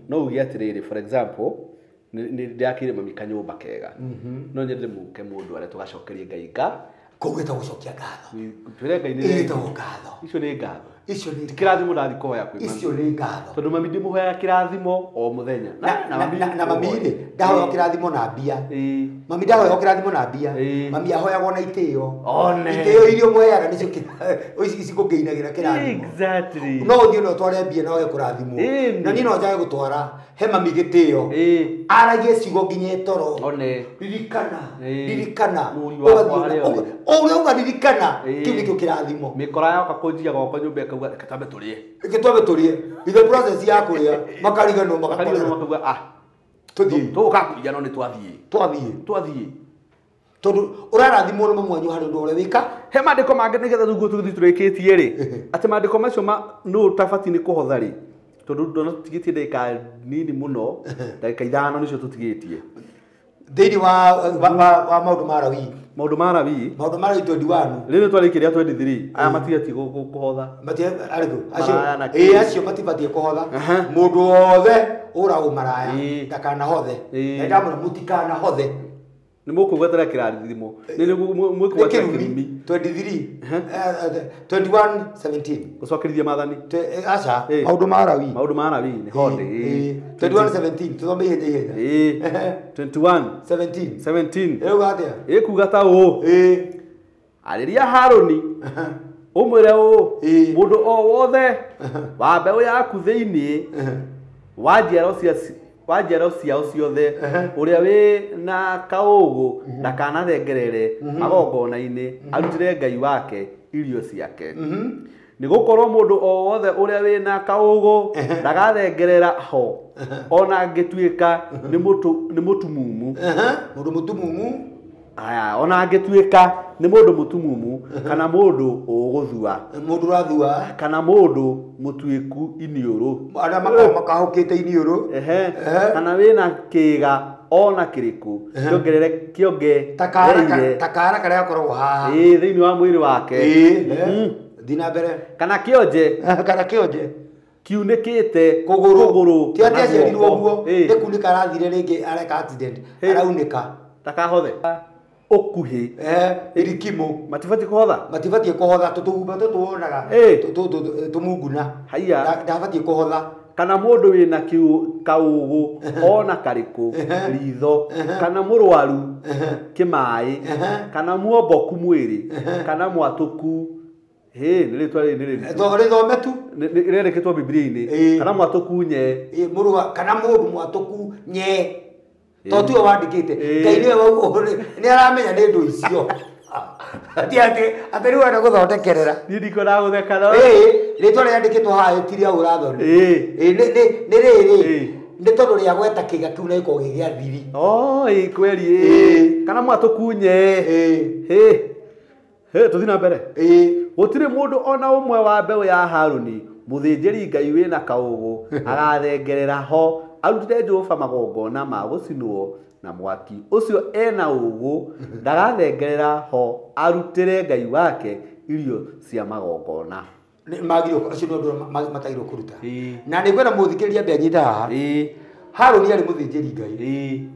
no uge atĩrĩrĩ, for example, nĩ ndĩrakĩire mami kanyũmba kega, no nyende mũke mũndũ arĩa tũgacokerie Ngai nga. Kũu gwĩtagwo gũcokia ngatho. Twĩre Ngai nĩ Ĩtagwo ngatho. Icio nĩ ngatho. Icio nĩ Ti kĩrathimo ndathiĩ kũhoya kwĩ mami. Icio nĩ ngatho. Tondũ mami ndĩmũhoyaga kĩrathimo o mũthenya. Na mami rĩ, ndahoyagwo kĩrathimo na mbia. Mami ndahoyagwo kĩrathimo na mbia. Mami ahoyagwo na itĩo. Itĩo iria ũmũheaga nĩcio cikũngĩinagĩra kĩrathimo. Exactly. No ũthiĩ na ũtware mbia na wage kũrathimwo. Na niĩ no njage gũtwara he mami gĩtĩo. Aragie ciugo nginya toro. Ririkana. Ririkana. Ũrĩa uga ririkana, kĩu nĩkĩo kĩrathimo. Mĩkora yoka kũnjia gwakwa nyũmba ĩkauga reke twambe tũrĩe. Reke twambe tũrĩe. Ithe process ya kũrĩa makariganĩrwo Makariganĩrwo makauga, ah, tũthiĩ. Tũgũka kũiya no nĩ twathiĩ. Twathiĩ. Twathiĩ. Tondũ ũrarathimwo nĩ mamu wanyu harĩ ũndũ ũrĩa wĩka. He maandĩko mangĩ nĩgetha rĩu tũgĩthiĩ tũrĩkĩtie rĩ, atĩ maandĩko macio ma nũ ũtabatiĩ nĩ kũhotha rĩ, tondũ ndona tũtigĩtie ndagĩka nini mũno, ndagĩka 5 nĩcio tũtigĩtie. Thĩinĩ wa maũndũ ma Lawi. Maũndũ ma Lawi. Maũndũ ma Lawi 21. Rĩrĩ twarĩkĩria 23, aya matigatiĩ kũhotha. Acio, acio matibatiĩ kũhotha. Mũndũ wothe ũragwo maraya ndakanahothe. Na ndamwĩra mũtikanahothe. Nĩ mũkũgwetera kĩrathimo. Nĩ mũkũgwetera kĩrumi. 23, 21:17. Gũcokerithia maathani. Aca, maũndũ ma Lawi. Maũndũ ma Lawi nĩ hothe. 21:17, tũthome ihenya ihenya. 21:17. 17. Ĩrauga atĩa? Ĩkuga ta ũũ. Arĩria Harũni Ũmwĩre ũũ, mũndũ o wothe wa mbeũ yaku thĩinĩ wa njiaro ciao ciothe ũrĩa wĩ na kaũgũ ndakanathengerere magongona-inĩ arutĩre Ngai wake irio ciake. Nĩ gũkorwo mũndũ o wothe ũrĩa wĩ na kaũgũ ndagathengerera ho ona angĩtuĩka nĩ mũtumumu. Mũndũ mũtumumu. Aya, ona angĩtuĩka nĩ mũndũ mũtumumu kana mũndũ ũgũthua. Mũndũ ũrathua. Kana mũndũ mũtuĩku iniũrũ. Arĩa makoragwo makahũkĩte iniũrũ. Kana wĩna kĩĩga ona kĩrĩkũ kĩongereire takara karĩa gakoragwo haha. Ĩĩ, thĩinĩ wa mwĩrĩ wake. Thiĩ na mbere. Kana kĩonje. Kana kĩonje. Kiunĩkĩte kũgũrũ. Ti atĩ aciarirwo ũguo, nĩ kunĩka arathire rĩngĩ areka accident, araunĩka. Ndakahothe. Ũkuhĩ. Irikimo. Matibatiĩ kũhotha? Matibatiĩ kũhotha, tũtũgumba tũtũ wonaga. Tũmunguna. Haiya. Ndabatiĩ kũhotha. Kana mũndũ wĩna kaũgũ ona karĩkũ ritho kana mũrwaru kĩmaĩ kana muomboku mwĩrĩ kana mwatũku. Nĩ rĩtwa rĩrĩ nĩ rĩritũ. Rĩthome tu. Rĩandĩkĩtwo Bibilia-inĩ. Kana mwatũku nye. Kana mũndũ mwatũku nye. To tiwe wandĩkĩte. Ngai nĩwe nĩ aramenya nĩ ndũ icio. Ti atĩ atĩ rĩu enda gũthondekerera. Niĩ ndikwenda gũtheka no. Rĩtwa rĩandĩkĩtwo haha ti rĩa ũrathoni. Nĩ rĩrĩ. Nĩ tondũ rĩa gweta kĩga kĩu na gĩkoragwo gĩ gĩa thiri. Kweli. Kana mwatũku nye. Tũthiĩ na mbere. Gũtirĩ mũndũ ona ũmwe wa mbeũ ya Harũni mũthĩnjĩri Ngai wĩna kaũgũ agathengerera ho arutĩre Jehova magongona ma gũcinwo na mwaki. Ũcio ena ũgũ ndagathengerera ho arutĩre Ngai wake irio cia magongona. Magĩrĩirwo acio nĩ andũ matagĩrĩirwo kũruta. Na nĩ ngwenda mũthikĩrĩria ambe anyite haha. Harũni arĩ mũthĩnjĩri Ngai.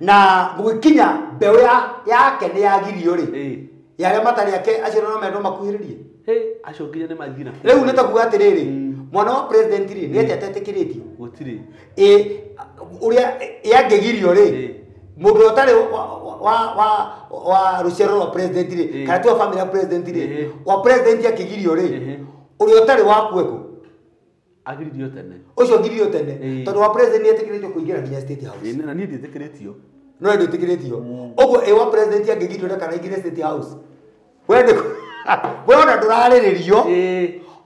Na gũgĩkinya mbeũ yake nĩ yagirio rĩ. Ya arĩa matarĩ ake acio no mendwo makuhĩrĩrie. Acio nginya nĩ mathiĩ na Rĩu nĩ ta kuga atĩrĩrĩ, mwana wa president rĩ nĩ atĩa atetĩkĩrĩtio? Gũtirĩ. Ũrĩa angĩgirio rĩ, mũndũ ũtarĩ wa rũciaro rwa president rĩ, kana ti wa family ya president rĩ, wa president akĩgirio rĩ, ũrĩa ũtarĩ waku ekũ? Agiririo tene. Ũcio agiririo tene, tondũ wa president nĩ etĩkĩrĩtio kũingĩra nginya State House. Na niĩ ndiĩtĩkĩrĩtio. No ndwĩtĩkĩrĩtio. Ũguo ĩ wa president angĩgirio ndakana aingĩre State House. We ona ndũrarĩrĩrio.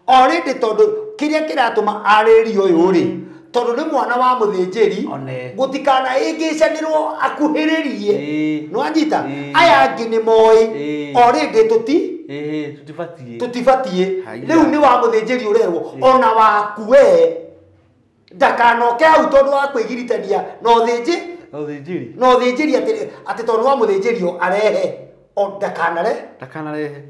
Already tondũ kĩrĩa kĩratũma arĩrĩrio ũyũ rĩ, tondũ nĩ mwana wa mũthĩnjĩri, gũtikanaĩngĩcanĩrwo akuhĩrĩrie. Nĩwanyita? Aya angĩ nĩ moĩ. Already tũtibatiĩ. Rĩu nĩ wa mũthĩnjĩri ũrerwo ona waku we ndakanoke hau tondũ wa kwĩgiritania na ũthĩnjĩ na ũthĩnjĩri atĩ tondũ wa mũthĩnjĩri arehe o ndakanare.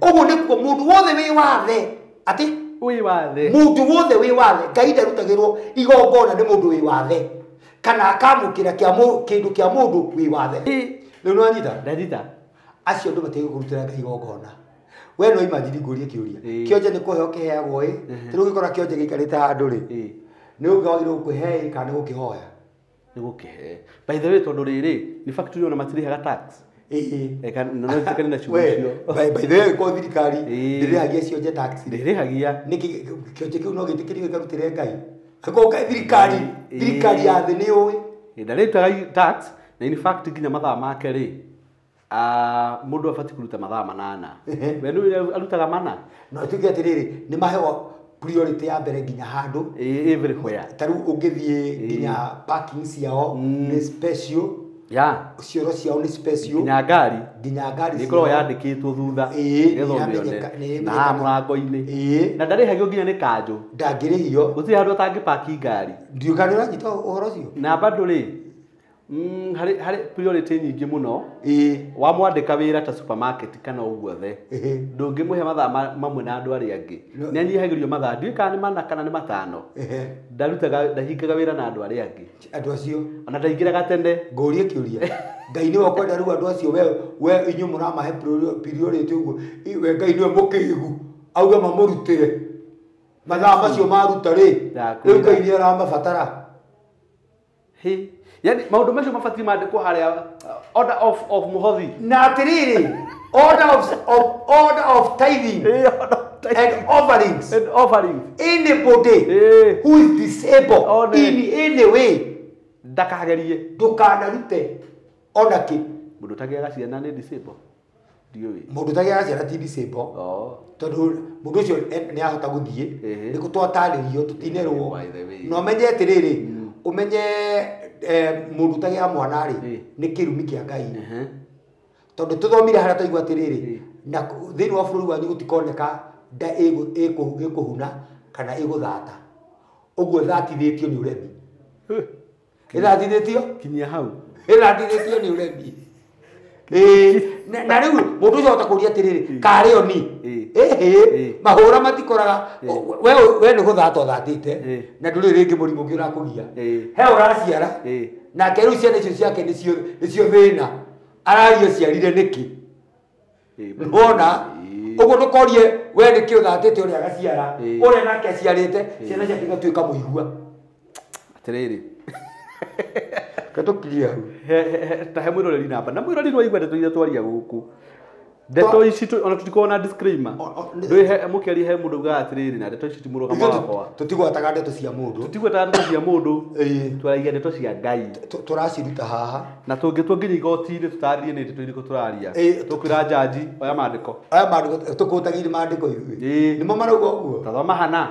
Ũguo nĩkuo mũndũ wothe wĩ wathe atĩ wĩ wathe. Mũndũ wothe wĩ wathe Ngai ndarutagĩrwo igongona nĩ mũndũ wĩ wathe kana akamũkĩra kĩndũ kĩa mũndũ wĩ wathe. Rĩu nĩwanyita? Ndanyita. Acio andũ matiagĩrĩirwo kũrutĩra Ngai igongona. We no imagine ngũrie kĩũria. Kĩonje nĩ kũheo kĩheagwo ĩ. Rĩu ũgĩkora kĩonje gĩikarĩte handũ rĩ. Nĩ ũngĩagĩrĩirwo gũkĩhe kana nĩ gũkĩhoya? Nĩ gũkĩhe. By the way tondũ rĩrĩ nĩ factory ona matirĩhaga tax. By the way ko thirikari ndĩrĩhagia cionje tax. Ndĩrĩhagia. Nĩkĩ kĩonje kĩu no gĩtĩkĩrio gĩkarutĩre Ngai? Ko thirikari ya thĩ nĩ yũĩ. Ndarĩrutaga tax na in fact nginya mathaa make rĩ mũndũ abatiĩ kũruta mathaa 8. We nĩ arutaga 4. No tuge atĩrĩrĩ nĩ maheo priority ya mbere nginya handũ. Everywhere. Ta rĩu ũngĩthiĩ nginya parking ciao nĩ special. Cioro ciao nĩ special. Nginya ngari. Nginya ngari. Nĩ ĩkoragwo yandĩkĩtwo thutha. Nĩgetha na mũrango-inĩ. Na ndarĩhagio nginya nĩ kanjũ. Ndangĩrĩhio. Gũtirĩ handũ atangĩpaki ngari. Ndiũĩ kana nĩũranyita ũhoro ũcio. Na bado rĩ, harĩ priority nyingĩ mũno. Wamwandĩka wĩra ta supermarket kana ũguothe. Ndũngĩmũhe mathaa mamwe na andũ arĩa angĩ. Nĩ anyihagĩrio mathaa, ndiũĩ kana nĩ 4 kana nĩ 5. Ndarutaga, ndahingaga wĩra na andũ arĩa angĩ. Andũ acio. Ona ndaingĩraga tene. Ngũrie kĩũria. Ngai nĩwe ũkwenda rĩu andũ acio we inyuĩ mũramahe priority ũguo. We Ngai nĩwe mũkĩgu. Auge mamũrutĩre. Mathaa macio maruta rĩ, rĩu Ngai nĩ aramabatara. Yani maũndũ macio mabatiĩ mandĩkwo harĩa order of mũhothi. Na atĩrĩrĩ, order of tithing. And offerings. And offerings. Anybody who is disabled in any way, ndakagerie ndukanarute ona ki. Mundu utagiaga ciana ni disabled. Ndiũĩ. Mundu utagiaga ciana ti disabled. Tondu mundu ucio ni ahota guthie ni gutwatarĩrio tutinerwo. Na umenye atiriri, umenye mundu utagiaga mwana ri ni kirumi kia Ngai. Tondu tuthomire haria twaigua atiriri, na thiini wa bururi wanyu gutikoneka nda ĩkũhuna kana ĩgũthata. Ũguo thatithĩtio nĩ ũremi. Ĩthathithĩtio kinyia hau. Ĩthathithĩtio nĩ ũremi. Na rĩu mũndũ ũcio ahota kũria atĩrĩrĩ, karĩ o ni? Ĩhĩ, mahũra matikoraga. We nĩ gũthata ũthatĩte na ndũrĩ rĩngĩ mũrimũ ũngĩ ũrakũgia. He ũraciara nake rĩu ciana icio ciake nĩcio thĩna. Araria ciarire nĩkĩ? Wona ũguo ndũkorie we nĩkĩ ũthatĩte ũrĩa agaciara, ũrĩa nake aciarĩte ciana ciake igatuĩka mũigua. Atĩrĩrĩ, katũkirie hau. Ta he mwĩroreri namba na mwĩroreri waigua ndeto iria twaria gũkũ. Ndeto ici ona tũtikoragwo na disclaimer. Ndũĩ he mũkĩaria he mũndũ ugaga atĩrĩrĩ, na ndeto ici ti mũrũgamo wakwa. Tũtigwataga ndeto cia mũndũ. Tũtigwataga ndeto cia mũndũ. Twaragia ndeto cia Ngai. Tũraciruta haha. Na tũngĩtua nginya igoti-inĩ tũtarĩrie nĩ ndeto irĩkũ tũraria. Tũkwĩra jaji oya maandĩko. Oya maandĩko, tũkũtagĩire maandĩko ithuĩ. Nĩmo marauga ũguo. Tathoma hana.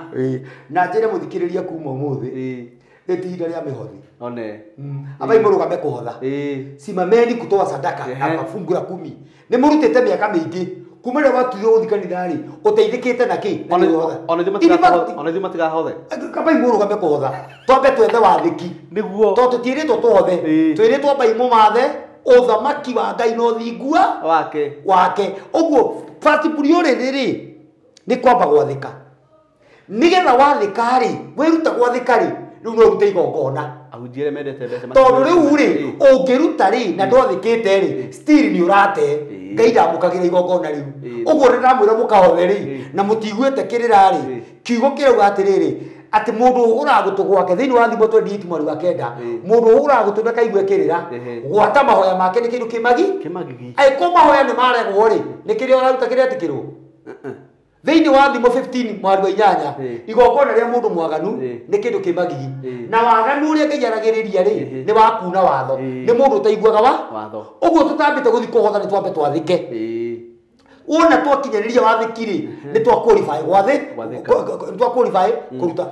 Na njĩre mũthikĩrĩria kuma ũmũthĩ. Nĩ ti ihinda rĩa mĩhothi. One. Abai mũrũgame kũhotha. Simameni kutoa sadaka na mafungu la 10. Nĩ mũrutĩte mĩaka mĩingĩ kuma rĩrĩa watuire gũthiĩ kanitha rĩ, ũteithĩkĩte na kĩ? Na nĩ ũhotha. Ona ithuĩ matigahothe. Abai mũrũgame kũhotha. Twambe twethe wathĩki. Nĩguo. Tondũ tũtiĩrĩtwo tũhothe. Twĩrĩtwo ambai mũmathe ũthamaki wa Ngai na ũthingu wake. Wake. Ũguo first priority rĩ nĩ kwamba gwathĩka. Nĩgetha wathĩka rĩ, wĩruta gwathĩka rĩ, rĩu no ũrute igongona. Ahunjia arĩa mendete mbeca Tondũ rĩu rĩ, ũngĩruta rĩ na ndwathĩkĩte rĩ, still nĩ ũrate. Ngai ndamũkagĩra igongona rĩu. Ũguo ndĩramwĩra mũkahothe rĩ, na mũtiguĩte kĩrĩra rĩ, kiugo kĩrauga atĩrĩrĩ, atĩ mũndũ ũhũraga gũtũ gwake thĩinĩ wa Thimo 28 mweri wa 9, mũndũ ũhũraga gũtũ ndakaigue kĩrĩra, gwata mahoya make nĩ kĩndũ kĩmagi. Kĩmagigi. Angĩkorwo mahoya nĩ maregwo rĩ, nĩ kĩrĩa ũraruta kĩretĩkĩrwo. Thĩinĩ wa Thimo 15 mweri wa 8, igongona rĩa mũndũ mwaganu nĩ kĩndũ kĩmagigi. Na waganu ũrĩa Ngai aragĩrĩria rĩ, nĩ wa kuna watho. Nĩ mũndũ ũtaiguaga wa watho. Ũguo tũtambĩte gũthiĩ kũhotha nĩ twambe twathĩke. Wona twakinyanĩria wathĩki rĩ, nĩ twa qualify gwathĩ, nĩ twa qualify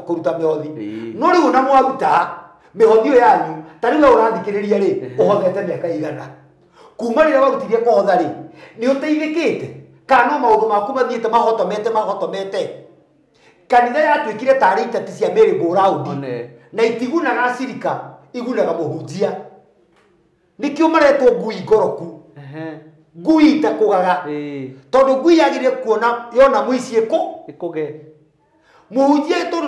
kũruta mĩhothi. No rĩu ona mwaruta mĩhothi ĩyo yanyu, ta rĩu we ũrathikĩrĩria rĩ, ũhothete mĩaka igana. Kuma rĩrĩa warutirie kũhotha rĩ, nĩ ũteithĩkĩte. Kana no maũndũ maku mathiĩte mahotomete. Kanitha yatuĩkire tarĩ iteti cia merry-go-round. Na itigunaga acirika, igunaga mũhunjia. Nĩkĩo maretwo ngui ngoroku. Ngui itakũgaga. Tondũ ngui yagĩrĩire kuona yona mũici ĩkũge. Mũhunjia tondũ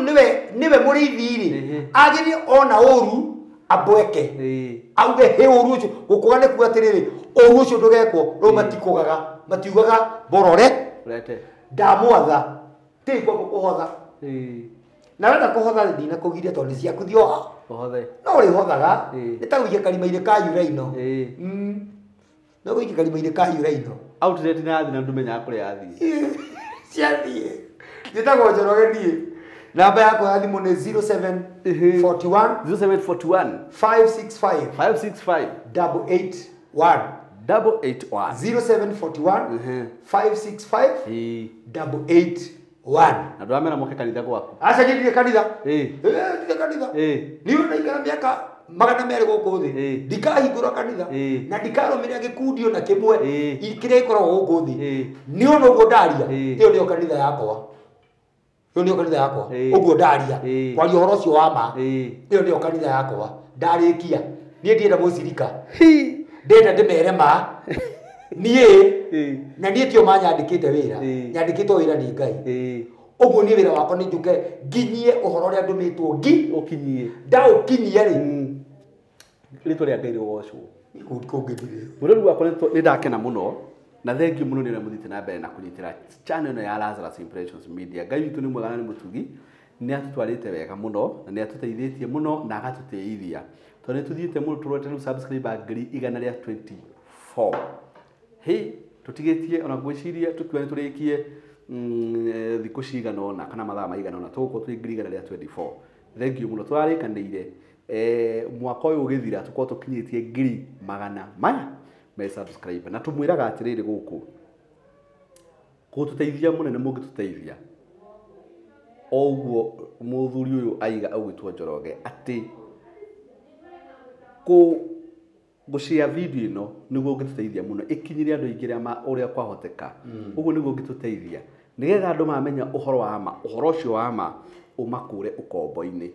nĩwe mũrĩithi rĩ, agĩrĩire ona ũru ambweke. Auge hĩ ũru ũcio, gũkũga nĩ kuga atĩrĩrĩ, ũru ũcio ndũgekwo, rĩu matikũgaga. Matiugaga borore rete ndamwatha ti kwa kũhotha. Na wenda kũhotha ndinakũgiria tondũ nĩ ciaku thioha ũhothe. No ũrĩhothaga nĩ ta gũikia karima-inĩ ka yuraino. No gũikia karima-inĩ ka yuraino. Outlet nĩ yathiĩ na ndũmenyaga kũrĩa yathiĩ. Ciathiĩ. Njĩtagwo Njoroge niĩ. Namba yakwa ya thimũ nĩ 0741 0741 565 565 881. 881. 0741 565 881. Na ndũramera moke kanitha gwaku. Aca niĩ ndirĩ kanitha. Ndirĩ kanitha. Niĩ ndaikara mĩaka 200 gũkũ thĩ. Ndikahingũra kanitha. Na ndikarũmĩrĩra gĩkundi ona kĩmwe kĩrĩa gĩkoragwo gũkũ thĩ. Niĩ ona ũguo ndaria, ĩyo nĩyo kanitha yakwa. Ĩyo nĩyo kanitha yakwa. Ũguo ndaria. Kwaria ũhoro ũcio wa ma. Ĩyo nĩyo kanitha yakwa. Ndarĩkia. Niĩ ndienda mũcirika. Ndenda ndĩmere ma. Niĩ na niĩ tio manyandĩkĩte wĩra. Nyandĩkĩtwo wĩra nĩ Ngai. Ũguo niĩ wĩra wakwa nĩ njũke nginyie ũhoro ũrĩa ndũmĩtwo ngi ũkinyie. Ndaũkinyia rĩ. Rĩtwa rĩa Ngai rĩgocwo. Kũngĩthirĩ. Mũrori wakwa nĩ ndakena mũno na thengiũ mũno nĩ ũrĩa mũthiĩte na mbere na kũnyitĩra channel ĩno ya Lazarus Impressions Media. Ngai witũ nĩ mwega na nĩ mũtugi, nĩ atũtwarĩte wega mũno na nĩ atũteithĩtie mũno na agatũteithia. Tondũ nĩ tũthiĩte mũno tũrorete rĩu subscriber 124. Hĩ, tũtigĩtie ona ngwĩciria tũkiuga nĩ tũrĩkie thikũ cigana ũna kana mathaa maigana ũna tũgũkorwo twĩ 124. Thank you mũno. Tũrarĩkanĩire mwaka ũyũ ũgĩthira tũkorwo tũkinyĩtie 400 me subscriber. Na tũmwĩraga atĩrĩrĩ gũkũ gũtũteithia mũnene mũngĩtũteithia o ũguo mũthuri ũyũ aiga ũgwĩtwo Njoroge atĩ gũshare video ĩno nĩguo ũngĩtũteithia mũno ĩkinyĩre andũ aingĩ arĩa ũrĩa kwahoteka. Ũguo nĩguo ũngĩtũteithia nĩgetha andũ mamenya ũhoro wa ma, ũhoro ũcio wa ma ũmakũre ũkombo-inĩ.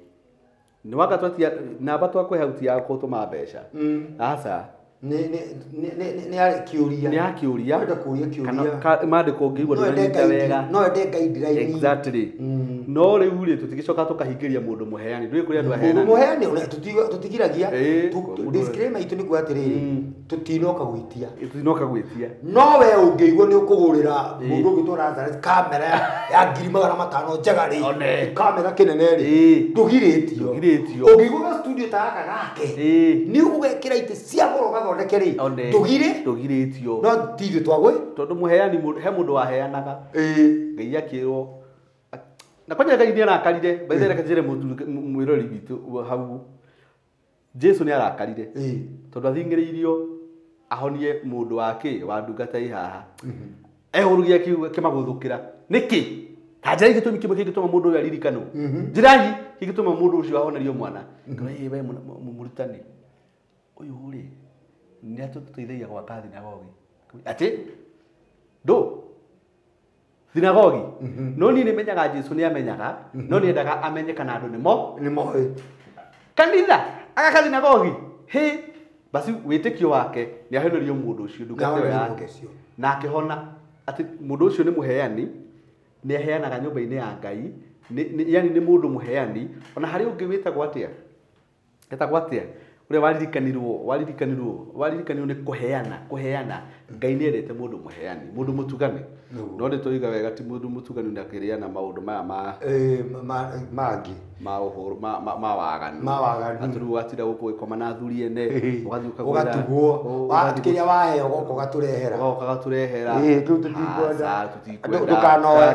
Nĩ wanga twatia namba twakwe hau ti ya gũtũma mbeca. Aca. Nĩ ya kĩũria. Nĩ ya kĩũria. Wenda kũũria kĩũria. Kana maandĩko ũngĩigua ndũranyita wega. No ende guideline. Exactly. No rĩu rĩ tũtigĩcoka tũkahingĩria mũndũ mũheani. Ndũĩ kũrĩ andũ aheanani. Mũndũ mũheani tũtigiragia. Disclaimer itũ nĩ kuga atĩrĩrĩ, tũtinoka gwĩtia. Tũtinoka gwĩtia. No we ũngĩigua nĩ ũkũgũrĩra mũndũ ũgĩtwo Lazarus kamera ya 500,000 njega rĩ. Kamera kĩnene rĩ. Ndũgirĩtio. Ũngĩigua ga studio ta gaka gake. Nĩ ũgũgekĩra itĩ cia goro gathondeke rĩ. Ndũgirĩtio. No ti ithuĩ twagwĩ. Tondũ mũheani he mũndũ waheanaga. Ngai akĩrwo na kwanja Ngai nĩ arakarire. By the way, reke njĩre mwĩrori witũ hau. Jesu nĩ arakarire. Tondũ athing'ĩrĩirio ahonie mũndũ wake wa ndungata ĩ haha. Ehũrũgia kĩmagũthũkĩra. Nĩkĩ? Ta njĩra gĩtũmi kĩmwe kĩngĩtũma mũndũ ũyũ aririkanwo. Njĩra kĩngĩtũma mũndũ ũcio ahonerio mwana. Ngai we mũrutani. Ũyũ rĩ nĩ atũteithagia gwaka thinagogi. Atĩ ndũ thinagogi. No niĩ nĩmenyaga Jesu nĩ amenyaga, no nĩendaga amenye kana andũ nĩmo nĩmoĩ. Kanitha agaka thinagogi. Hĩ basi wĩtĩkio wake nĩ ahonerio mũndũ ũcio ndungata ĩyo yake. Na akĩhona atĩ mũndũ ũcio nĩ mũheani, nĩ aheanaga nyũmba-inĩ ya Ngai, yani nĩ mũndũ mũheani. Ona harĩ ũngĩ wĩtagwo atĩa? Etagwo atĩa? Ũrĩa waririkanirwo nĩ kũheana. Ngai nĩ endete mũndũ mũheani, mũndũ mũtugani. No nĩ tũiga wega ti mũndũ mũtugani na akĩrĩana maũndũ maya ma mangĩ ma ũhoro ma waganu. Ma waganu. Atĩ rĩu watinda gũkũ ũgĩkoma na athuri ene, ũgathiĩ ũkagũra. Ũgatugwo. Kĩrĩa waheo ũgoka ũgatũrehera. Ũgoka ũgatũrehera. Kĩu tũtikwenda. Tũtikwenda. Ndũkanoe.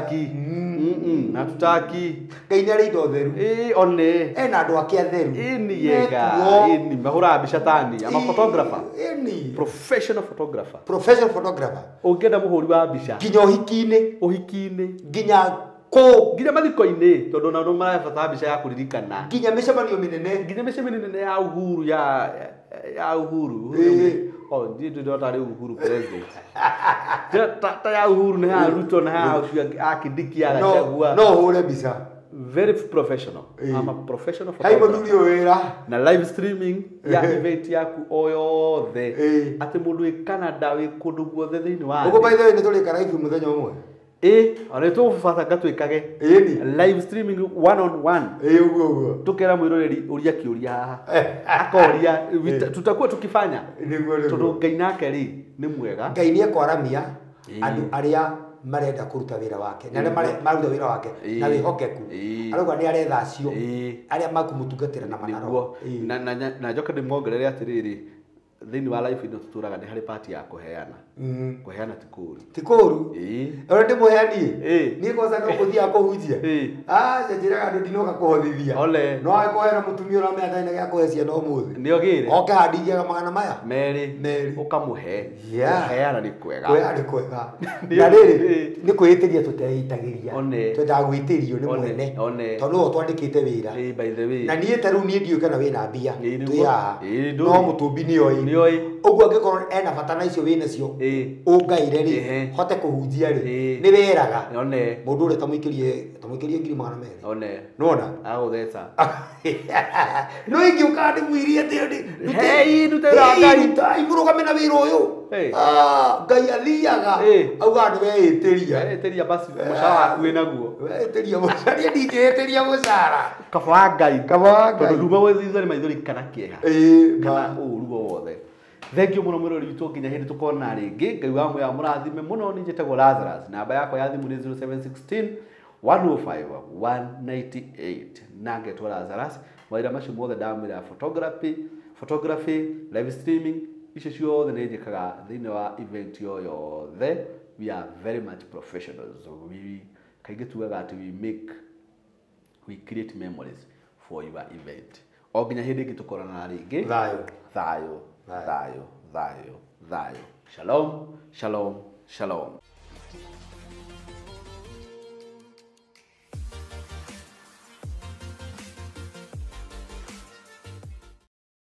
Na tutaki. Ngai nĩ arĩ indo theru. One. Ena andũ ake atheru. Nĩ yega. Nĩ mahũraga mbica tani. I'm a photographer. Professional photographer. Professional photographer. Ũngĩenda mũhũri wa mbica. Nginya ũhiki-inĩ. Ũhiki-inĩ. Nginya kũ. Nginya mathiko-inĩ tondũ ona andũ marabatara mbica ya kũririkana. Nginya mĩcemanio mĩnene. Nginya mĩcemanio mĩnene ya Uhuru ya Uhuru. Oh, ndiĩ ndĩrona tarĩ Uhuru president. Ta ya Uhuru na ya Ruto na ya ũcio a Kindiki ya Gachagua. No ũhũre mbica. Very professional. I'm a professional Hai photographer. mũthuri ũyũ wĩra. Na live streaming ya event yaku o yothe. Atĩ mũndũ wĩ Canada wĩ kũndũ guothe thĩinĩ wa Ũguo by the way nĩ tũrĩka live mũthenya ũmwe. Ona nĩ tũgũbata twĩkage live streaming one on one. Ũguo ũguo. Tũkera mwĩroreri ũria kĩũria haha. Akoria tutakuwa tukifanya. Nĩguo. Tondũ Ngai nake rĩ nĩ mwega. Ngai nĩ ekwaramia andũ arĩa marenda kũruta wĩra wake na arĩa maruta wĩra wake na wĩhokeku. Arauga nĩ aretha acio arĩa makũmũtungatĩra na manaro. Na njoke ndĩmuongerere atĩrĩrĩ, thĩinĩ wa life ĩno tũtũraga nĩ harĩ part ya kũheana. Kũheana ti kũũru. Ti kũũru? Ũrĩa ndĩmũheani? Niĩ kwanza no kũthiaga kũhunjia. Aca njĩraga andũ ndinoka kũhothithia. No agĩkũheana mũtumia ũramenya ndarĩ na gĩa kũhe ciana ũmũthĩ. Nĩ ogĩre. Oke handingiaga magana maya. Merĩ. Ũkamũhe. Kũheana nĩ kwega. Kũheana nĩ kwega. Na rĩrĩ nĩ kwĩĩtĩria tũteĩtagĩria. Twendaga gwĩtĩrio nĩ mwene. Tondũ nĩwe ũtwandĩkĩte wĩra. By the way. Na niĩ ta rĩu niĩ ndiũĩ kana wĩna mbia. Twĩ haha. No mũtũmbi nĩoĩ. Nĩoĩ. Ũguo angĩkorwo ena bata na icio wĩna cio ũngaire rĩ hote kũhunjia rĩ nĩ weraga mũndũ ũrĩa tamũikĩrie 200,000. Nĩwona? Agũtheca. No ingĩũkaga ndĩmwĩrie atĩ Hei, ndute wĩra wa Ngai. Rutai mũrũgame na wĩra ũyũ. Ngai athiaga augaga nĩ weĩtĩria. Weĩtĩria basi mũcara waku wĩnaguo. Weĩtĩria mũcara. Niĩ ndingĩĩtĩria mũcara. Kaba wa Ngai. Kaba wa Ngai. Tondũ nduma gwĩthitha nĩ maithori kana kĩeha. Kana ũũru o wothe. Thank you mũno mwĩrori witũ nginya hĩndĩ tũkona rĩngĩ. Ngai wa muoyo amũrathime mũno. Niĩ njĩtagwo Lazarus. Namba yakwa ya thimũ nĩ 0716 105 198. Na ngetwo Lazarus. Mawĩra macio mothe ndamwĩra photography, live streaming, icio ciothe nĩ njĩkaga thĩinĩ wa event o yothe We are very much professionals. We kaingĩ tugaga atĩ we create memories for your event. O nginya hĩndĩ ĩngĩ tũkorana rĩngĩ. Thayũ. Thayũ. Thayũ. Thayũ. Thayũ. Thayũ. Shalom. Shalom. Shalom.